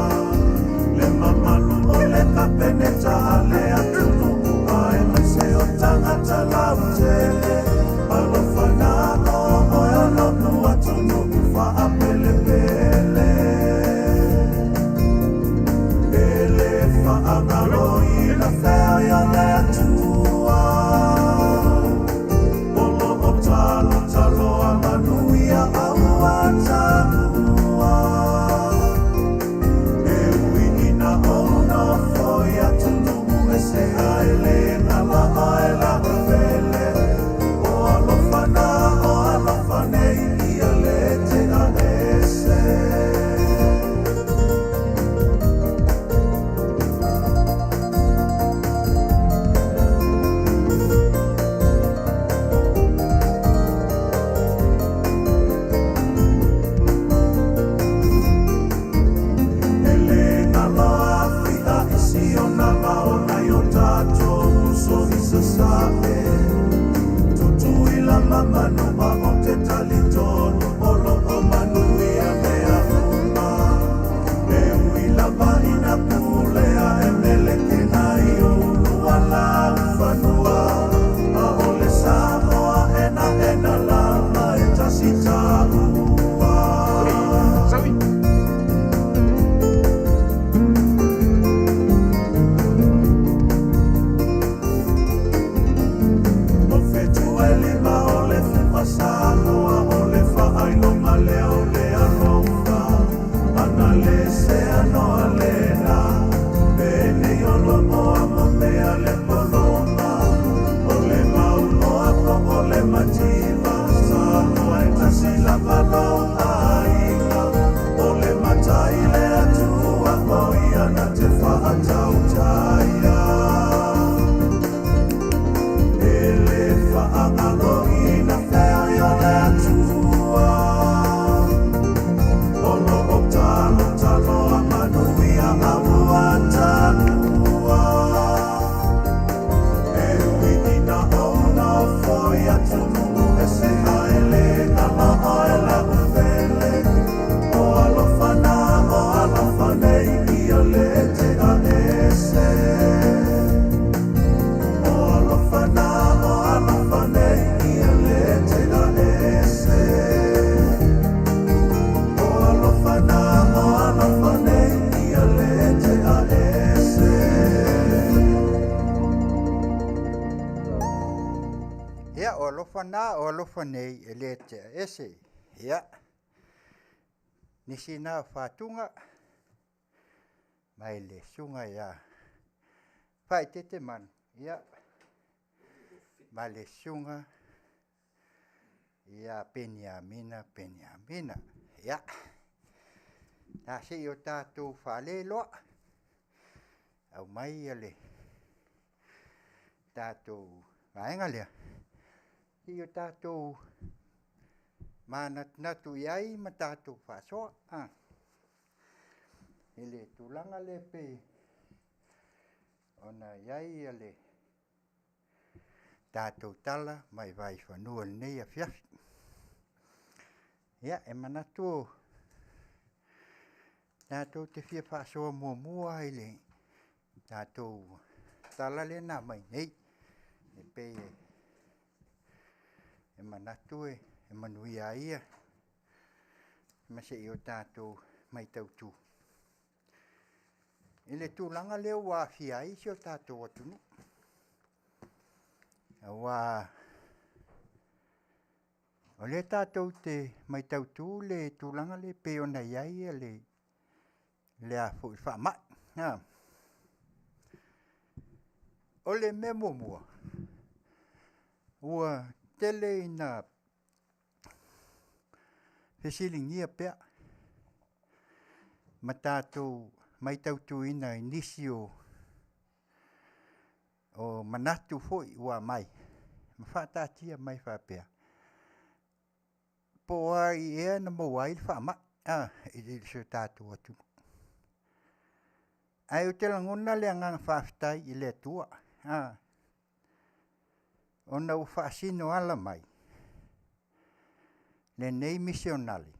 le mamalu o le Kapeneta a le atunuu aemaise o tagata lautele. Alofa na o oe o lou atunuu faapelepele. E le faagaloina fea o le Atua. O lo o talotaloa manuia aua taua. E ui ina ou nofo i atunuu ese ae le galo oe lau pele. O alofa na o alofa nei ia le tea ese. E le galo afia i Siona ma ona i o tatou uso i Sasae. Tutuila ma Manua o te talitonu o lo o manuia mea uma. E ui lava ina pulea e meleke nai o ulua laufanua. A o le Samoa enaena lava e tasi taua. Saui! O fetu e lima o le fuva Ia, o alofa na o alofa nei e le tea ese. Ia, nisi na o fatuga mai le susuga ia Faaeteete Manu, ia, ma le susuga ia Peniamina Peniamina. Ia, a se i o tatou faaleloa, aumai le tatou vaega lea, se i o tatou manatunatu i ai ma tatou faasoa. I le tulaga lea pei ona i ai le tatou tala mai vaifanua i lenei afiafi. Ia, e manatu o tatou te fia faasoa muamua i le tatou tala lea na aumai nei. E pei e manatu e manuia ai ma se i o tatou matautu i le tulaga lea ua aafia ai si o tatou atunuu. Aua o lea tatou te matautu le tulaga lea pei ona i ai le faamai. O le mea muamua, ua tele ina fesiligia pea ma tatou matautuina i nisi o manatu foi ua aumai ma faataatia mai faapea, po o ai ea na maua ai le faamai i si o tatou atunuu. Ae ou te lagona le agaga faafetai i le Atua, ona ua faasino ala mai lenei misionale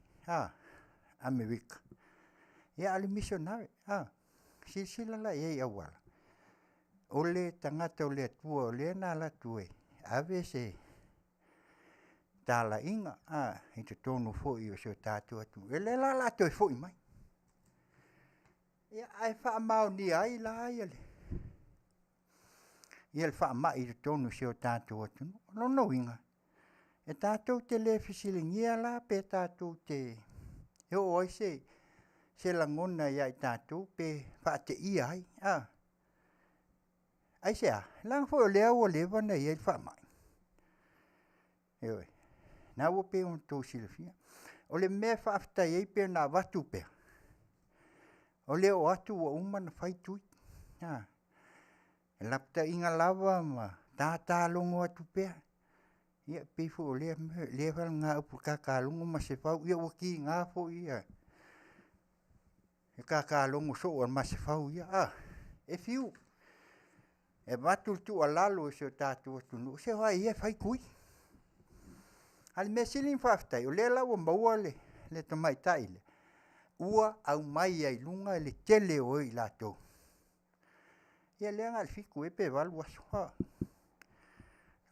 Amerika. Ia a o le misionare, silasila la i ai i auala, o le tagata o le Atua o lea na alu atu e ave se talaiga i totonu foi o si o tatou atunuu. O lea la o le a toe foi mai. Ia, ae faamaonia ai la le faamai i totonu o si o tatou atunuu. O lona uiga, e tatou te le fesiligia la pe tatou te oo ai se lagona ia i tatou pe faateia ai. Aisea? Leaga foi o lea ua leva ona i ai le faamai. Ioe. Na ua pei ona outou silafia. O le mea e faafetai ai pei ona avatu pea, o le oo atu ua uma ona fai tui. E lapataiga lava ma tatalogo atu pea. Ia pei foi o lea upu tatalogo Masefau, ia ua tiga foi le tatalogo soo a Masefau ia, e fiu e avatu le tuualalo i si o tatou atunuu, se o ai ia e fai tui. A o le mea sili ona faafetai, o lea la ua maua le tamaitai lea, ua aumai ai i luga le tele o i latou. Ia lea na o le 7 ea pe 8 aso,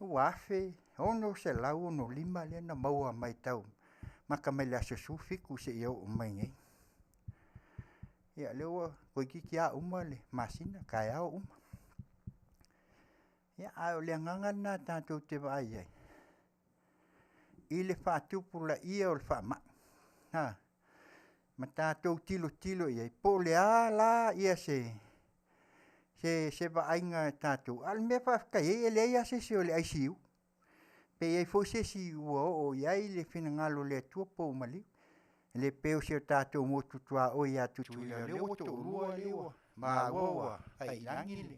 ua 1,665 lea na maua mai tau amata mai le aso 17 seia oo mai nei. Ia lea ua toeitiiti lava uma le masina, taeao uma. Ia, a o le agaga lena tatou te vaai ai i le faatupulaia o le faamai, ma tatou tilotilo i ai, po o le a la se vaaiga a tatou. A o le mea e faafetai ai, e leai lava se isi o le ICU, pe i ai foi se isi ua oo i ai le finagalo o le Atua po ua maliu. E le pei o si o tatou motu tuaoi ia Tutuila, o lea ua toalua lea ua maua ua faiilagi le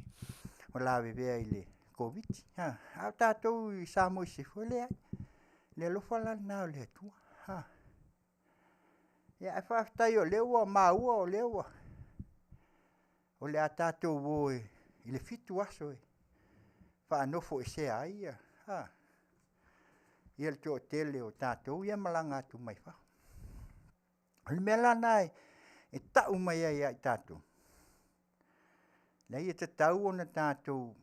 ua lavevea i le Koviti. A o tatou i Samoa i Sisifo, e leai. Le alofa la lena o le Atua. Ia, ae faafetai o lea ua maua o lea ua o le a tatou o i le 7 aso e faanofoesea ai ia le toatele o tatou ia e malaga atu mai fafo. O le mea la lena e tau mai ai ia i tatou, leai e tatau ona tatou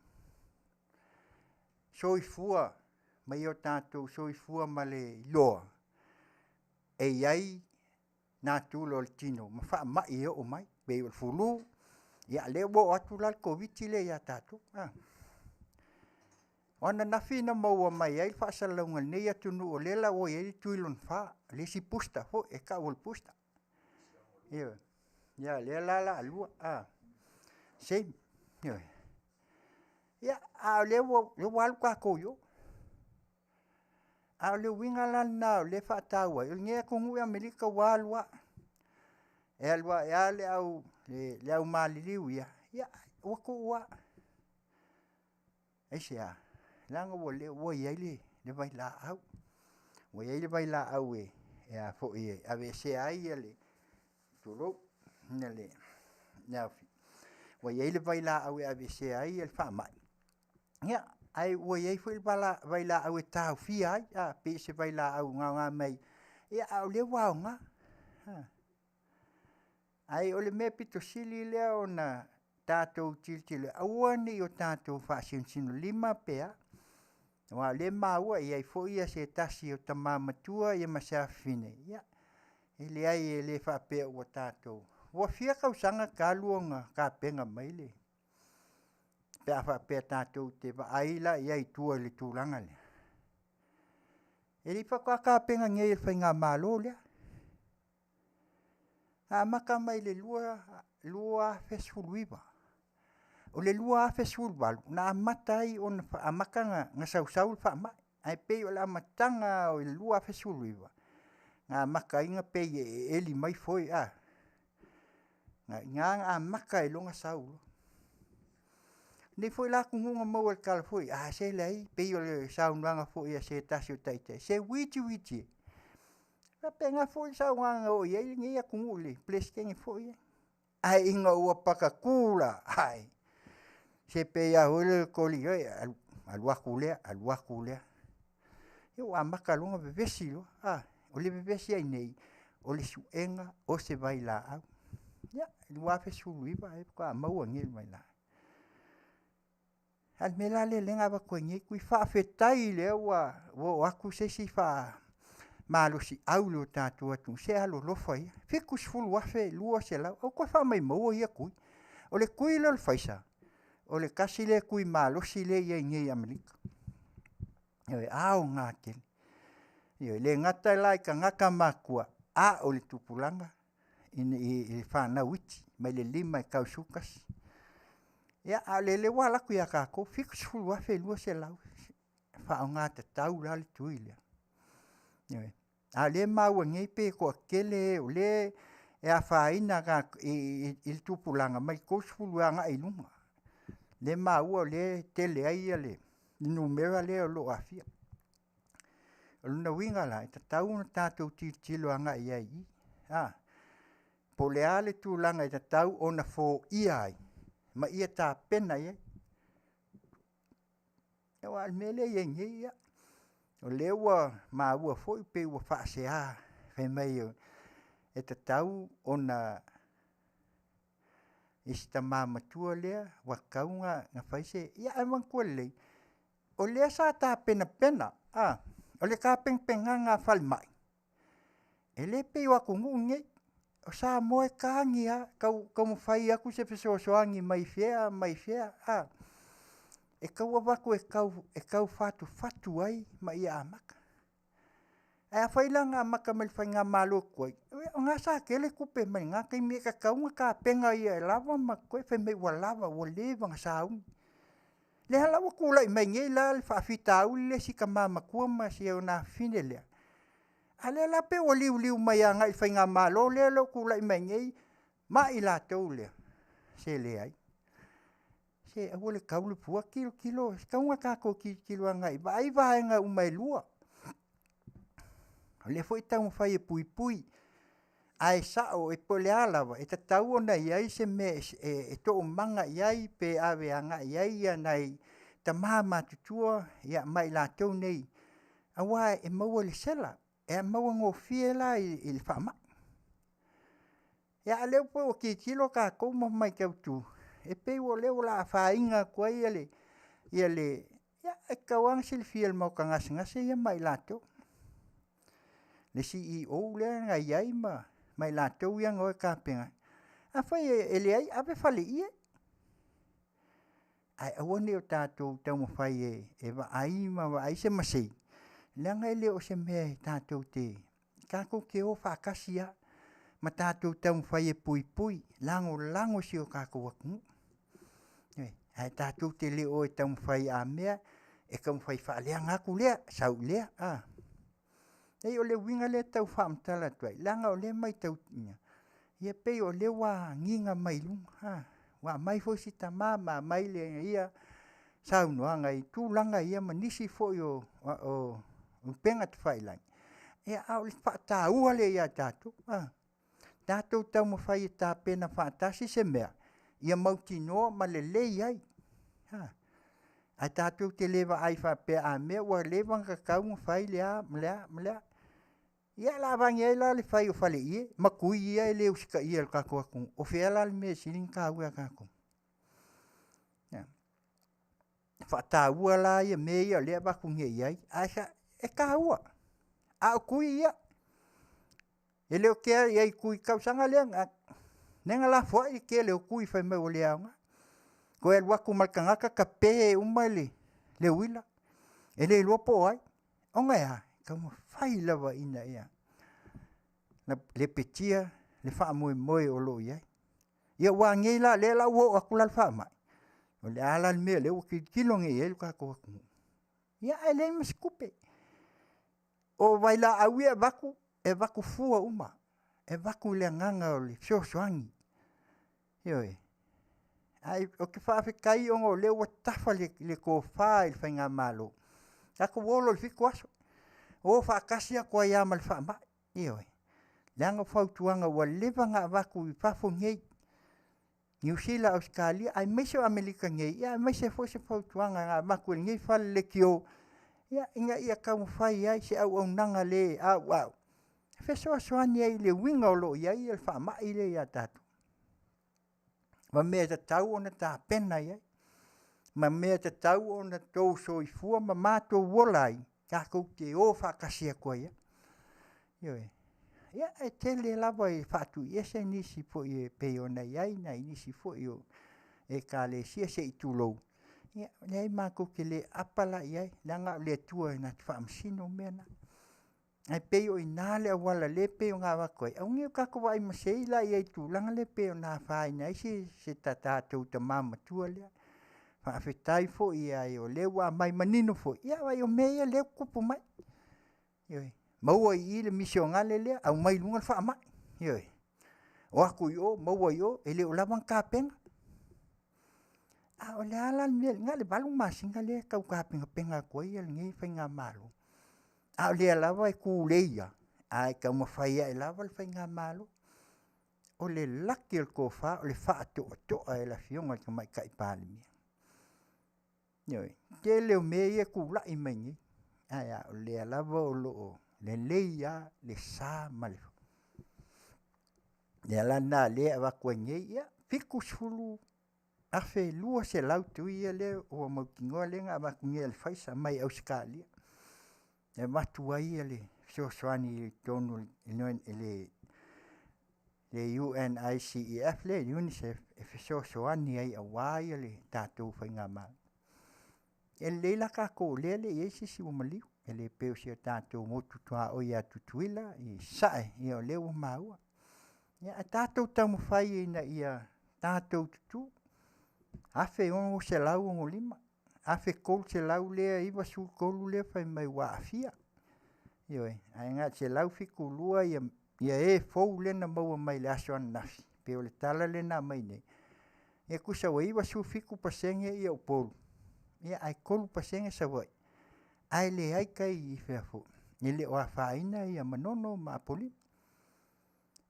soifua ma o tatou soifua ma le iloa e i ai natura o le tino ma faamai e oo mai, pei o le flu, ia lea ua oo atu la le Koviti lea ia tatou. O ananafi na maua mai ai le faasalalauga i lenei atunuu o lea la ua i ai le tui lona fa, le isi booster foi e tau o le booster. Ioe. Ia lea la o le a lua, same. Ioe. Ia, a o lea ua alu tatou i o. A o le uiga la lena o lea e faataua ai, o lenei atunuu i Amerika ua alu lava. E alu ae lava le au maliliu ia, ia ua tuu lava. Aisea? Leaga ua i ai le vailaau. Ua i ai le vailaau e a foi e aveesea ai le, tulou, ua i ai le vailaau e aveesea ai le faamai, ia, ae ua i ai foi le vailaau e taofia ai, pei o se vailaau na ona aumai, a o lea ua aoga. Ae o le mea pito sili lea ona tatou tilotilo, aua ne i o tatou faasinosinolima pe a, aua o lea e maua e i ai foi se tasi o tama matua ma se afafine, ia, e leai e le faapea ua tatou... Ua fia tausaga talu ona tapena mai le... pe a faapea tatou te vaai la i ai i tua i le tulaga lea. E le i faatoa tapena nei e le faigamalo lea. Na amata mai le 2019. O le 2018 na amata ai ona sausau le faamai, ae pei o le amataga o le 2019 na amata ai ona pei e eli mai foe, a. I ina na amata ai loa ona sau loa. O lenei foi la atunuu na maua i le tala foi, a se leai, pei o le saunoaga foi a se tasi o taitai, se uiti uiti e. E faapena foi le saunoaga na oo i ai lenei atunuu i le Peresetene foi lea. Ae ina ua patatu la, ai, se pei lava foi lea o le toli, alu atu lea, alu atu lea. Ia ua amata loa ona vevesi loa, a, o le vevesi ai nei, o le suega o se vailaau. Ia, 2019 ai faatoa maua nei le vailaau. A o le mea la lea na avatu ai nei tui, faafetai lea ua oo atu se isi faamalosiau i lo tatou atunuu, se alolofa ia, $70,200. Aua toe faamaumauina ia tui. O le tui lea o le Pfizer, o le tasi lea tui malosi lea e i ai nei i Amerika. E aoga tele. E le gata la i tagata matutua, a o le tupulaga i fanau iti mai le 5 e tau i le 11. Ia, a o lea ua alu atu ia tatou, $70,200, faaaoga tatau la le tui lea. Ioe. A o lea e maua nei pei e toatele e o lea e afaina i le tupulaga mai le 30 agai i luga. Lea e maua o lea e tele ai le numera lea o lo o aafia. O lona uiga la, e tatau ona tatou tilotilo agai i ai i i. Po o le a le tulaga e tatau ona foia ai ma ia tapena i ai. Aua o le mea lea e i ai nei, ia, o lea ua maua foi pei ua faasea fai mai e tatau ona i si tama matua lea ua tatau ona fai se... Ia ae manatua lelei, o lea sa tapenapena, o le tapenapenaga a falemai, e le pei o atunuu nei. O Samoa e tagi lava, taumafai atu se fesoasoani mai fea mai fea, e tau avatu e tau fatufatu ai ma ia amata. Ae afai la na amata mai i le faigamalo tuai, o lena sa tele tupe mai lena taimi, e tatau ona tapena ia lava ma totoe, fai mai ua lava, ua leva ona sauni. Lea la ua tulai mai nei la le faafitauli lea i si tama matua ma si ona afafine lea, a o lea la pei ua liuliu mai agai i le faigamalo lea ua tulai mai nei ma i latou lea, se leai. Se aua le tau le pua, tilotilo, e tatau ona tatou tilotilo agai, vaai vaega uma e lua. O lea foi e taumafai e puipui, ae sao po o le a lava, e tatau ona i ai se mea e toomaga i ai pe ave agai i ai nai tama matutua ma i latou nei, aua e maua i le sela, e maua gofie la i le faamai. Ia a o lea pei ua tilotilo tatou ma matau atu, e pei o lea o le a afaina atu ai le... Ia e tatau lava ona silafia e le maota gasegase ia ma i latou, le CEO lea na i ai ma i latou ia na o e tapena. Afai e leai, ave faleie. Ae aua ne i o tatou taumafai e vaai ma vaai se masei, leaga e le o se mea e tatou te, tatou te o faatasi lava ma tatou taumafai e puipui, lagolago si o tatou atunuu. Ioe. Ae tatou te le o e taumafai a mea e taumafai e faaleaga atu lea, sau i lea, a. Leai o le uiga lea e tau faamatala atu ai, leaga o lea e matauina, ia pei o lea ua agiga mai luga, a, ua aumai foi si tama ma aumai ia saunoaga i tulaga ia ma nisi foi o upega tafailagi, ia a o le faataua lea ia tatou, a. Tatou taumafai e tapena faatasi se mea ia mautinoa ma lelei ai, a. Ae tatou te le vaai faapea a mea ua leva ona tatau ona fai le a ma le a ma le a. Ia o le a aveane ai la le fai o faleie ma tui ia e le usitaia e le tatou atunuu, o fea la le mea e sili ona taua ia tatou? E faataua la ia mea ia o lea e avatu nei i ai, ae e taua. A o tui ia, e le o tea i ai i tui i le tausaga lea, lea na lafoai le tele o tui fai mai ua le aoga. Toe alu atu ma le tagata tape uma le uila, e le iloa po o ai. Ona e a? E taumafai lava ina ia lepetia le faamoemoe o lo o i ai. Ia aua nei la o lea ua oo atu la le faamai, o le a la le mea o lea ua tilotilo nei i ai lo tatou atunuu? Ia ae leai ma se tupe. O vailaau ia e avatu, e avatu fua uma. E avatu i le agaga o le fesoasoani. Ioe. Ae ou te faafetai ona o lea ua tafa le tofa i le faigamalo. Tatou o loa i le 7 aso, o faatasi atu ai lava ma le faamai. Ioe. Leaga o fautuaga ua leva ona avatu i fafo nei, Niu Sila, Ausetalia, aemaise o Amerika nei, aemaise foi se fautuaga na avatu e lenei fale leitio, ina ia taumafai ai se auaunaga le auau e fesoasoani ai i le uiga o lo o i ai le faamai lea ia tatou, ma mea e tatau ona tapena i ai, ma mea e tatau ona outou soifua ma matou ola ai, tatou te o faatasi atu ai lava. Ioe. Ia, e tele lava e faatuiese nisi foi e pei ona i ai nai nisi foi o Ekalesia se i tulou, ia, leai matou te le apa la i ai, leaga o le Atua na te faamasino mea na. Ae pei o i ina le auala lea e pei ona avatu ai, aua ne i o tatou vaai masei la i ai i le tulaga lea pei ona afaina ai si tatou tama matua lea. Faafetai foi ia o lea ua aumai manino foi, ia vaai o mea ia lea ua tutupu mai. Ioe. Maua i i le misionale lea, aumai i luga le faamai. Ioe. O atu i o, maua i o, e le o lava ona tapena. A o le a la le mea, na o le 8 masina lea e tau tapenapena atu ai lenei faigamalo, a o lea lava e tulei lava, ae taumafai ae lava le faigamalo. O le laki o le tofa o le faatoatoa e le Afioga i le Tamaitai Palemia. Ioe. Tele o mea ia e tulai mai nei, ae a o lea lava o lo o lelei lava le sa ma le... Le ala lena o lea e avatu ai nei, ia, 70,200 tui ia lea ua mautinoa lea na avatu nei e le Pfizer mai Ausetalia, e avatu ai le fesoasoani i totonu o le UNICEF lea, UNICEF, e fesoasoani ai aua le tatou faigamalo. E lelei la tatou o lea e le i i ai se isi ua maliu, e le pei o si o tatou motu tuaoi ia Tutuila i Sasae, ia o lea ua maua. Ia ae tatou taumafai ina ia tatou tutu, 1,665, 1,393 lea fai mai ua aafia. Ioe, ae na o le 172 e fou lea na maua mai le aso ananafi, pei o le tala lea na aumai nei, e tusa ua 97% Upolu, ae 3% Savaii, ae leai tai i fea foi, e le o afaina Manono ma Apolima.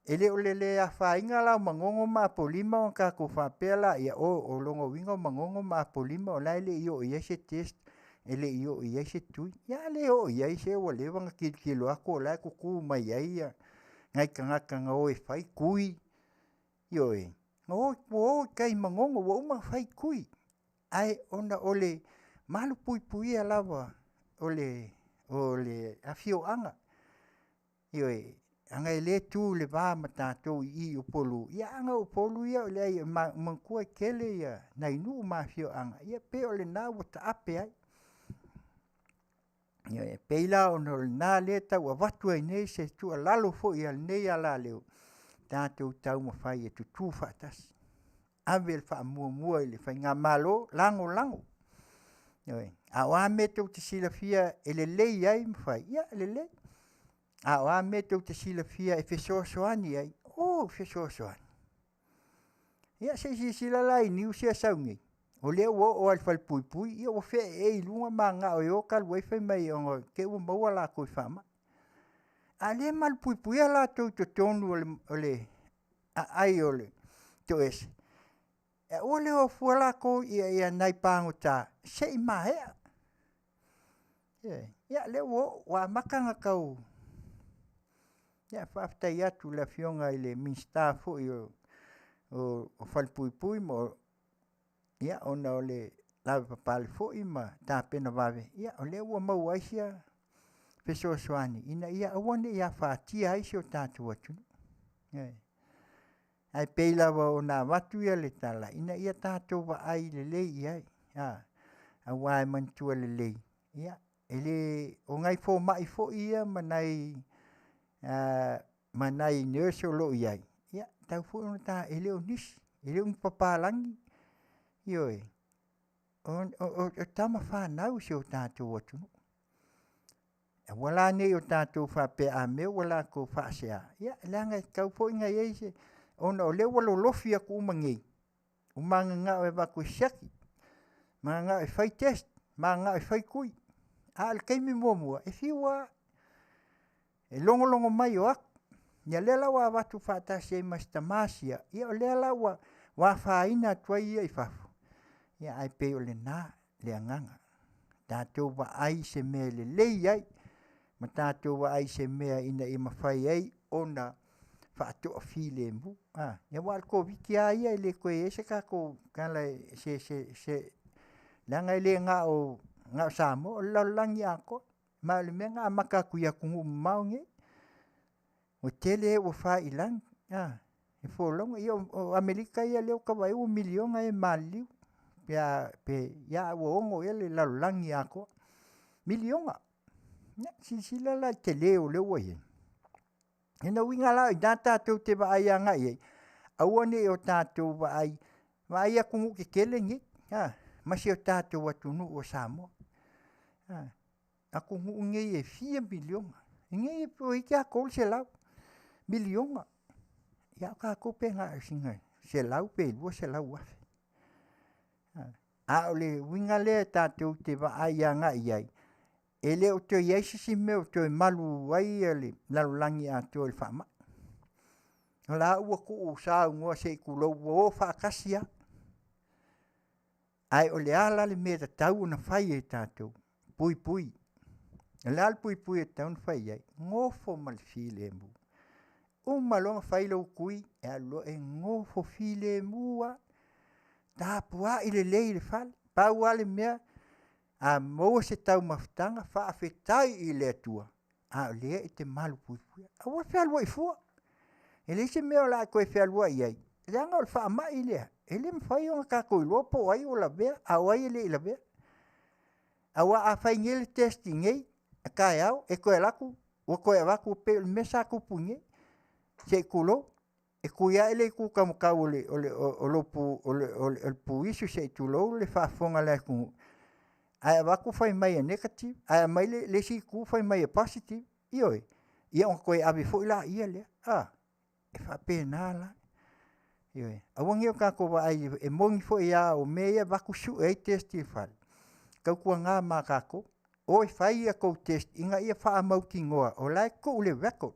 E le o le le afaina la o Manono ma Apolima ona tatou faapea laia, o lona uiga o Manono ma Apolima o la e le i oo i ai se test, e le i oo i ai se tui. Ia a le oo i ai se ua leva ona tilotilo atu o la e tutu mai ai nai tagata na o e fai tui, ioe, na o i tai i Manono ua uma ona fai tui, ae ona o le malupuipuia lava o le afioaga, ioe. Aga e le tu le va ma tatou i i Upolu, ia aga o Upolu ia o leai e manatua e tele ia nai nuu ma afioaga, ia pei o lena ua taape ai. Ia e pei la ona o lena lea e tau avatu ai nei se tuualalo foi a lenei alaleo, tatou taumafai e tutu faatasi, ave le faamuamua i le faigamalo, lagolago. Ioe. A o a mea tou te silafia e lelei ai ma fai, ia e lelei. A o a mea tou te silafia e fesoasoani ai, o fesoasoani. Ia se i silasila la i news ia e sau nei, o lea ua oo lava i le falepuipui, ia ua feaeae i luga mananao e o talu ai fai mai ona te i ua maua latou i faamai. A o lea e malupuipuia latou i totonu o le aai o le toese, e aua le o fua latou ia nai pagota se i maea. Ia lea ua oo ua amata ona tau... Ia faafetai atu i le Afioga i le Minisita foi o Falepuipui ma ia ona o le lavapapale foi ma tapena vave, ia o lea ua maua ai sia fesoasoani ina ia aua ne i afatia ai si o tatou atunuu. Ae pei lava ona avatu le tala, ina ia tatou vaai lelei i ai, aua e manatua lelei, ia, e le, o nai fomai foi ia ma nai nurse o lo o i ai, ia, e tatau foi ona ta, e le o nisi, e le o ni papalagi, ioe, o tama fanau a si o tatou atunuu. Aua la ne i o tatou faapea a mea ua latou faasea, ia leaga e tatau foi ona i ai se... ona o lea ua lolofi atu uma nei, ua mananao e avatu e siaki, mananao e fai test, mananao e fai tui. A o le taimi muamua, e fiu lava e logologo mai o atu. Ia lea la ua avatu faatasi ai ma si tama sia, ia o lea la ua afaina atu ai ia i fafo, ia ae pei o lena le agaga. Tatou vaai i se mea e lelei ai, ma tatou vaai i se mea ina ia mafai ai ona faatoafilemu. A, aua o le Koviti lava ia e le toe i ai se tatou tala se leaga e le na o Samoa, o le lalolagi atoa. Ma o le mea na amata atu i atunuu mamao nei. Ua tele e ua fai lagi, e folauga. Ia o Amerika ia lea ou te vaai ua miliona e maliliu, pe ia ua 6 ea le lalolagi atoa. Miliona. Ia, silasila la i le tele o lea ua i ai. O lona uiga la o i ina tatou te vaai agai i ai, aua ne i o tatou vaai, vaai atunuu tetele nei, ma si o tatou atunuu o Samoa. Atunuu nei e fia miliona, nei toeitiiti lava 300 miliona, a o tatou pe na o sina 100 pe 200,000. A o le uiga lea tatou te vaai agai i ai, e le o toe i ai se isi mea o toe malu ai le lalolagi atoa i le faamai. O la ua tuusaunoa se i tulou, ua o faatasi lava. Ae o le a la le mea e tatau ona fai e tatou? Puipui. O le a le puipui e tatau ona fai i ai? Nofo ma le filemu. Uma loa ona fai lou tui, e alu loa e nofo filemu lava. Tapuai lelei i le fale. Pau lava le mea, a maua se taumafataga, faafetai i le Atua, a o lea e te malupuipuia. Aua le fealuai fua. E leai se mea o le a toe fealuai ai, leaga o le faamai lea, e le mafai ona tatou iloa po o ai ua lavea, a o ai e le i lavea. Aua a fai nei le test nei, taeao, e toe alu atu ua toe avatu pei o le mea sa tupu nei, se i tulou, e tui ae le itu taumatau o le puisu se i tulou le faafofoga a le atunuu, ae avatu fai mai e negative, ae aumai le isi itu fai mai e positive. Ioe, ia ona toe ave foi laia lea, a, e faapena la. Ioe, aua ne i o tatou vaai, e moni foi lava o mea ia e avatu sue ai test i le fale, tautuana ma tatou, o e fai a outou test ina ia faamautinoa o la e tuu le record,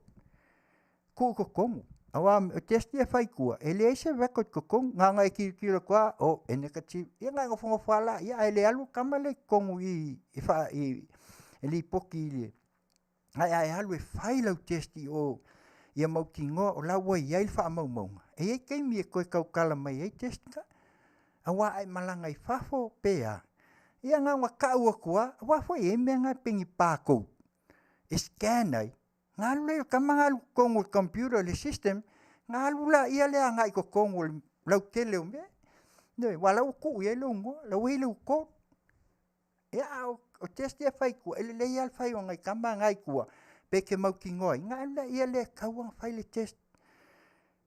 tuu i totonu. Aua o test ia e fai i tua, e leai se record i totonu, na ona e tilotilo atu lava, oh, e negative, ia ona e nofonofo lava laia, ae le alu le tama lea i totonu i i e lipoti i le... Ae a e alu e fai lau test i o ia mautinoa o la ua i ai le faamaumauga, e i ai taimi e toe tautala mai ai test na. Aua a e malaga i fafo pe a, ia na ona tau atu lava, aua foi e i ai mea na e pei ni barcode e scan ai, Ona alu lea o le tama na alu i totonu o le computer i le system, ona alu laia lea agai i totonu o le lautele o mea. Ioe, aua o la ua tuu i ai lou igoa, o la ua i ai lau code. Ia a o test ia e fai i tua, e lelei lava le fai o nai tama na i tua, pe e te mautinoa ai, ona alu lea e tatau lava ona fai le test.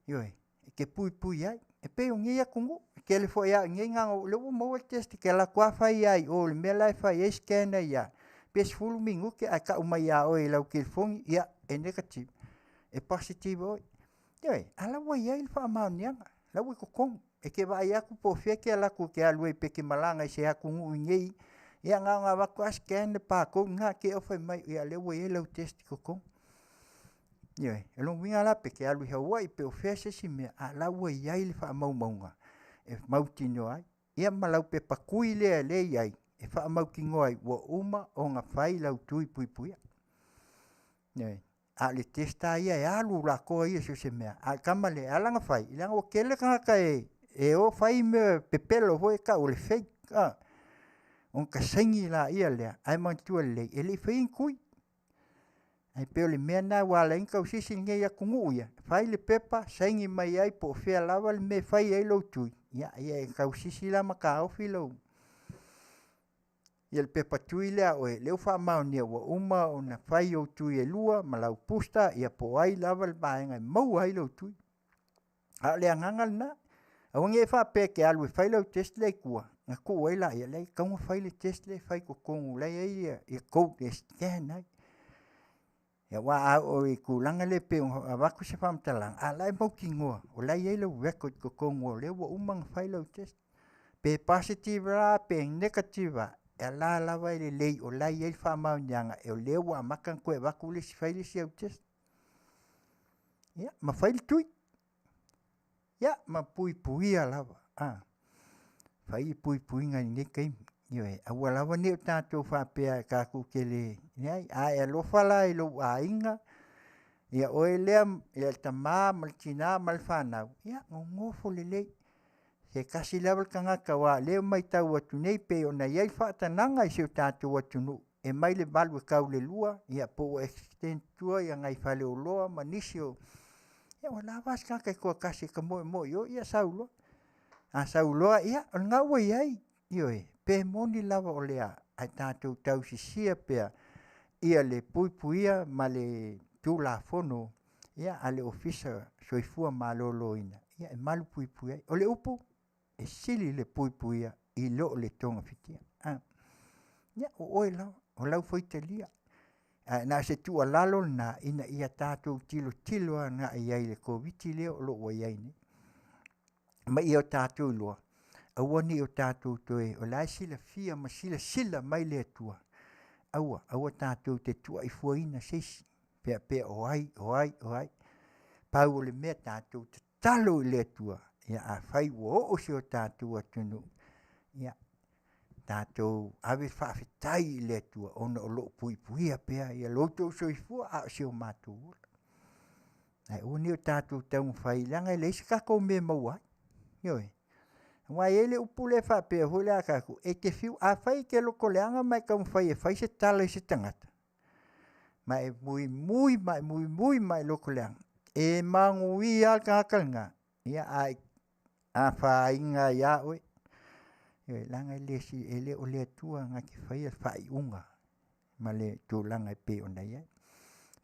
Ioe, e te puipui ai. E pei o nei atunuu, e tele foi lava i inei na ona ou... o lea ua maua le test e te alu atu lava fai lava i o i le mea la e fai ai scan ai lava, pe 10 minute ae tau mai ia oe i lau telefoni, ia, e negative, e positive oe. Ioe, a o la ua i ai le faamaoniaga, o la ua i totonu. E te vaai atu po o fea e te alu atu e te alu ai pe e te malaga i se atunuu i inei, ia na ona avatu lava scan le barcode lena te i ae fai mai, ia o lea ua i ai lau test i totonu. Ioe, o lona uiga la pe e te alu i Hawaii po o fea se isi mea, a o la ua i ai le faamaumauga e mautinoa ai. Ia ma lau pepa tui lea e i ai, e faamautinoa ai ua uma ona fai lau tui puipuia. Ioe. A o le test lava ia e alu latoa ia so o se mea, a o le tama lea, e ala ona fai, leaga ua tele tagata e o fai mea pepelo foi ia e tau o le fake a, ona ota saini laia lea, ae manatua lelei, e le i faia ni tui. Ae pei o le mea lena ua ala ai ona tausisi lenei atunuu ia, fai le pepa saini mai ai po o fea lava le mea e fai ai lou tui, ia e tausisi la ma taofi lou ia le pepa tui lea a oe, lea ua faamaonia ua uma ona fai ou tui e lua ma lau booster, ia po o ai lava le vaega e maua ai lou tui. A o le agaga lena, aua ne i e faapea e te alu e fai lau test lea i tua, ona tuu ai lea, leai e tatau ona fai le test lea e fai i totonu o la e i ai code e scan ai. Aua a oo i le tulaga lea e pei ona avatu se faamatalaga, a o la e mautinoa o la e i ai lau record i totonu o lea ua uma ona fai lau test. Pe positive la pe negative lava, o la lava e lelei o la e i ai le faamaoniaga o lea ua amata ona toe avatu le isi fai le isi au test. Ia, ma fai le tui. Ia, ma puipuia lava. Fai le puipuiga i lenei taimi. Ioe, aua lava ne i o tatou faapea tatou te le... leai, a e alofa la i lou aiga, ia oe lea le tama ma le tina ma le fanau, ia nonofo lelei. Se tasi lava le tagata aua o lea e matau atu nei pei ona i ai faatanaga i si o tatou atunuu, e mai le 8 e tau i le 2, ia po ua extend i tua nai faleoloa ma nisi o... ia ua lava a se tagata e toatasi e ta moemoe i o, ia sau loa. A sau loa, ia o lena ua i ai, ioe, pe moni lava o le a, ae tatou tausisia pea ia le puipuia ma le Tulafono a le Ofisa o le Soifua Maloloina e malupuipuia ai. O le upu, e sili le puipuia i lo le togafitia. Ia, o oe lava, o lau faitalia. Ae na o se tuualalo lena ina ia tatou tilotilo agai i ai i le Koviti lea o lo o ua i ai nei. Ma ia o tatou iloa, aua ne i o tatou toe, o la e silafia ma silasila mai le Atua, aua, aua tatou te tuuaifuaina se isi, faapea o ai, o ai, o ai. Pau o le mea tatou tatalo i le Atua, ia afai ua oo i si o tatou atunuu, ia tatou ave le faafetai i le Atua ona o lo o puipuia pea lo outou soifua a o si o matou ola. Ae aua ne i o tatou taumafai, leaga e leai se tatou mea e maua ai. Ioe. Aua e i ai le upu lea e faapea foi lea a tatou, e te fiu, afai e te lotoleaga ma e taumafai e fai se tala i se tagata, ma e muimui ma e muimui ma e lotoleaga, e manuia lava le tagata lena, ia ae afaina ai lava oe. Ioe, leaga e le o le Atua na te faia le faaiuga ma le tulaga e pei ona i ai. O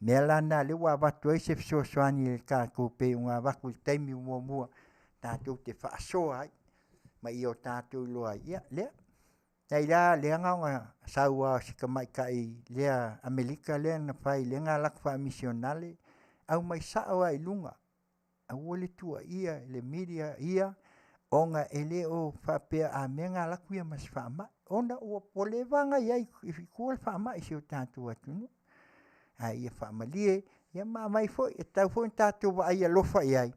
le mea la lena o lea ua avatu ai se fesoasoani i le tatou pei ona avatu i le taimi muamua tatou te faasoa ai ma ia o tatou iloa ai, ia lea. Leai la lea na ona sau lava o si tamaitai lea Amerika lea na fai lea na alu atu faamisionale, aumai sao lava i luga, aua le tuuaia le media ia ona e le o faapea a mea na alu atu ia ma se faamai, ona ua leva ona i ai i tua le faamai i si o tatou atunuu. Ae ia faamalie ia ma aumai foi, e tatau foi ona tatou vaai alofa i ai,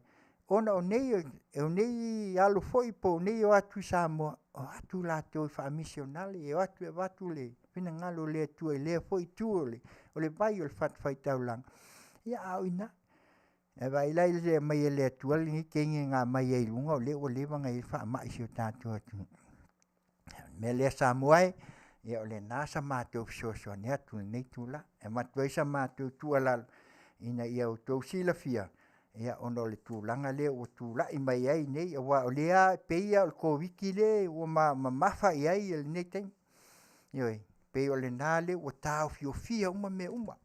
ona o nei alo foi po o nei o atu i Samoa, o atu latou e faamisionale, e o atu e avatu le finagalo o le Atua i lea foi itu o le vai o le fatafaitaulaga, ia a o i ina. Ae vaai la i le aumai e le Atua lenei teine na aumai ai i luga o lea ua leva ona i ai le faamai i si o tatou atunuu. O le mea lea Samoa e, ia o lena sa matou fesoasoani atu i lenei itula e avatu ai sa matou tuualalo. ina ia outou silafia, ia ona o le tulaga lea ua tulai mai ai nei, aua o lea e pei lava o le Koviti lea ua mamafa i ai lenei taimi. Ioe, pei o lena lea ua taofiofia uma mea uma,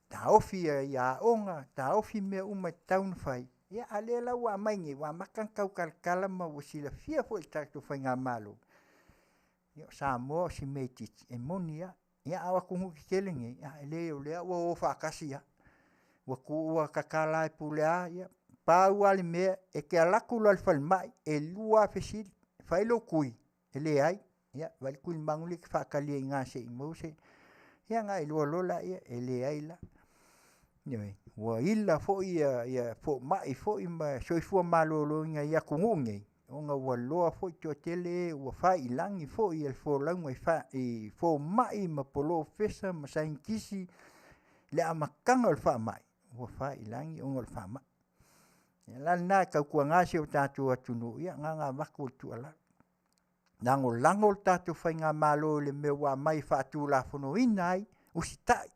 taofi aoga, taofi mea uma e tatau ona fai, ia a o lea la ua aumai nei, ua amata ona tau talatala ma ua silafia foi e le tatou faigamalo, ia o Samoa o si mea itiiti, e moni lava. Ia a o atunuu tetele nei, e leai o lea ua o faatasi lava, ua tuua tatala lava e pule lava ia. Pau lava le mea, e te alu atu loa i le falemai, e 2 lava fesili, fai lou tui, e leai. Ia vaai le tulimanu lea e te faatali ai i ina se i maua se… Ia ona e iloa loa lea, e leai la. Ioe. Ua ila foi fomai foi ma soifua maloloina i atunuu nei, ona ua iloa foi le toatele e ua faiilagi foi le folauga i fomai ma polofesa ma saienitisi i le amataga o le faamai, ua faiilagi ona o le faamai. O le ala lena e tautuana si o tatou atunuu, ia na ona avatu o le tuualalo, lagolago le tatou faigamalo i le mea ua aumai e faatulafonoina ai, usitai.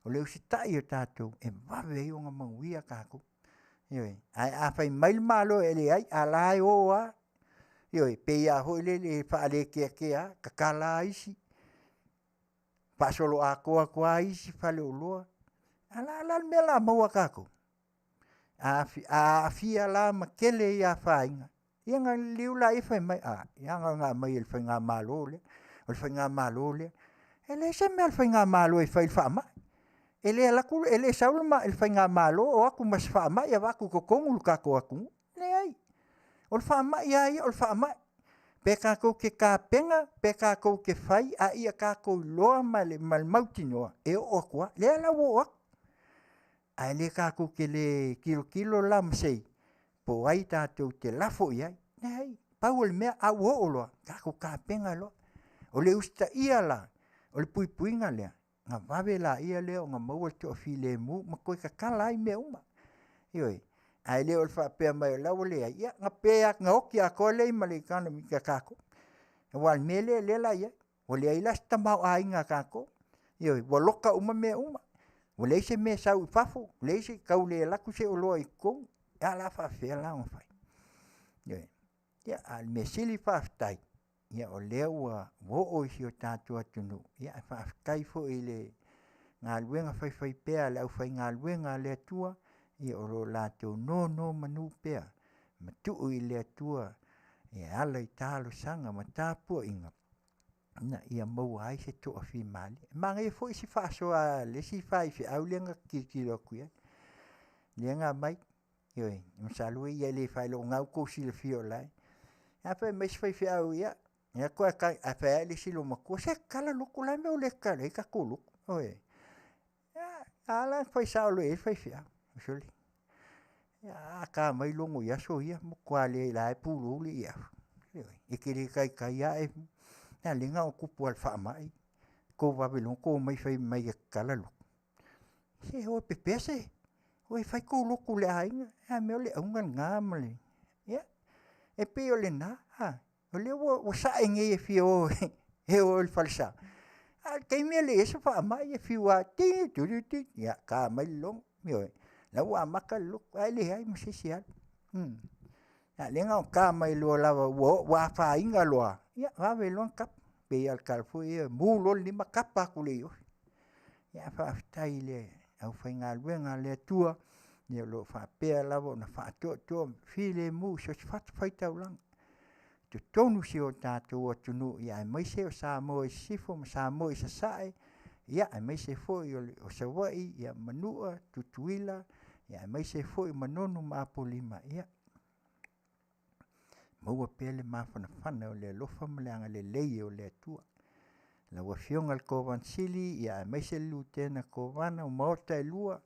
O le usitai o tatou, e vave ai ona manuia tatou. Ioe. Ae a fai mai le Malo e leai, a o la e o lava, ioe, pei lava foi lele e faalekeakea lava, tatala lava isi, faasoloatoa atu lava isi faleoloa. A o le a la le mea o le a maua a tatou? A aafia la ma tele ai afaina, ia ona liliu lea fai mai, a, leaga na aumai e le faigamalo lea, o le faigamalo lea. E leai se mea a le faigamalo e fai i le faamai. E le alu atu, e le sau le faigamalo o atu ma se faamai avatu i totonu o le tatou atunuu. Leai. O le faamai lava ia o le faamai. Pe tatou te tapena, pe tatou te fai, a ia tatou iloa ma le mautinoa, e oo atu lava. Lea la ua oo atu, ae le tatou te le tilotilo la ma se i po o ai tatou te lafo i ai. Leai, pau o le mea a ua oo loa, tatou tapena loa. O le usitaia la o le puipuiga lea, ona vave lea ona maua le toafilemu ma toe tatala ai mea uma. Ioe. Ae le o le faapea mai o la e ua leai, ia ona oti atoa lea ma le economy a tatou. Aua o le mea lea o lea o le a i ai, ua leai la se tamaoaiga a tatou, ioe, ua loka uma mea uma, ua leai se mea e sau i fafo, ua leai se, tau le alu atu se oloa i totonu, a o le a faapefea la ona fai? Ioe. Ia, a o le mea sili faafetai, o lea ua oo i si o tatou atunuu, ae faafetai foi i le galuega faifaipea a le aufaigaluega a le Atua o lo o latou nonomanu pea ma tuu i le Atua e ala i talosaga ma tapuaiga ina ia maua ai se toafimalie. E manaia foi si faasoa a le isi faifeau lea na tilotilo atu i ai, lea na aumai, ioe, masalo ia e le faailoa o lena ua outou silafia o la e… Ae fai mai si faifeau, ia, e alu atu ae fai ane le isi loomatua, se tatala lotu, o le a le mea ua le tatala ai tatou lotu, ioe. A la e fai sao loa i ai le faifeau, sole, a ta mai logo i aso ia, matua le o la e pulou le ieafu. Ioe. E te le taitai lava e… a o lea na ona tupu lava o le faamai, tou vave loa ona tou omai fai mai e tatala lotu. Se o e pepese, o e fai tou lotu i le aiga. A mea o le auga lena ma le… Ia, e pei o lena, o lea ua sae nei e fia o e o i le falesa, a o le taimi e leai ai se faamai, e fiu lava, ti ti ti, ia ta mai le logo, ioe, o la ua amata le lotu, ae leai ma se isi e alu. A o lea na ona ta mai loa lava ua afaina loa, ia vave loa ona tapa. E pei lava o le tala foi lea, mu loa le lima tapa atu i le Iofe. Ae faafetai i le aufaigaluega a le Atua o lo o faapea lava ona faatoatoa ma filemu i so o se fatafaitaulaga i totonu o si o tatou atunuu, aemaise o Samoa i Sisifo ma Samoa i Sasae, aemaise foi o Savaii, Manua, Tutuila, aemaise foi o Manono ma Apolima, ia maua pea le mafanafana o le alofa ma le agalelei o le Atua. Lau Afioga i le Kovana Sili aemaise le Lutena Kovana, o Maota e Lua,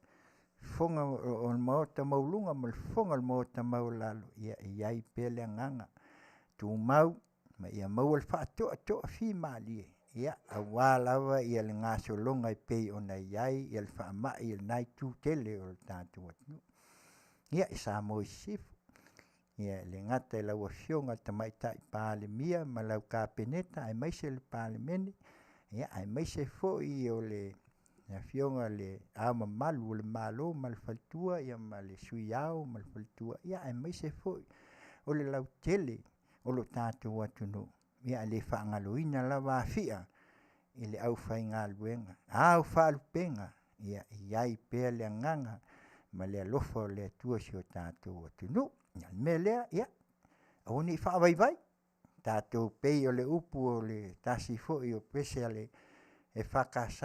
Fofoga o le Maota Maualuga ma le Fofoga o le Maota Maualalo, ia i ai pea le agaga tumau ma ia maua le faatoatoafimalie aua lava le gasologa e pei ona i ai le faamai i lena itu tele o le tatou atunuu. Ia, Samoa i Sisifo, e le gata i lau Afioga i le Tamaitai Palemia ma lau Kapeneta aemaise le Palemene, aemaise foi o le Le Afioga i Le Ao Mamalu o le Malo ma le Faletua ia ma le Sui Ao ma le Faletua ia aemaise foi o le lautele o lo tatou atunuu ia ae le faagaloina lava Afia i le aufaigaluega ao faalupega ia i ai pea le agaga ma le alofa o le Atua i si o tatou atunuu. O le mea lea, ia aua ne i faavaivai, tatou pei o le upu o le tasi foi o pese a le EFKS,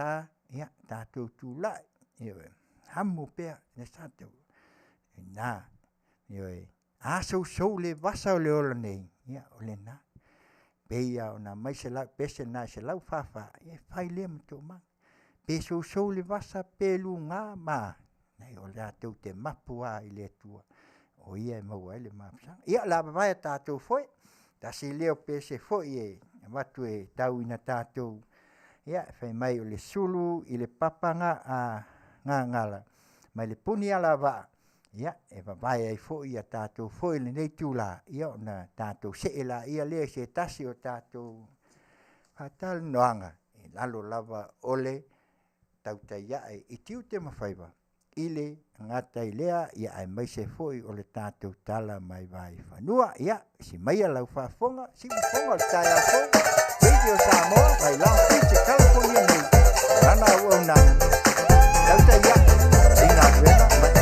ia tatou tulai, ioe, amo pea le sa, o lena. Ioe. A sousou le vasa o le ola nei, ia o lena. E pei lava ona aumai se pese lena e 144, ia e fai lea ma toomaga. Pe sousou le vasa pe luga ma a, leai o tatou te mapu lava i le Atua o Ia e maua ai le mafusaga. Ia o le a vavae a tatou foe, tasi lea o pese foi e avatu e tau ina tatou, ia fai mai o le sulu i le papa gagala mai le puni alavaa, ia e vavae ai foi a tatou foe i lenei itula, ia ona tatou see laia lea i se tasi o tatou faatalanoaga i lalo lava o le tautai ae i tiute ma faiva i le gata i lea aemaise foi o le tatou tala mai vaifanua. Ia, si maia lau faafofoga, siufofoga o le taeao fou, Radio Samoa mai Long Beach, California nei, lana auaunaga, tautai ae i galuega ma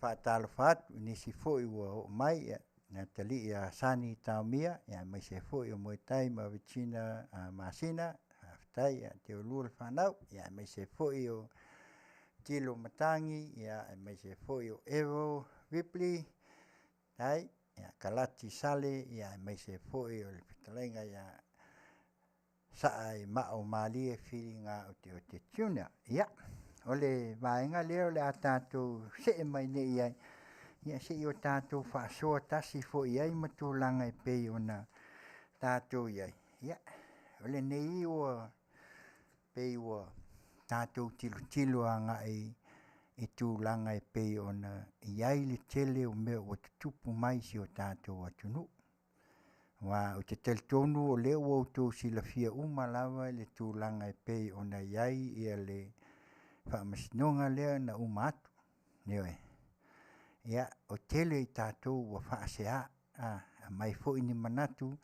faatalofa atu i nisi foi ua oo mai, ia le atalii ia Sani Taomia, aemaise foi o Moetai ma Regina Masina, faafetai ia te oulua le fanau, aemaise foi o Tilo Matagi, aemaise foi o Errol Ripley, faafetai, Kalati Sale, aemaise foi o le fetalaiga ia Saaimaaomalie Filiga Oteote Jr. Ia, o le vaega lea o le a tatou see mai nei i ai, ia se i o tatou faasoa tasi foi i ai ma tulaga e pei ona tatou i ai. Ia, o lenei ua pei ua tatou tilotilo agai i tulaga e pei ona i ai le tele o mea ua tutupu mai i si o tatou atunuu. Aua ou te talitonu o lea ua outou silafia uma lava le tulaga e pei ona i ai le Faamasinoga lea na uma atu. Ioe. Ia, ua tele i tatou ua faasea, aumai foi ni manatu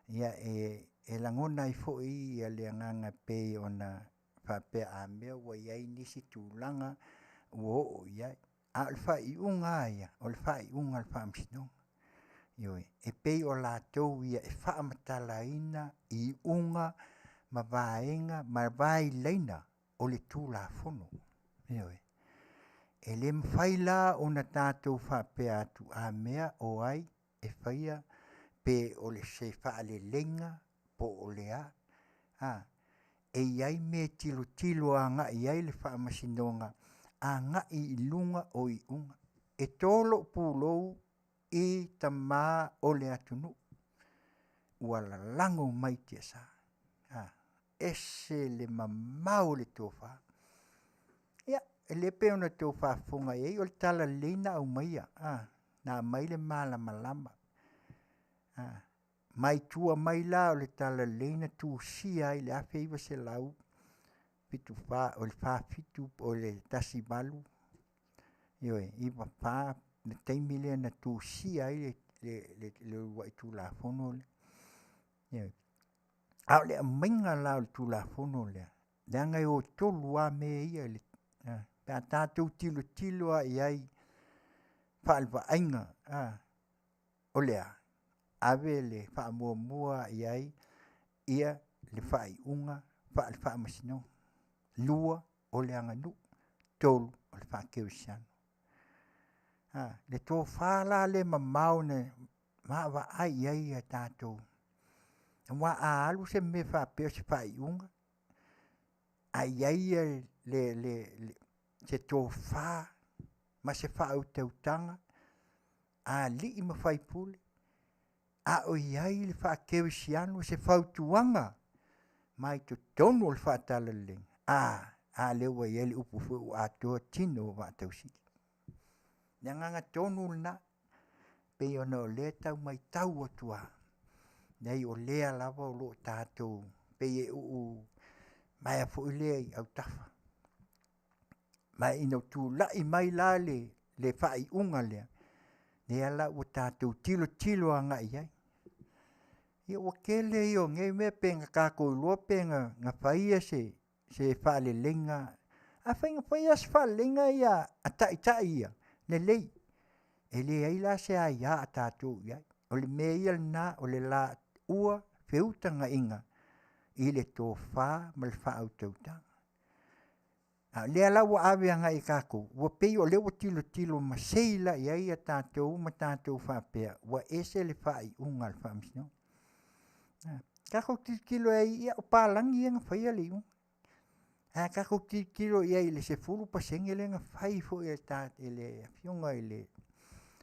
e lagona ai foi le agaga e pei ona faapea a mea ua i ai nisi tulaga ua oo i ai. A o le faaiuga lava ia, o le faaiuga a le Faamasinoga. Ioe. E pei o latou ia e faamatalaina iuga ma vaega ma vailaina o le Tulafono. Ioe. E le mafai la ona tatou faapea atu, a mea o ai e faia pe o se faaleleiga po o le a. E i ai mea e tilotilo agai i ai le Faamasinoga agai i luga o iuga. E to lou pulou i tama o le atunuu ua lalago mai tiasa, ese le mamao o le tofa. Ia, e le pei ona outou faafofoga i ai o le talalelei na aumaia, na aumai le malamalama. Mai tua mai la o le talalelei na tusia ai i le 1974 o le 47 po o le 18, ioe, 94 le taimi lea na tusia ai le uluai Tulafono lea. Ioe. A o le aumaiga la o le Tulafono lea, leaga e o tolu lava mea ia pe a tatou tilotilo lava i ai faalevaaiga, o le a? Ave le faamuamua i ai le faaiuga faale-Faamasinoga. Lua, o le aganuu. Tolu, o le faakerisiano. Le tofa la lea mamao na vaavaai i ai a tatou, aua a alu se mea faapea o se faaiuga, ae i ai se tofa ma se faautautaga a alii ma faipule, a o i ai le faakerisiano, se fautuaga mai totonu o le faatalataleleina, a, a lea ua i ai le upu foi lea ua atoa tino o vaatausili. O le agaga tonu lena, pei ona o lea e tau matau atu lava, leai o lea lava o lo o tatou pei e uu maea foi lea i autafa. Ma ina ua tulai mai la le faaiuga lea, lea la ua tatou tilotilo agai i ai. Ia ua tele ia o nei mea pe na tatou iloa pe na faia se faaleleiga. Afai na faia se faaleleiga ia a taitai ia, lelei, e leai la se aia a tatou i ai. O le mea ia lena o le laua feutagaiga i le tofa ma le faautautaga. A o lea la ua ave agai i tatou, ua pei o lea ua tilotilo masei la i ai tatou ma tatou faapea ua ese le faaiuga a le Faamasinoga. Tatou tilotilo i ai, ia o papalagi ia na faia le iuga. Ae a tatou tilotilo i ai i le 10% lea na fai foi e le Afioga i le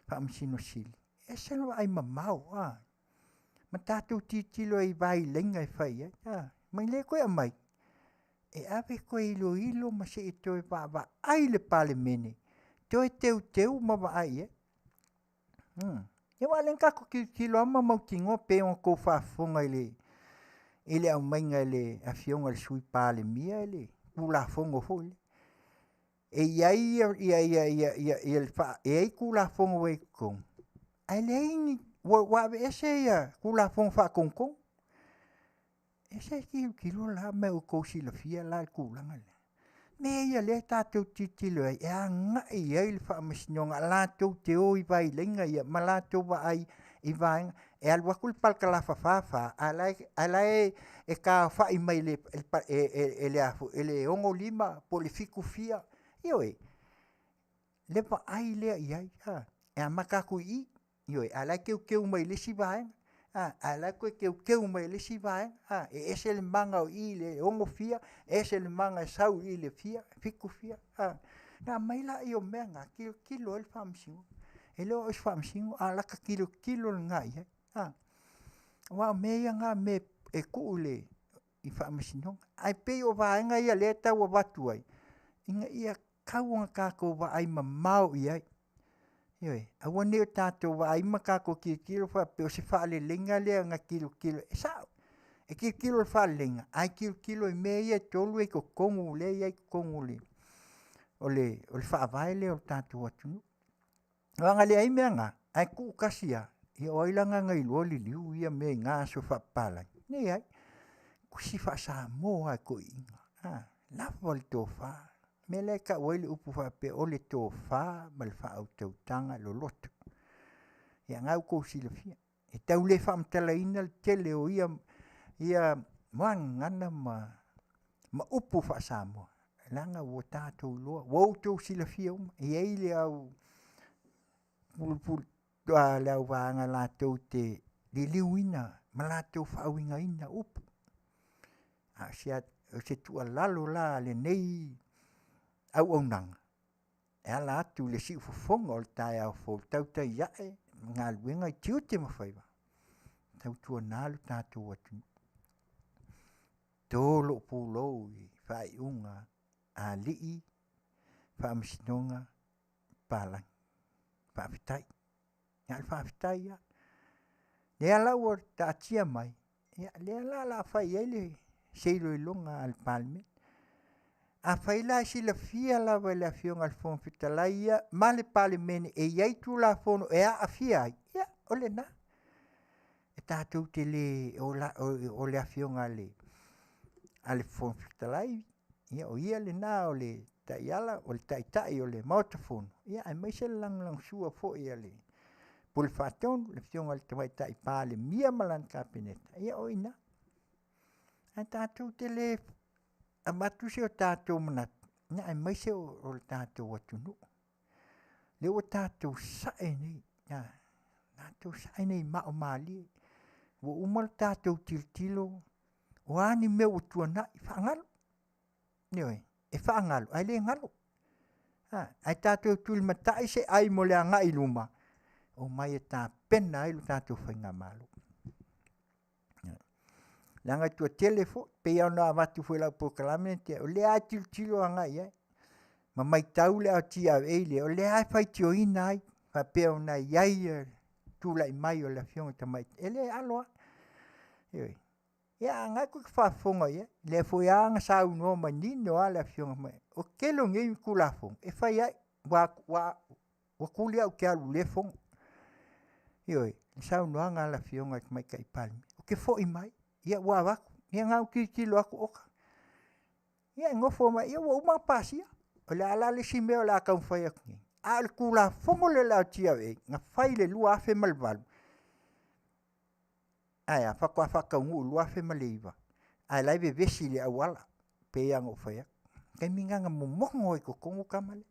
Faamasino Sili, e ese le vaai mamao, ma tatou tilotilo ai i vailaina e fai ai, ma lea toe aumai, e ave toe iloilo ma se i toe vaavaai le Palemene, toe teuteu ma vaai i ai. Ia aua o lea na tatou tilotilo lava ma mautinoa pei ona outou faafofoga i le aumaiga e le Afioga i le Sui Palemia le Tulafono foi lea. E i ai Tulafono ua i totonu, ae leai ni, ua aveese Tulafono Faatonutonu. Se i tilotilo la ma ua outou silafia la le tulaga lea. Mea ia lea tatou tilotilo ai e agai i ai le faamasinoga latou te o i vaileiga ia ma latou vaai i vaega e alu atu le palakalafa 44 ae la e taaofai mai e le a foi e le 65 po o le 7 fia. Ioe, le vaai lea i ai, e amata atu i i, ioe, a o la e teuteu mai i le isi vaega, a o la e toe teuteu mai e le isi vaega, e ese le maga o i i le 6 fia, ese le maga e sau i le fia, 7 fia, ona aumai lea o mea na tilotilo ai le Faamasinoga. E le o se Faamasino, a o lata tilotilo lena i ai, aua o mea ia na o mea e tuu i le Faamasinoga. Ae pei o vaega ia o lea e tau avatu ai, ina ia tatau ona tatou vaai mamao i ai. Ioe, aua ne i o tatou vaai ma tatou tilotilo faapea o se faaleleiga lea na tilotilo, e sao, e tilotilo i le faaleleiga, ae tilotilo i mea ia e tolu e i totonu lea e i ai i totonu o le Faavae lea o le tatou atunuu. Aua ana leai mea na, ae tuu tasi lava, ia o ai la na iloa liliu ia mea i na aso faapapalagi? Leai. Tusi faa-Samoa lava e toeaiina, lava le tofa. O le mea lea e tau ai le upu faapea o le tofa ma le faautautaga loloto. Ia o lena ua outou silafia, e tau le faamatalaina le tele o ia gagana ma upu faa-Samoa, leaga ua tatou iloa, ua outou silafia uma, e i ai le au vaega latou te liliuina ma latou faauigaina upu. A o se tuualalo la a lenei auaunaga e ala atu i le siufofoga o le taeao fou, tautai ae i galuega i tiute ma faiva, tautuana lo tatou atunuu, to lou pulou i faaiuga a alii, faamasinoga, papalagi. Faafetai. Na o le faafetai lava. O lea la ua taatia mai, ia o lea la o le a fai i ai se iloiloga a le Palemene. Afai la e silafia lava e le Afioga i le Fofoga Fetalai ia ma le Palemene e i ai Tulafono e aafia ai, ia o lena. E tatou te le, o le Afioga a le Fofoga Fetalai, ia o ia lena o le taiala, o le Taitai o le Maota Fono, aemaise le lagolagosua foi a le Pule Faatonu, le Afioga i le Tamaitai Palemia ma lana Kapeneta, ia o i ina. Ae tatou te le avatu se tatou manatu, aemaise o le tatou atunuu. Lea ua tatou sae nei, tatou sae nei i maa o malie. Ua uma le tatou tilotilo, o a ni mea ua tuanai, faagalo. Ioe, e faagalo ae le galo. Ae tatou tulimatai se ai mo le agai i luma, omai e tapena ai lo tatou faigamalo. Leaga e toatele foi, pei lava ona avatu foi i lau polokalame, o lea lava e tilotilo agai i ai ma matau le LTA lea, o lea lava e faitioina ai, faapea ona i ai le tulai mai o le Afioga i le Tamaitai, e le alo lava. Ioe. Ia a o lena tou te faafofoga i ai, o lea foi lava na saunoa manino lava le Afioga fai mai, o le tele o nei Tulafono e fai ai, ua tuli au ou te alu i lea fono. Ioe, le saunoaga a le Afioga i le Tamaitai Palemia, ou te foi mai, ia ua avatu, ia na ona tilotilo atu oka. Ia e nofo ma, ia ua uma ona pasia. O le a la le isi mea o le a taumafai atu nei? A o le Tulafono lea o le LTRA na fai i le 2008, ae a? Faatoa faataunuu i le 2009, a o la e vevesi i le auala, pei lava ona ou fai atu. O le taimi lena na momono ai i totonu tama ia.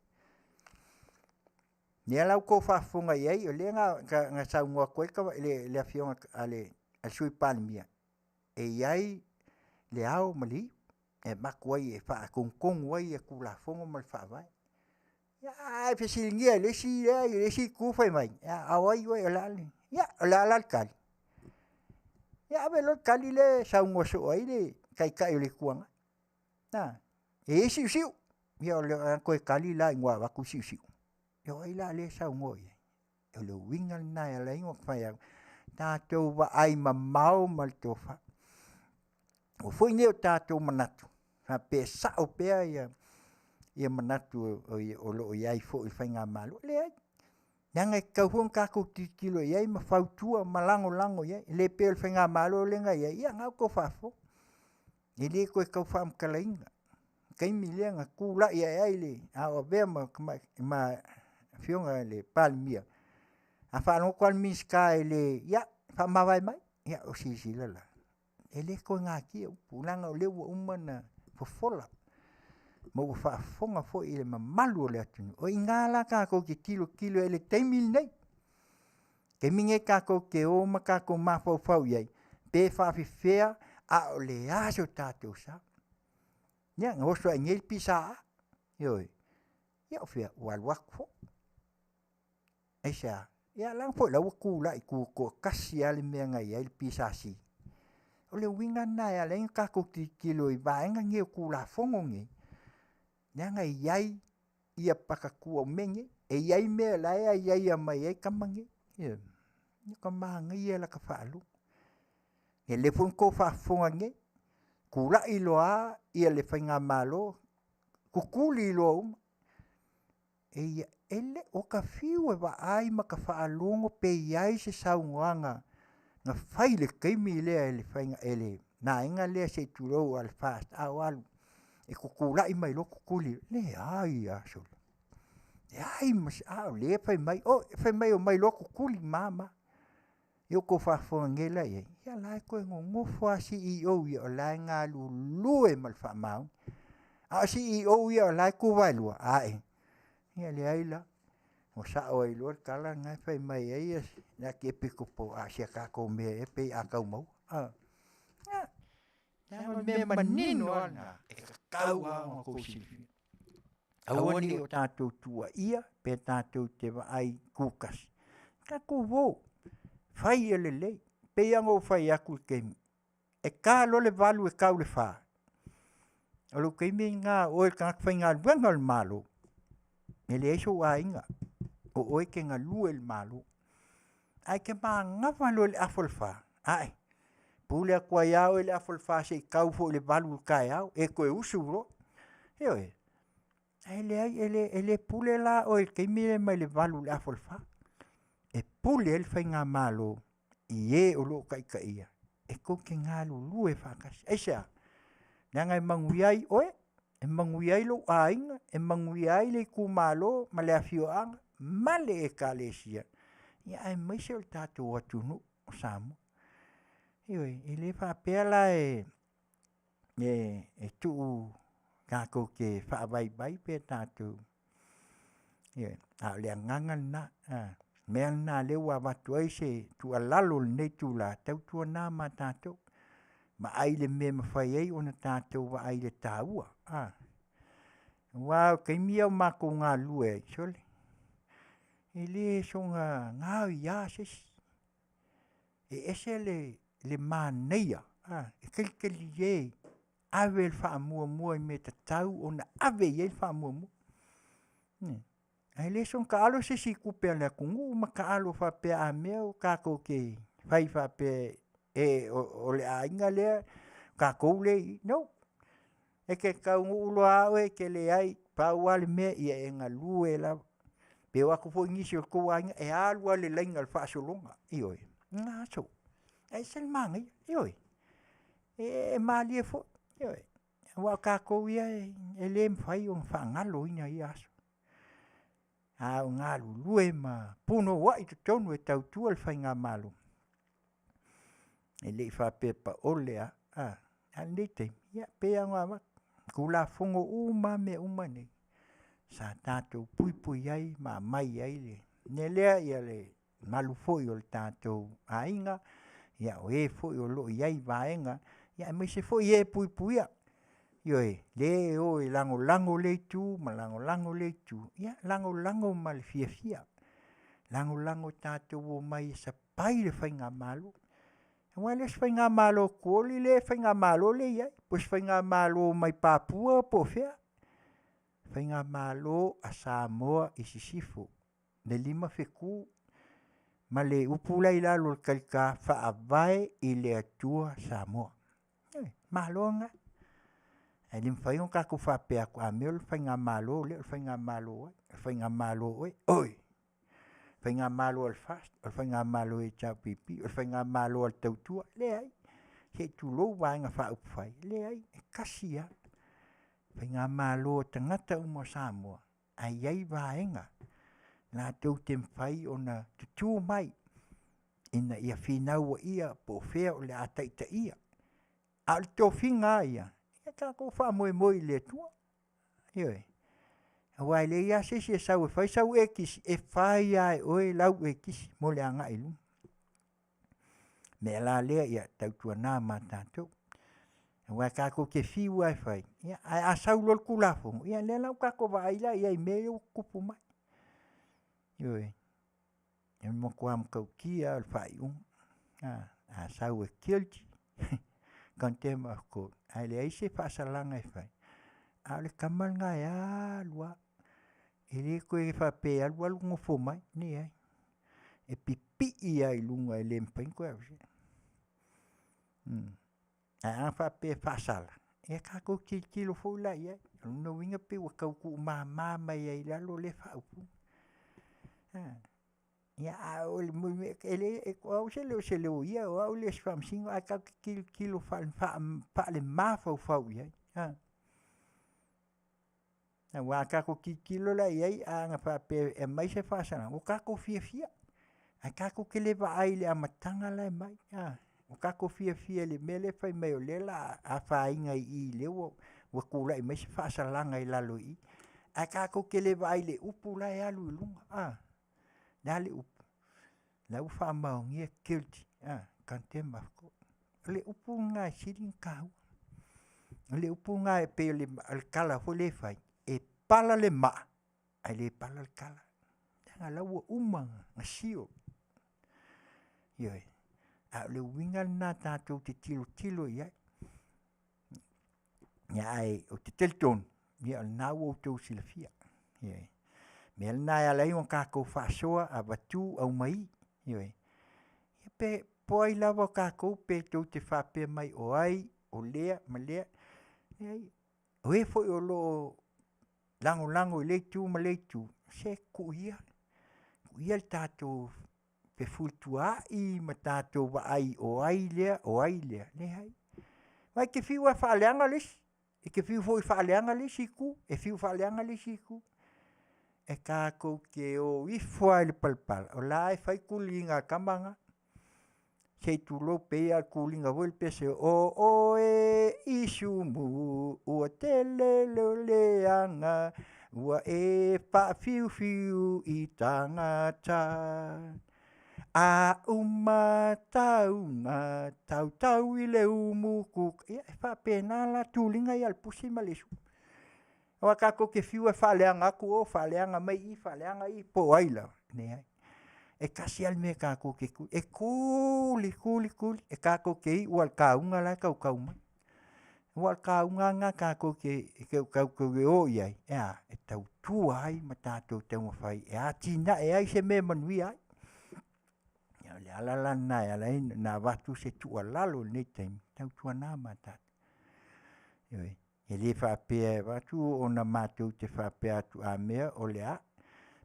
Lea la ua outou faafofoga i ai, o lea na saunoa atu ai le Afioga i le Sui Palemia, e i ai le ao ma le iu e avatu ai e faatonutonu ai Tulafono ma le Faavae. Ia, a fesiligia e le isi lea i le isi itu fai mai, a o ai oe o le a le… Ia, o le a la le tali? Ia ave loa le tali lea e saunoa soo ai le Taitai o le Itu Agai. A, e i ai siusiu. Ia o le toe tali la ina ua avatu siusiu. Ia o ai la lea e saunoa i ai? O le uiga lena e ala ai ona ou fai atu, tatou vaai mamao ma le tofa. Aua foi ne i o tatou manatu faapea e sao pea ia manatu o lo o i ai foi i le faigamalo. Leai, leaga e tatau foi ona tatou tilotilo i ai ma fautua ma lagolago i ai. E le pei o le faigamalo lea na i ai, ia o lena ua outou faafofoga, e le toe tau faamatalaina. taimi lea na tulai ae ai le a o avea ma ma afioga i le Palemia, a faalogo atu lava le Minisita e le, ia, faamavae mai. Ia o silasila la, e le toe natia upu leaga o lea ua uma ona fofola ma ua faafofoga foi i le mamalu o le atunuu. O i ina la tatou te tilotilo ai i le taimi lenei. Taimi lenei tatou te o ma tatou mafaufau i ai, pe faapefea a o le a so tatou sao. Ia na oso ae nei le PSA, ioe, ia o fea? Ua alu atu foi. Aisea? Ia leaga foi o la e ua tulai tutoatasi lava le mea na i ai le PSC. O le uiga lena e ala ai ona tatou tilotilo i vaega nei o Tulafono nei, leaga e i ai patatua o mea nei. E i ai mea o la e aiaia mai ai tama nei, ioe. Matua manaia lata faalogo. Ia lea foi na outou faafofoga nei, tulai loa lava le faigamalo, tutuli loa uma. E le o ta fiu e vaai ma ta faalogo pe i ai se saunoaga na fai i le taimi lea e le vaega lea se i tulou a le FAST a o alu e tutulai mai loa tutuli, leai lava sole, leai ma se… A o lea e fai mai, fai mai e omai loa tutuli ma a ma a. Ia ua outou faafofoga nei la i ai, ia o la e toe nonofo lava CEOs ia o la e galulue ma le faamaoni. A o CEOs ia o la e tuvaelua, ae, ia leai la, ua sao ai loa le tala lena e fai mai ai le Akiepikopo, a o si a tatou mea ea pei a tau maua. A, leaga o le mea manino lava lena, e tatau lava ona outou silafia. Aua ne i o tatou tuuaia pe tatou te vaai tutasi, tatou o, fai ia lelei. E pei lava ona ou fai atu i le taimi, e ta loa le 8 e tau i le 4, o lou taimi lena o oe o le tagata faigaluega o le Malo, e leai sou aiga, o oe e te galue i le Malo. Ae e te manava loa i le afa o le 4, ae, pule atu ai lava oe i le afa o le 4 seia tau foi i le 8 i le taeao, e toe usu loa. Ioe, ae leai e le pule la oe i le taimi lea mai le 8 i le afa o le 4. E pule ai le faigamalo i e o lo o taitaia e tou te galulue faatasi. Aisea? Leaga e manuia ai oe, e manuia ai lou aiga, e manuia ai le itumalo ma le afioaga ma le Ekalesia, aemaise o le tatou atunuu o Samoa. Ioe, e le faapea la e tuu tatou te faavaivai pe tatou… Ioe, a o le agaga lena, o le mea lena o lea ua avatu ai se tuualalo i lenei itula, tautuana ma tatou vaai i le mea e mafai ai ona tatou vaai i le taua, aua o taimi ia o matou galulue ai, sole, e le soona gaoi lava se isi. E ese le manaia, e talitalie, ave le faamuamua i mea e tatau ona ave i ai le faamuamua. Ae le soona taalo se isi i tupe a le atunuu ma taalo faapea a mea ua tatou te fai faapea o le aiga lea, tatou lea e i i. No. E te taunuu loa lava oe e te leai, pau lava le mea ia e galue lava. Pe o atu foi nisi o le tou aiga e alu lava i le laina o le faasologa, ioe, o lena aso, e ese le manaia, ioe. E malie foi, ioe, aua o tatou ia e le mafai ona faagaloina ia aso, a o galulue ma punouai i totonu e tautua le faigamalo, e le i faapea e paole lava, a o lenei taimi, ia e pei lava ona avatu, Tulafono uma lava mea uma nei, sa tatou puipui ai ma aumai ai le mea lea, ia le mamalu foi o le tatou aiga, o e foi o lo o i ai vaega, aemaise foi e puipuia, ioe, le e o e lagolago lea itu ma lagolago lea itu, ia lagolago ma le fiafia, lagolago tatou omai e sapai le faigamalo. Aua e le o se faigamalo tuoli le faigamalo lea e i ai, po o se faigamalo mai Papua po o fea, faigamalo a Samoa i Sisifo, le 5 fetu ma le upu la e i lalo o le talita, Faavae i le Atua Samoa. Ioe, Malo lena. Ae le mafai ona tatou faapea atu a mea o le faigamalo lea, o le faigamalo a ai, o le faigamalo a oe, oi, faigamalo a le FAST, o le faigamalo a le HRPP, o le faigamalo a le Tautua. Leai, se i tulou Vaega Faaupufai, leai, e tasi lava. Faigamalo a tagata uma o Samoa, ae i ai vaega latou te mafai ona tutū mai ina ia finauaia po o fea o le a taitaia. A o le tofiga lava ia, ia tatou faamoemoe i le Atua. Ioe. Aua e leai lava se isi e sau e fai sau ekisi, e fai lava e oe lau ekisi mo le agai i luma. O le mea la lea ia tautuana ma tatou, aua e tatou te fiu lava e fai, ia ae a sau loa le Tulafono, ia lea la ua tatou vaai la i ai i mea ia ua tutupu mai. Ioe, o le matua matautia lava o le faaiuga. A sau e guilty, contempt of court, ae leai se faasalaga e fai, a o le tama lena e alu lava. E le toe faapea e alu alu nofo mai, leai. E pipii lava i luga e le mafai ona toe aveesea. Ae a faapea e faasala, ia tatou tilotilo foi la i ai. O lona uiga pei ua tau tuumama mai ai i lalo lea faaupuga. Ia a o le e leai o au e le o se loia o au e le o se faamasino ae tatou te tilotilo faalemafaufau i ai, a. Aua a tatou tilotilo la i ai a na faapea e aumai se faasalaga, ua tatou fiafia, ae tatou te le vaai i le amataga la e aumai, a. Ua tatou fiafia i le mea lea fai mai o lea o le a afaina i i lea ua tulai mai se faasalaga i lalo i i, ae tatou te le vaai i le upu la e alu i luga, a. O le a le upu? O la e ua faamaonia e guilty, contempt of court. O le upu lena e sili ona taua. O le upu lena e pei o le tala foi lea e fai, e pala le maa ae le pala le tala, leaga o la ua uma ona seal. Ioe. A o le uiga lena tatou te tilotilo i ai. Ae ou te talitonu, ia o lena ua outou silafia. Ioe. O le mea lena e ala ai ona tatou faasoa, avatu aumai, ioe. Ia pe po o ai lava o tatou pe tou te faapea mai o ai, o lea ma lea, leai, o e foi o lo o lagolago i lea itu ma lea itu, se tuu ia, tuu ia le tatou fefulituaai ma tatou vaai o ai lea o ai lea, leai. Aua e te fiu lava e faaleaga le isi, e te fiu foi e faaleaga le isi itu, e fiu e faaleaga le isi itu, e tatou te o ifo lava i le palapala, o la e fai tuliga a tama na, se i tulou, pei lava o le tuliga foi lea o le pese, o oe Isumu ua tele lou leaga, ua e faafiufiu i tagata. A uma tauga tautau i le umukuka. Ia e faapena la tuliga ia a le pusi ma le isumu. Aua tatou te fiu e faaleaga atu o, faaleaga mai i, faaleaga i, po o ai lava, leai. E tasi lava le mea tatou te tuli, e tuli, tuli, tuli, e tatou te iu lava i le tauga la e tautau mai. Aua o le tauga lava lena tatou te o i ai, e a? E tautua ai ma tatou taumafai e atinae ai se mea e manuia ai. Ia o le ala la lena e ala ai ona avatu se tuualalo i lenei taimi, tautuana ma tatou, ioe. E le faapea e avatu ona matou te faapea atu a mea o le a,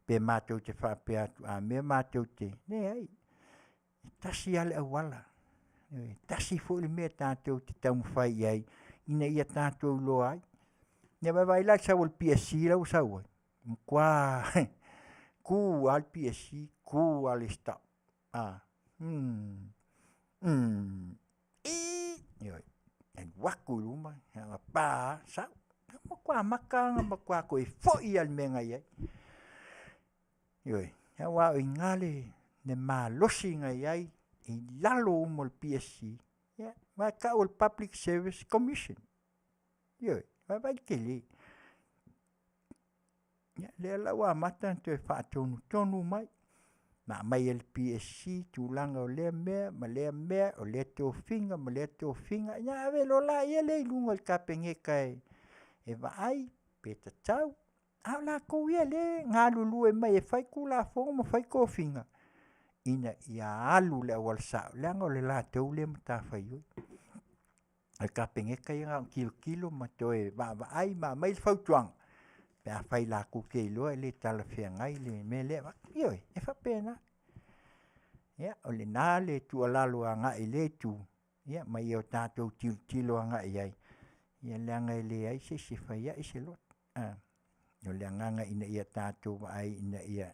pe matou te faapea atu a mea matou te… Leai, e tasi lava le auala, e tasi foi le mea tatou te taumafai i ai ina ia tatou iloa ai. Ia vaai la i le sau a le PSC la ua sau ai, matua tu lava le PSC tu lava le stop. Ioe, alu atu i luma pa, sau. Na matua amata lava ona matua toe foi lava i le mea na i ai. Ioe, aua o i ina le malosi na i ai i lalo uma o le PSC, ia aua e tau o le Public Service Commission. Ioe, vaavaai i le tele. Ia lea la ua amata ona toe faatonutonu mai ma aumai e le PSC tulaga o lea mea ma lea mea, o lea tofiga ma lea tofiga, ia ave loa laia lea i luga i le Kapeneta e vaai pe tatau, a o latou ia o lea e galulue mai e fai Tulafono ma fai tofiga ina ia alu i le auala sao, leaga o le latou lea matafaioi. O le Kapeneta ia na ona tilotilo ma toe vaavaai ma aumai le fautuaga pe afai latou te iloa e le talafeagai le mea lea e avatu. Ioe, e faapena. Ia, o lena le tuualalo agai i lea itu ma ia tatou tilotilo agai i ai. Ia leaga e leai se isi e fai a'i se loto, a. O le agaga ina ia tatou vaai ina ia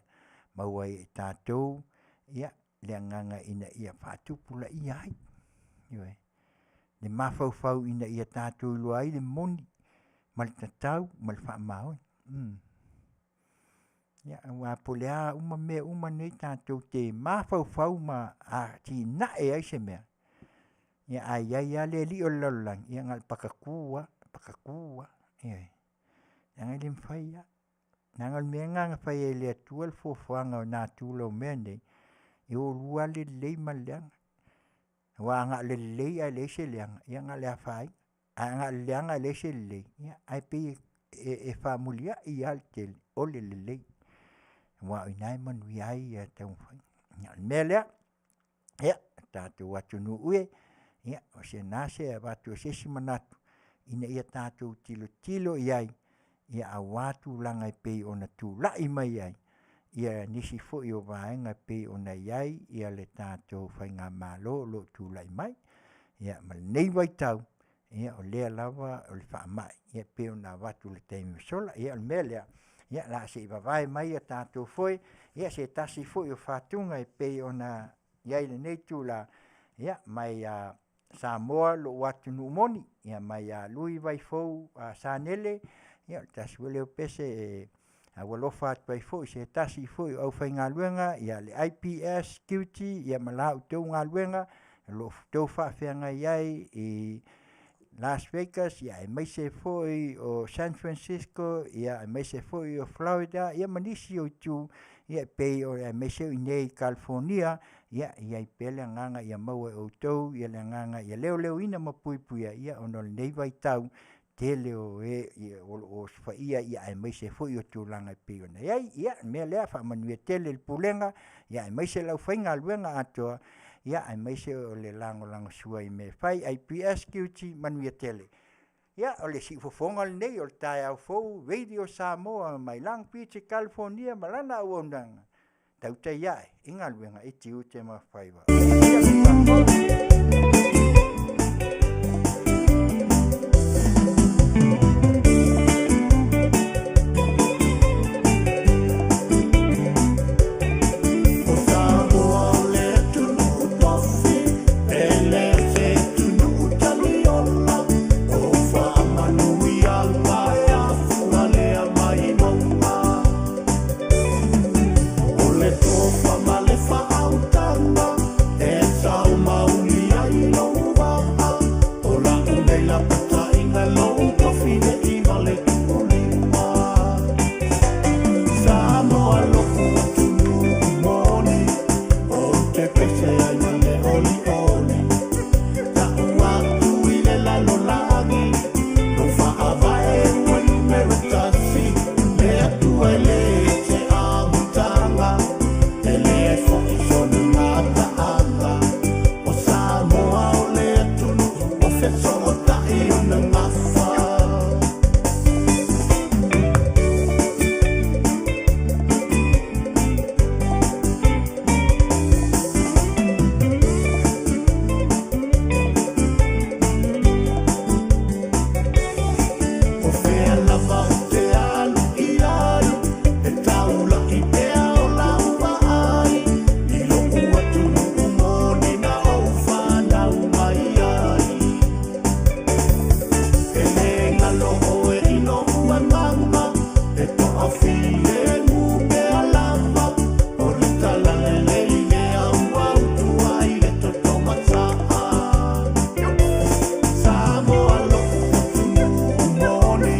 maua ai e tatou ia le agaga ina ia faatupulaia ai, ioe. Le mafaufau ina ia tatou iloa ai le moni ma le tatau ma le faamaoni. Ia aua po o le a uma mea uma nei tatou te mafaufau ma atinae ai se mea, ia a i ai lava le alii o le lalolagi, ia na o le pakatu lava, pakatu lava, ioe. Leaga e le mafai lava, leaga o le mea lena na fai ai e le Atua le fuafuaga o natura o mea nei, e o lua lava le lelei ma le leaga. Aua a na o le lelei ae leai se leaga, ia na o le afaina, ae na o le leaga ae leai se lelei, ia ae pei e faamuliai lava le tele o le lelei, aua o i ina e manuia ai taumafaiga. Ia o le mea lea, ia le tatou atunuu e, ia o se e avatu ai se isi manatu, ina ia tatou tilotilo i ai aua tulaga e pei ona tulai mai ai nisi foi o vaega e pei ona i ai le tatou faigamalo o lo o tulai mai. Ia ma lenei vaitau, o lea lava o le faamai e pei ona avatu i le taimi ua sola. Ia o le mea lea, o le a se i vavae mai tatou foe se tasi foi o fatuga e pei ona i ai i lenei itula, mai Samoa lou atunuu moni, mai ia Lui Vaifou Sanele, ia o le tasi foi lea o pese e aualofa atu ai foi i se tasi foi o aufaigaluega le IPS Security ma la outou galuega o lo o outou faafeagai ai i Las Vegas aemaise foi o San Fransisco, aemaise foi o Florida ia ma nisi o itu aemaise o i inei i Kalifonia. Ia i ai pea le agaga ia maua e outou le agaga ia leoleoina ma puipuia ona o lenei vaitau tele o e o lo o osofaia aemaise foi o tulaga e pei ona i ai. Ia o le mea lea, faamanuia tele i le Pulega aemaise le aufaigaluega atoa, aemaise o le lagolagosua i mea e fai. IPS Security, manuia tele. Ia, o le siufofoga lenei o le taeao fou Radio Samoa mai Long Beach, California ma lana auaunaga, tautai ae i galuega i tiute ma faiva. O Samoa o le atunuu tofi, e le o se atunuu taliola, o faamanuiaga e afua lea mai mauga. O le tofa ma le faautaga e taumauli ai lou vaa, o lau nei lapataiga lou tofi nei vale tuulima. Samoa lo'u atunuu moni, ou te pese ai ma le olioli, ta'u atu i le lalolagi, lou faavae ua numera tasi, le Atua e le se amataga, e leai fo'i sona gataaga. O Samoa o le atunuu ua fesoota'i ona gafa. O fea lava ou te alu i ai, e taula'i pea o lau vaai, i lo'u atunuu moni na ou fanau mai ai. E le galo oe i lo'u agaga, e toafilemu pea lava, o le talalelei lea ua utu ai le toto mataa. Samoa lo'u atunuu moni,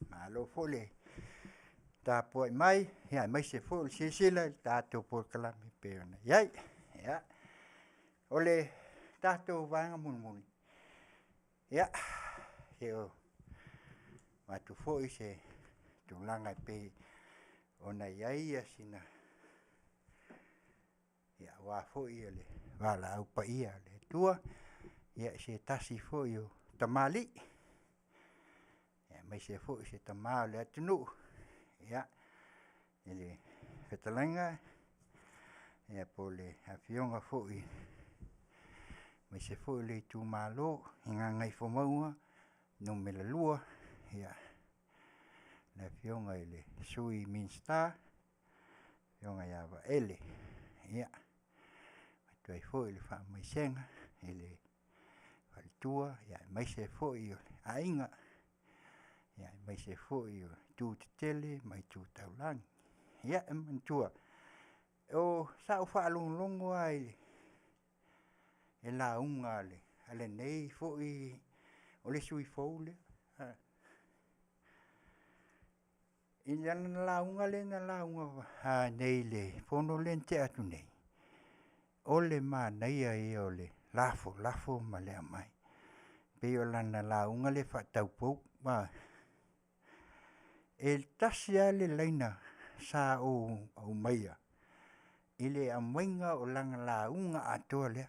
Malo foi le tapuai mai, ia aemaise foi o le silasila i le tatou polokalame e pei ona i ai. Ia, o le tatou vaega mulimuli, ia, se o avatu foi se tulaga e pei ona i ai sina ia aua foi le valaau paia a le Atua i se tasi foi o tamalii, aemaise foi o se tama o le atunuu, ia, i le fetalaiga po o le Afioga foi aemaise foi o le itumalo i Gagaifomauga 2, le Afioga i le Sui Minisita, le Afioga ia Vaele. Ia, e avatu ai foi le faamaisega i le faletua aemaise foi o le aiga, aemaise foi o itu tetele ma itu taulagi. Ia, e manatua, sa ou faalogologo lava i lauga a lenei foi... o le sui usufono fou lea. I lana lauga lea na lauga ai nei i le fono lea na tea atu nei, o le manaia ia o le lafolafo ma le aumai. E pei o lana lauga lea faataupou. E tasi lava le laina sa ou aumaia i le aumaiga o lana lauga atoa lea,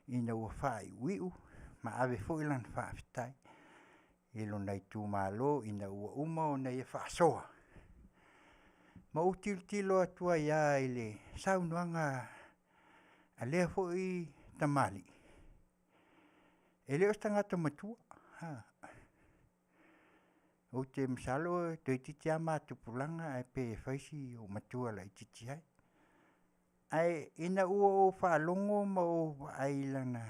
ina ua faaiuiu ma ave foi lana faafetai i lona itumalo ina ua uma ona ia faasoa. Ma ou tilotilo atu ai lava i le saunoaga a lea foi tamalii, e le o se tagata matua. Ou te masalo toeitiiti lava ma tupulaga ae pei e fai si ou matua laitiiti ai. Ae ina ua ou faalogo ma ou vaai i lana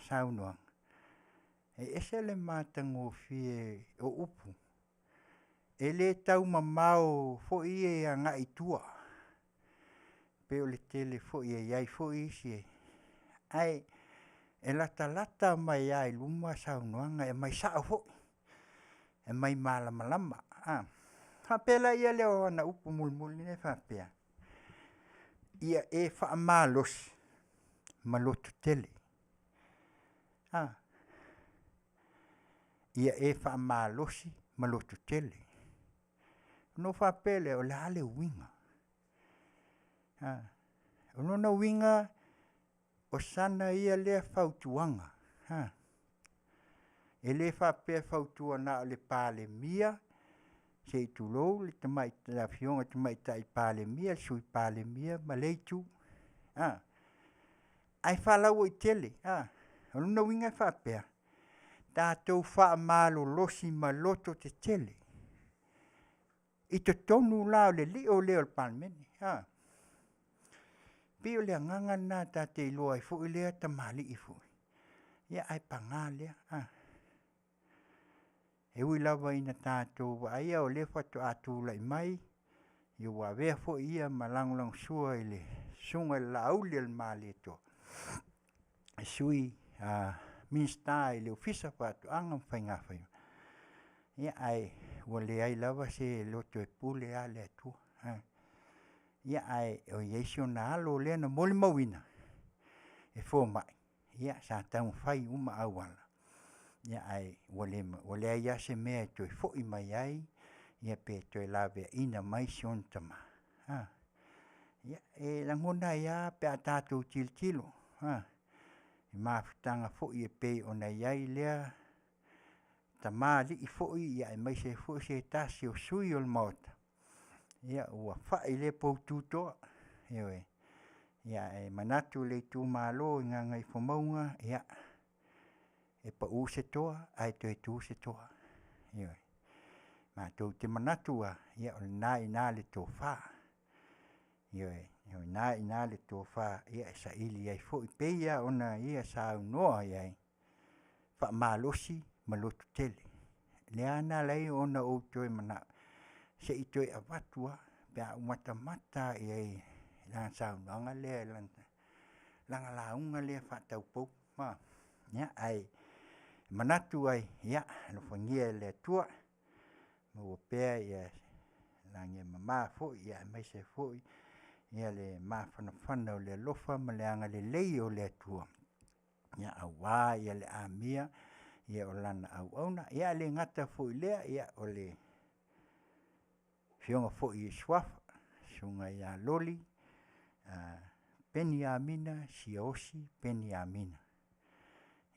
saunoaga, e ese le matagofie o upu, e le taumamao foi agai i tua, pei o le tele foi e i ai foi isi ae e latalata mai lava i luma saunoaga e aumai sao foi, e aumai malamalama. Ona faapea lea o ana upu mulimuli lea e faapea, “Ia e faamalosi ma lototele.” Ia e faamalosi ma lototele. Ona ou faapea lea, o le a le uiga? O lona uiga, o sana ia lea fautuaga, e le faapea e fautua na o le Palemia, se i tulou le Afioga i le Tamaitai Palemia, le Sui Palemia ma lea itu, ae faalauaitele. O lona uiga e faapea, tatou faamalolosi ma lototetele i totonu la o le lio lea o le Palemene. E pei o le agaga lena ta te iloa ai foi lea tamalii foi, ae paga lea, e ui lava ina tatou vaaia o lea faatoa tulai mai, ua avea foi ia ma lagolagosua i le susuga i le Laauli o le Malietoa, e Sui Minisita i le Ofisa o Faatoaga ma Faigafaiva, ae ua leai lava se loto e pule lava le Atua. Ae i ai si ona alo lea na molimauina, e fomai, sa taumafai uma auala, ae ua leai lava se mea e toe foi mai ai pe toe laveaina mai si ona tama. Ia, e lagona ai lava pe a tatou tilotilo i mafutaga foi e pei ona i ai lea tamalii foi aemaise ai foi se tasi o sui usufono o le Maota, ua fai lea poutu toa. Ioe. Ae manatu le itumalo i Gagaifomauga, ia, e pau se toa ae toe tu se toa. Ioe. Matou te manatu lava, o lena e i ina le tofa. Ioe. O lena e i ina le tofa e saili ai foi pei lava ona ia saunoa i ai, faamalosi ma lototele. O lea na ala ai ona ou toe manao se i toe avatu lava pe a ou matamata lava i ai i lana saunoaga lea, lana lauga lea faataupou. Ae manatu ai, ia, alofagia e le Atua, maua pea ia lagi e mama foi, ia aemaise foi ia le mafanafana o le alofa ma le agalelei o le Atua, ia aua ia le amia ia o lana auauna. Ia e le gata foi i lea, ia o le afioga foi i Suafa, Susuga ia Loli Peniamina Siaosi Peniamina.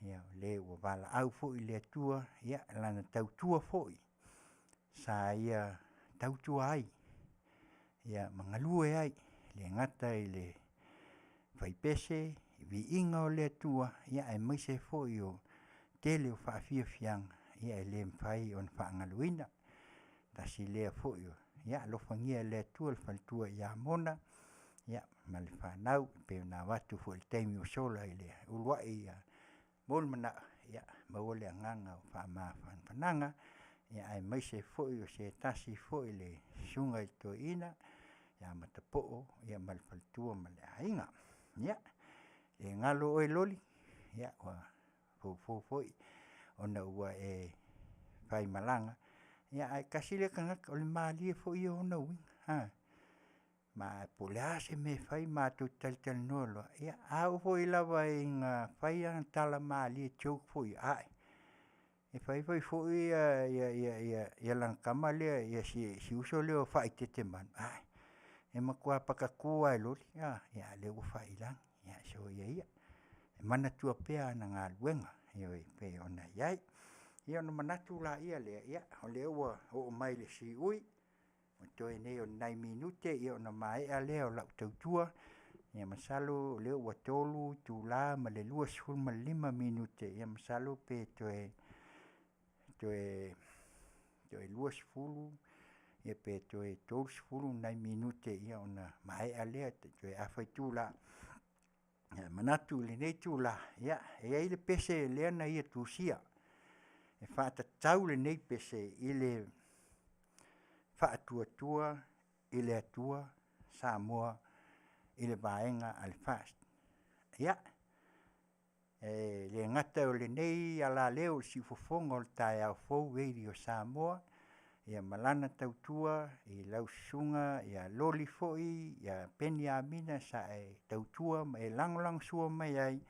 Ia o le ua valaau foi i le Atua i lana tautua foi sa ia tautua ai ia ma galue ai, e le gata i le faipese, Viiga o le Atua, ia aemaise foi o le tele o faafiafiaga ia e le mafai ona faagaloina. Tasi lea foi ia alofagia e le Atua le faletua ia Mona ia ma le fanau e pei ona avatu foi i le taimi ua sola i le uluai molimanao, ia maua le agaga o faamafanafanaga, ia aemaise foi o se tasi foi le Susuga i le Toeaina ia Matapoo ia ma le faletua ma le aiga. Ia le galo oe Loli, ia ua foufou foi ona ua e faimalaga, ia ae tasi lea tagata o le malie foi ia o ona uiga. Ma po o le a se mea e fai matou te talatalanoa loa, ia a oo foi lava ina fai ana tala malie joke foi ia, ae, e fai fai foi lana tama lea si uso lea o Faaitetemanu, ae, e matua patatu lava e Loli, a lea ua fai i lagi. Ia soia ia, e manatua pea ana galuega ioe e pei ona i ai. Ia ona manatu lea, ia o lea ua oo mai i le siui, totoe nei o ni nai minute ona maea lea o lau tautua. Ia masalo o lea ua 3 itula ma le 25 minute, ia masalo pe toe 20 ia pe toe 30 ni nai minute ona maea lea toe afa itula. Ae manatu i lenei itula, ia e i ai le pese lea na ia tusia, e faatatau lenei pese i le Faatuatua i le Atua Samoa i le Vaega a le FAST. Ia, e le gata o lenei alaleo i le siufofoga o le taeao fou Radio Samoa ia ma lana tautua i lau Susuga ia Loli foi Peniamina sa e tautua ma e lagolagosua mai ai,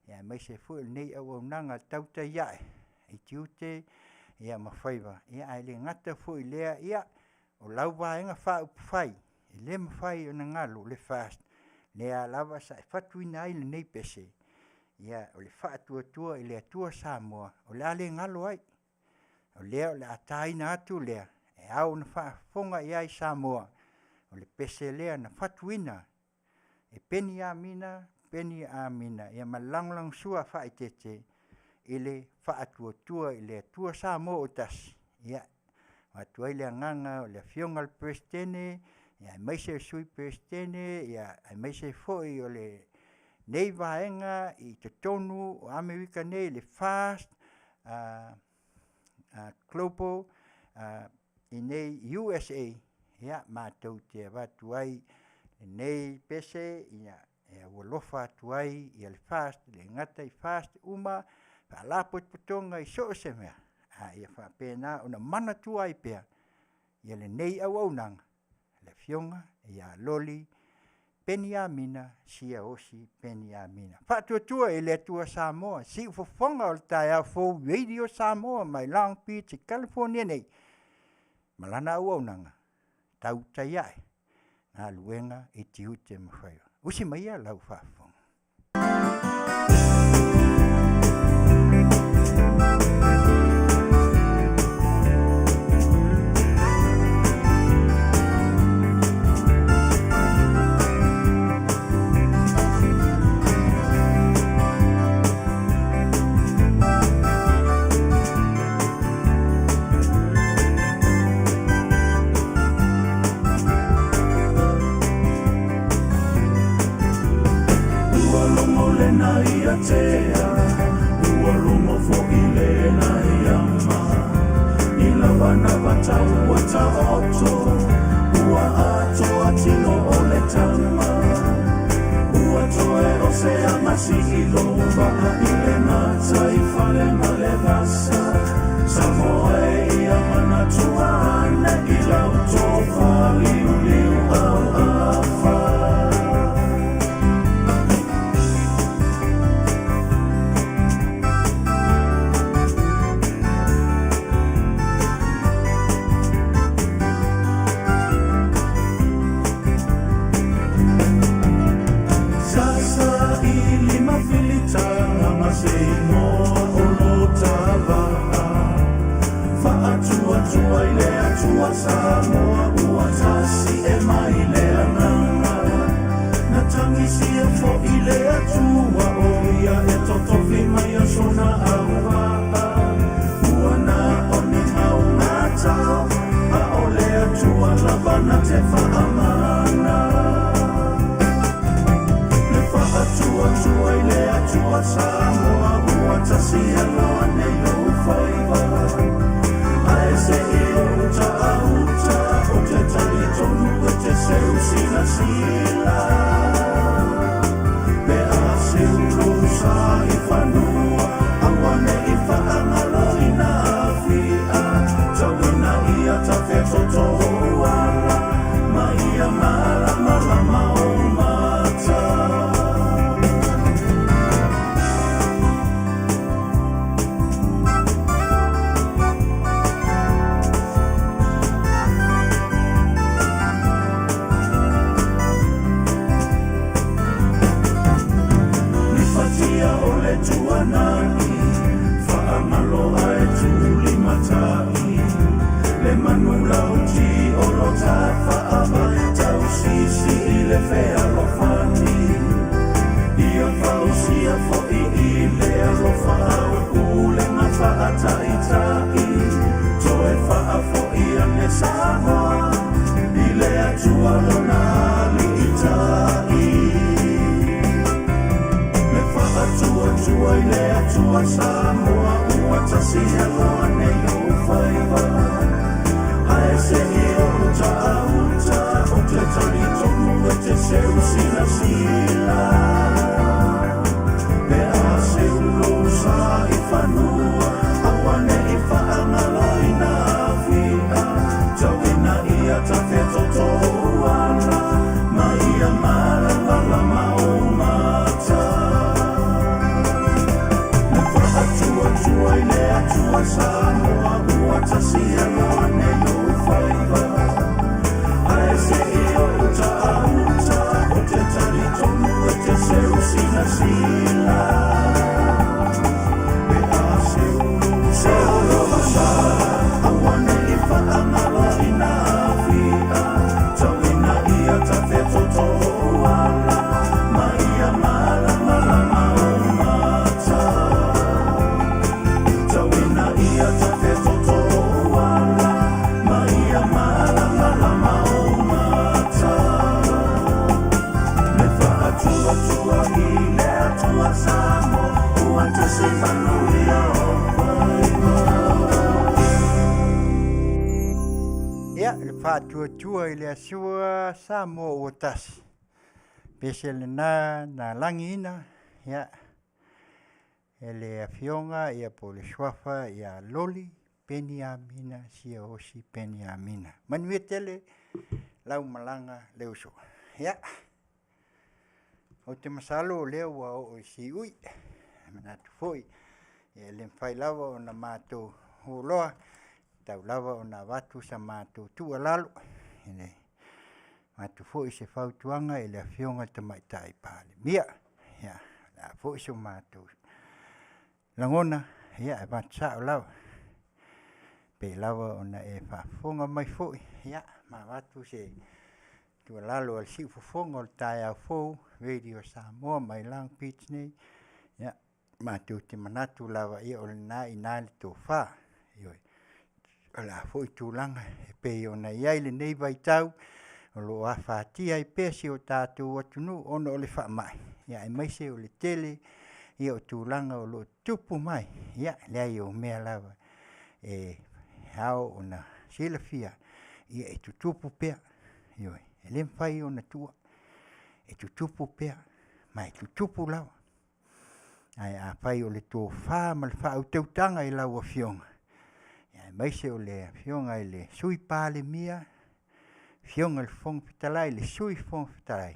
aemaise foi o lenei auaunaga tautai ae i tiute ma faiva, ae le gata foi i lea, o lau Vaega Faaupufai, e le mafai ona galo le FAST, lea lava sa e fatuina ai lenei pese, o le Faatuatua i le Atua Samoa, o le a le galo ai, o lea o le a taina atu lea, e ao ona faafofoga i ai Samoa, o le pese lea na fatuina e Peniamina Peniamina ma le lagolagosua a Faaeteete i le Faatuatua i le Atua Samoa ua tasi, e avatu ai le agaga o le Afioga i le Peresetene, aemaise o le Sui Peresetene, aemaise foi o lenei Vaega i totonu o Amerika nei le FAST Global i inei USA, ia matou te avatu ai lenei pese e aualofa atu ai le FAST, e le gata i FAST uma, Faalapotopotoga i so o se mea, a ia faapena ona manatua ai pea lenei auaunaga, le Afioga ia Loli Peniamina Siaosi Peniamina. Faatuatua i le Atua Samoa, siufofoga o le taeao fou Radio Samoa mai Long Beach i California nei, ma lana auaunaga, tautai ae galuega i tiute ma faiva. Usi maia lau faafofoga. Ua logo lena ia tea, ua logo foi lena ia ma. I lava na vata ua taoto, ua atoa tino o le tama. Ua toe sea masi i lou vaa i le gataifale ma le vasa. Samoa e ia manatua ane i lau tofa liuliu auafa. Sasa i lima filitaga ma se igoa o lo tava'a. Fa'atuatua i le Atua Samoa ua tasi e mai le agaga. Na tagisia fo'i le Atua o ia e totofi mai aso na auva'a. Ua na o ni gaugatao, a o le Atua lava na te fa'amana. Le fa'atuatua i le Atua Samoa ua tasi e loa nei ou faiva. Ae se'i ou ta'auta o te talitonu e te seu silasila. Pe a seu lou sa i fanua, aua ne'i fa'agaloina afi'a. Tauina ia tafetoto'ou ala, ma ia malamalama ou mata. Nifatia o le tuanai, fa'amaloa e tulimata'i. Le manu lauti o lo tafa'ava, tausisi i le fealofani. Ia fausia fo'i i le alofa au pulega fa'ata'ita'i. Toe fa'afo'i ane Samoa, i le Atua lona ali'ita'i. Le fa'atuatua i le Atua Samoa ua tasi e loa nei ou faiva. Ae se'i ou ta'auta o te talitonu e te seu silasila. Pe a seu lou sa i fanua, aua ne'i fa'agaloina afi'a. Tauina ia tafetoto'ou ala, ma ia malamalama ou mata. Le fa'atuatua i le Atua Samoa ua tasi e loa nei ou faiva. Ae se'i ou ta'auta o te talitonu e te seu silasila. Pe a seu lou seu lou sa, aua ne'i fa'agaloina afi'a. Tauina ia tafetoto'ou ala, ma ia malamalama ou mata. Tauina ia tafetoto'ou ala, ma ia malamalama ou mata. Le fa'atuatua i le Atua Samoa ua tasi manuia o faiva. Ia, le fa'atuatua i le Atua Samoa ua tasi. Pese lenā na lagiina, ia, e le afioga ia po o le suafa ia Loli Peniamina Siaosi Peniamina. Manuia tele lau malaga le uso. Ia, ou te masalo o lea ua oo i siui. Manatu foi, e le mafai lava ona matou uloa, tau lava ona avatu sa matou tuualalo. I le avatu foi se fautuaga i le afioga i le Tamaitai Palemia. Ia, o le a foi so matou lagona, ia e avatu sa'o lava. Pei lava ona e faafofoga mai foi, ia, ma avatu se tuualalo a le siufofoga o le taeao fou, Radio Samoa mai Long Beach nei, ia, matou te manatu lava, ia o lena e i ina le tofa. Ioe. O le a foi tulaga e pei ona i ai lenei vaitau, o lo o afatia ai pea si o tatou atunuu ona o le faamai, ia aemaise o le tele ia o tulaga o lo o tutupu mai, ia leai o mea lava e ao ona silafia, ia e tutupu pea. Ioe, e le mafai ona tuua, e tutupu pea. ma e tutupu lava. Ae afai o le tofa ma le faautautaga i lau Afioga, aemaise o le Afioga i le Sui Palemia, Afioga i le Fofoga Fetalai, le Sui Fofoga Fetalai,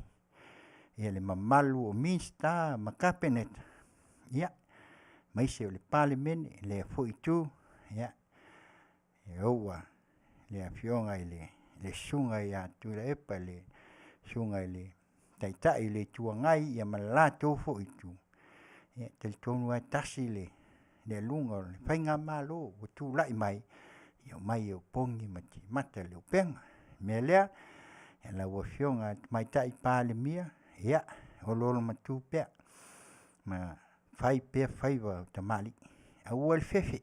ia le mamalu o Minisita ma Kapeneta, ia, aemaise o le Palemene, lea foi itu, ia, e oua le Afioga i le Susuga ia Tuilaepa, le Susuga i le Taitai o le Itu Agai, ia ma le latou foi itu, ia e talitonu lava e tasi le aluga o le faigamalo ua tulai mai, ia omai e opogi ma timata le upega. O le mea lea, lau Afioga i le Tamaitai Palemia, ia oloolo matu pea ma fai pea faiva o tamalii. Aua le fefe,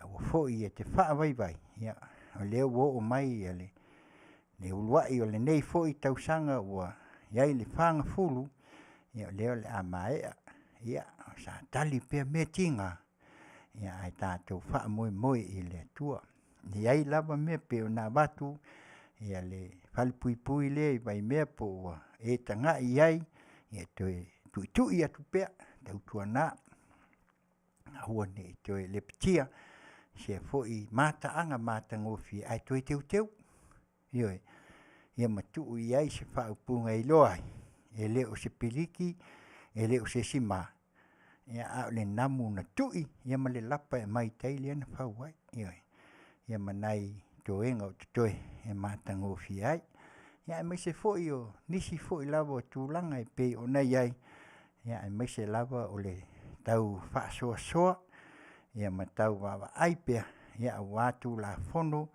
aua foi e te faavaivai, ia o lea ua oo mai le uluai o lenei foi tausaga ua i ai le fagafulu, ia o lea o le a maea, ia sa tali pea mea tiga, ae tatou faamoemoe i le Atua. E i ai lava mea pei ona avatu le falepuipui lea i Vaimea po ua e tagai i ai, e toe tuitui atu pea, tautuana aua ne i toe lepetia sea foi mataaga matagofie ae toe teuteu. Ioe. Ia ma tuu i ai se faaupuga e iloa ai, e le o se piliki, e le o se isi ma, a o le namu na tui ma le lapa e aumai i tai lea na fau ai. Ioe. Ia ma nai toega o totoe e matagofie ai. Ia aemaise foi o nisi foi lava o tulaga e pei ona i ai, aemaise lava o le tau faasoasoa ma tau vaavaai pea aua Tulafono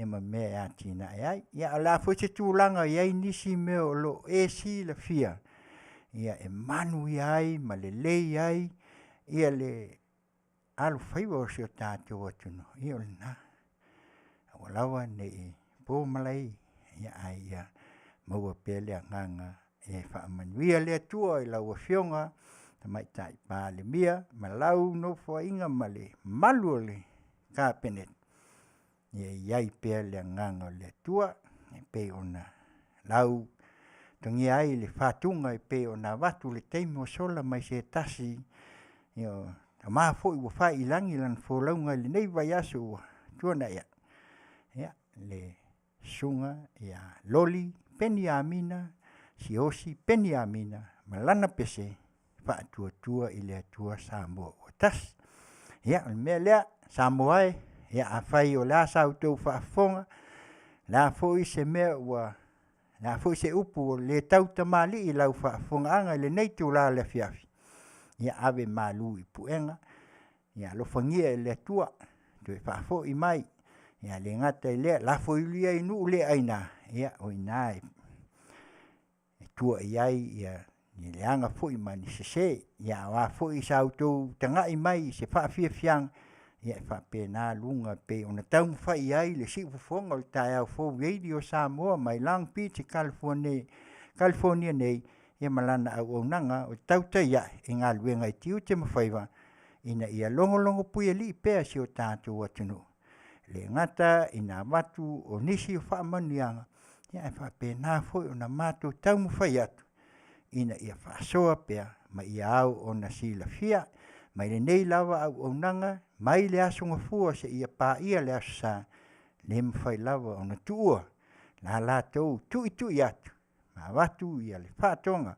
ma mea e atinae ai. Ia a o le a foi se tulaga o i ai nisi mea o lo o e silafia e manuia ai ma lelei ai le alofaiva o si o tatou atunuu, ia o lena. Aua lava ne i po malae, ae ia maua pea le agaga e faamanuia le Atua i lau Afioga i le Tamaitai Palemia ma lau Nofoaiga ma le mamalu o le Kapeneta, ia i ai pea le agaga o le Atua e pei ona lau togia ai le fatuga e pei ona avatu i le taimi ua sola mai se tasi o tama foi ua fai i lagi lana folauga i lenei vaiaso ua tuanai atu, ia, le Susuga ia Loli Peniamina Siaosi Peniamina ma lana pese, Faatuatua i le Atua Samoa ua Tasi. Ia, o le mea lea, Samoa e, ia afai o le a sa outou faafofoga, o le a foi se mea ua, o le a foi se upu ua le tautamalii i lau faafofogaaga i lenei itula o le afiafi, ia ave malu i puega, ia alofagia e le Atua toe faafoi mai. Ia le gata i lea, lafo ia i nuu le aina, ia o i ina e tua i ai ni leaga foi ma ni sese. Ia a o a foi sa outou tagai mai i se faafiafiaga, ia e faapena luga e pei ona taumafai i ai le siufofoga o le taeao fou Radio Samoa mai Long Beach i California nei, ia ma lana auaunaga o tautai ae i galuega i tiute ma faiva ina ia logologo puialii pea si o tatou atunuu. E le gata ina avatu o nisi o faamanuiaga, ae faapena foi ona matou taumafai atu ina ia faasoa pea ma ia ao ona silafia mai lenei lava auaunaga mai le Aso Gafua seia paia le Aso Sa, le mafai lava ona tuua la latou tuitui atu ma avatu le faatoaga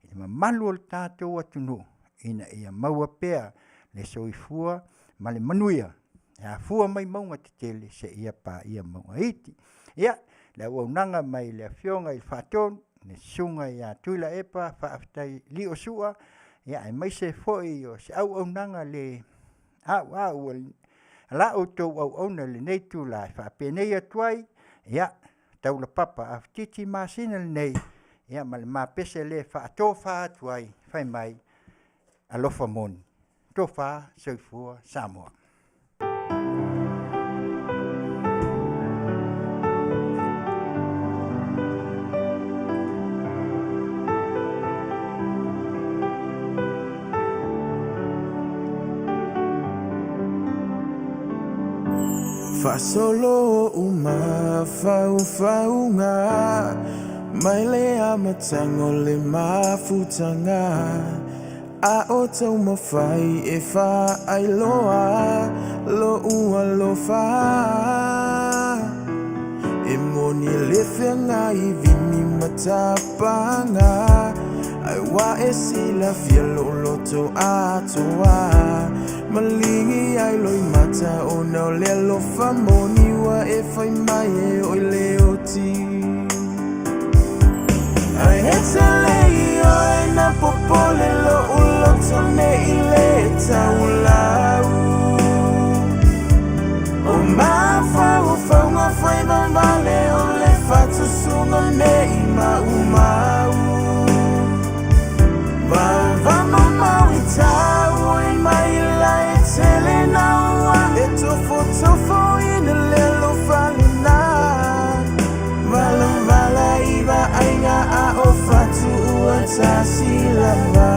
i le mamalu o le tatou atunuu ina ia maua pea le soifua ma le manuia e afua mai mauga tetele seia paia mauga iti. Ia, le auaunaga mai le Afioga i le Faatonu, le Susuga ia Tuilaepa Faafetai Liosua, ia aemaise foi o se auaunaga le auau a la outou auauna i lenei itula e faapenei atu ai, ia, taulapapa Afutiti Masina lenei, ia ma le mapese lea e faatofa atu ai, fai mai, alofa moni, tofa soifua Samoa. Faasolo uma faufauga. Mai le amataga o le mafutaga A o taumafai e faailoa Lo'u alofa. E moni le feagai vini ma tapaga Ai ua e silafia lo'u loto atoa. Maligi ai loimata ona o le alofa moni ua e fai mai e oi le oti. Ai e tele i oe na popole lo'u loto nei le taulau. O mafaufauga fai vavale o le fatusuga nei maumau. Vavamamau i tau i mai la e tele naua. E tofotofo ina le alofa lena. Valavala i vaaiga a o fatu ua tasi lava.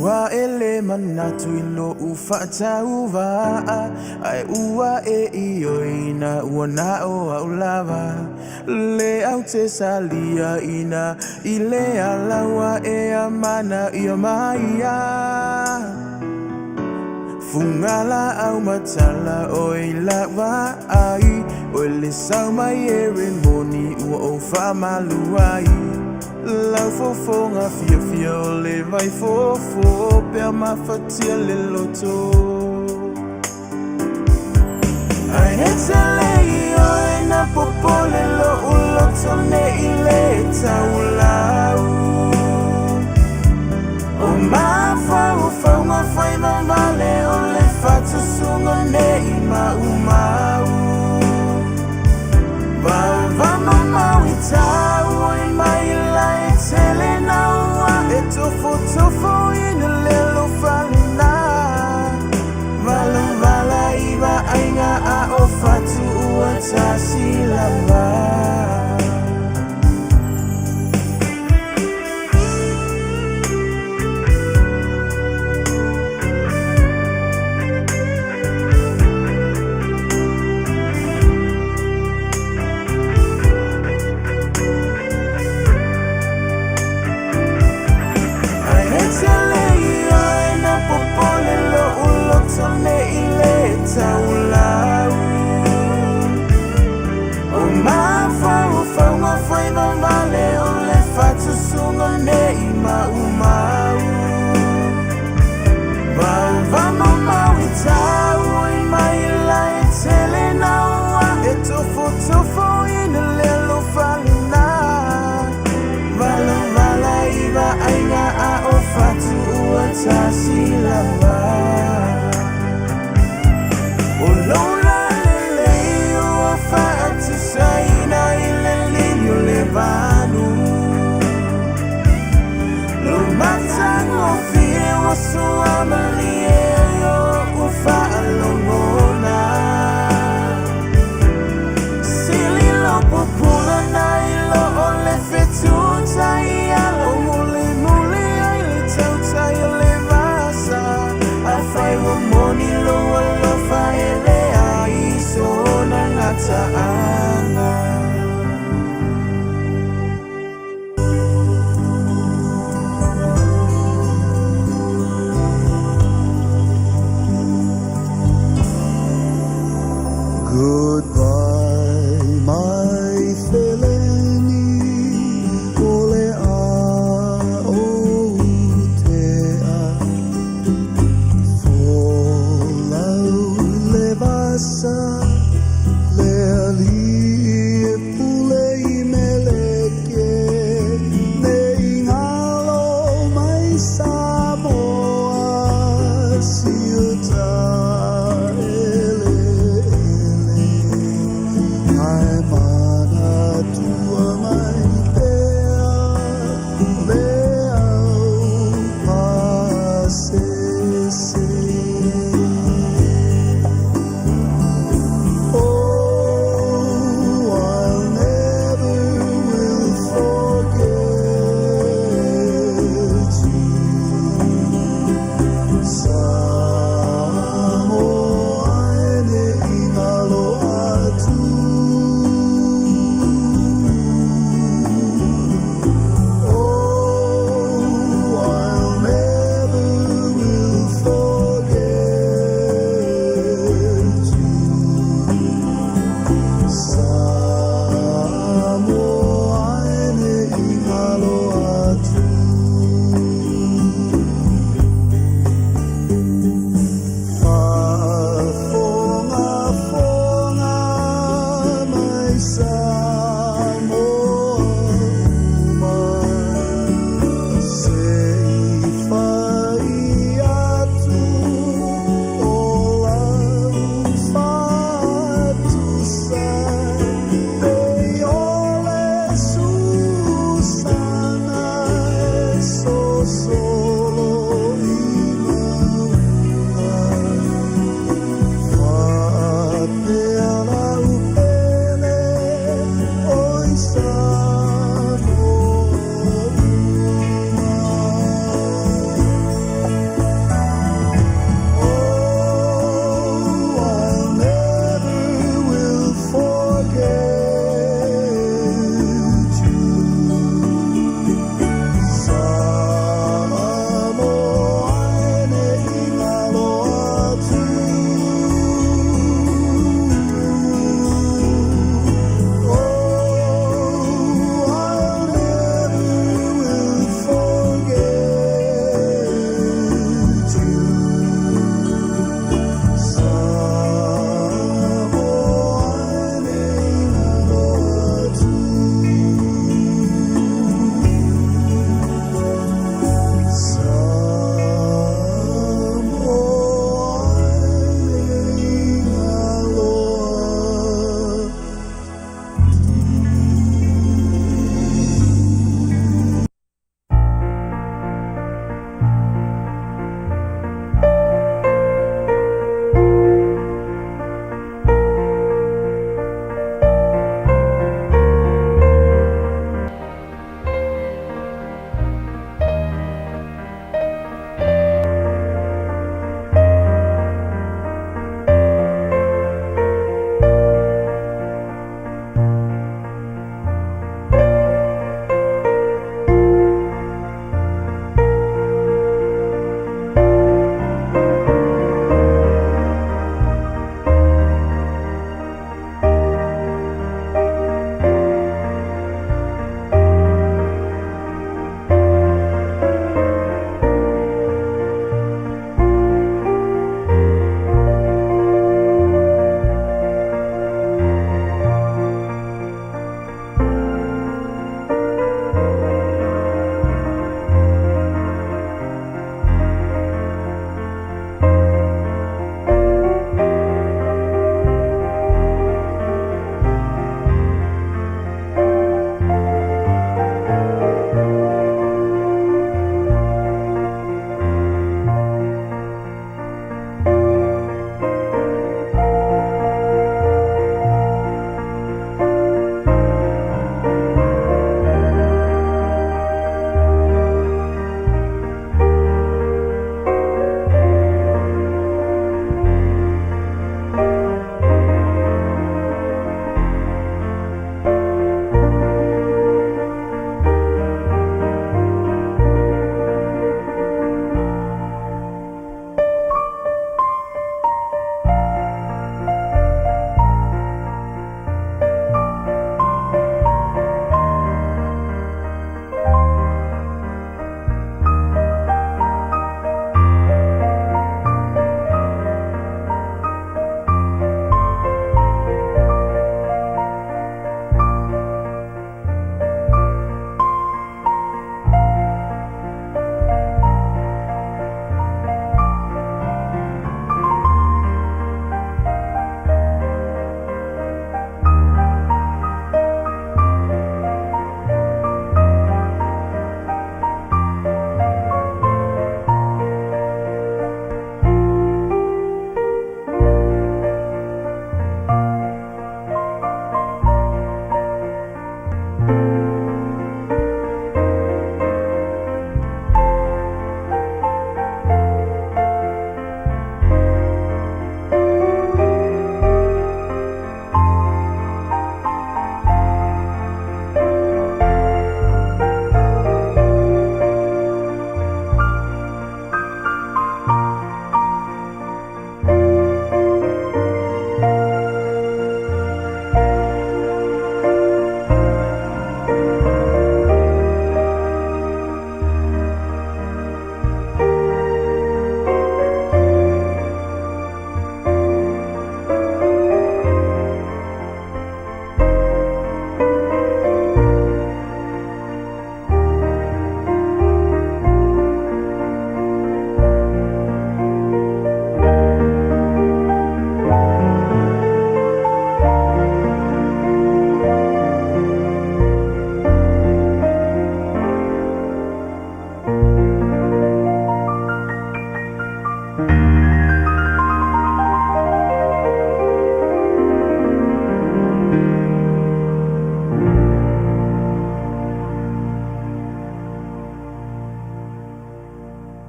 Ua e le manatu i lo'u faatauva'a Ae ua e ioina ua na o a'u lava. Le au te salia ina i le ala ua e amana ia maia. Fugala au matala o i lava ai O le sau mai e re moni ua ou faamalu ai. Lau fofoga fiafia o le vai fofo pea mafatia le loto. Ai e tele i oe na popole lo'u loto nei le taulau. O mafaufauga fai vavale o le fatusuga nei maumau. Vavamamau i tau i mai la e tele naua. E tofotofo ina le alofa lena. Valavala i vaaiga a o fatu ua tasi lava. Ai e tele i oe na popole lo'u loto nei le taulau. O mafaufauga fai vavale o le fatusuga nei maumau. Vavamamau i tau i mai la e tele naua. E tofotofo ina le alofa lena. Valavala i vaaiga a o fatu ua tasi lava. O lou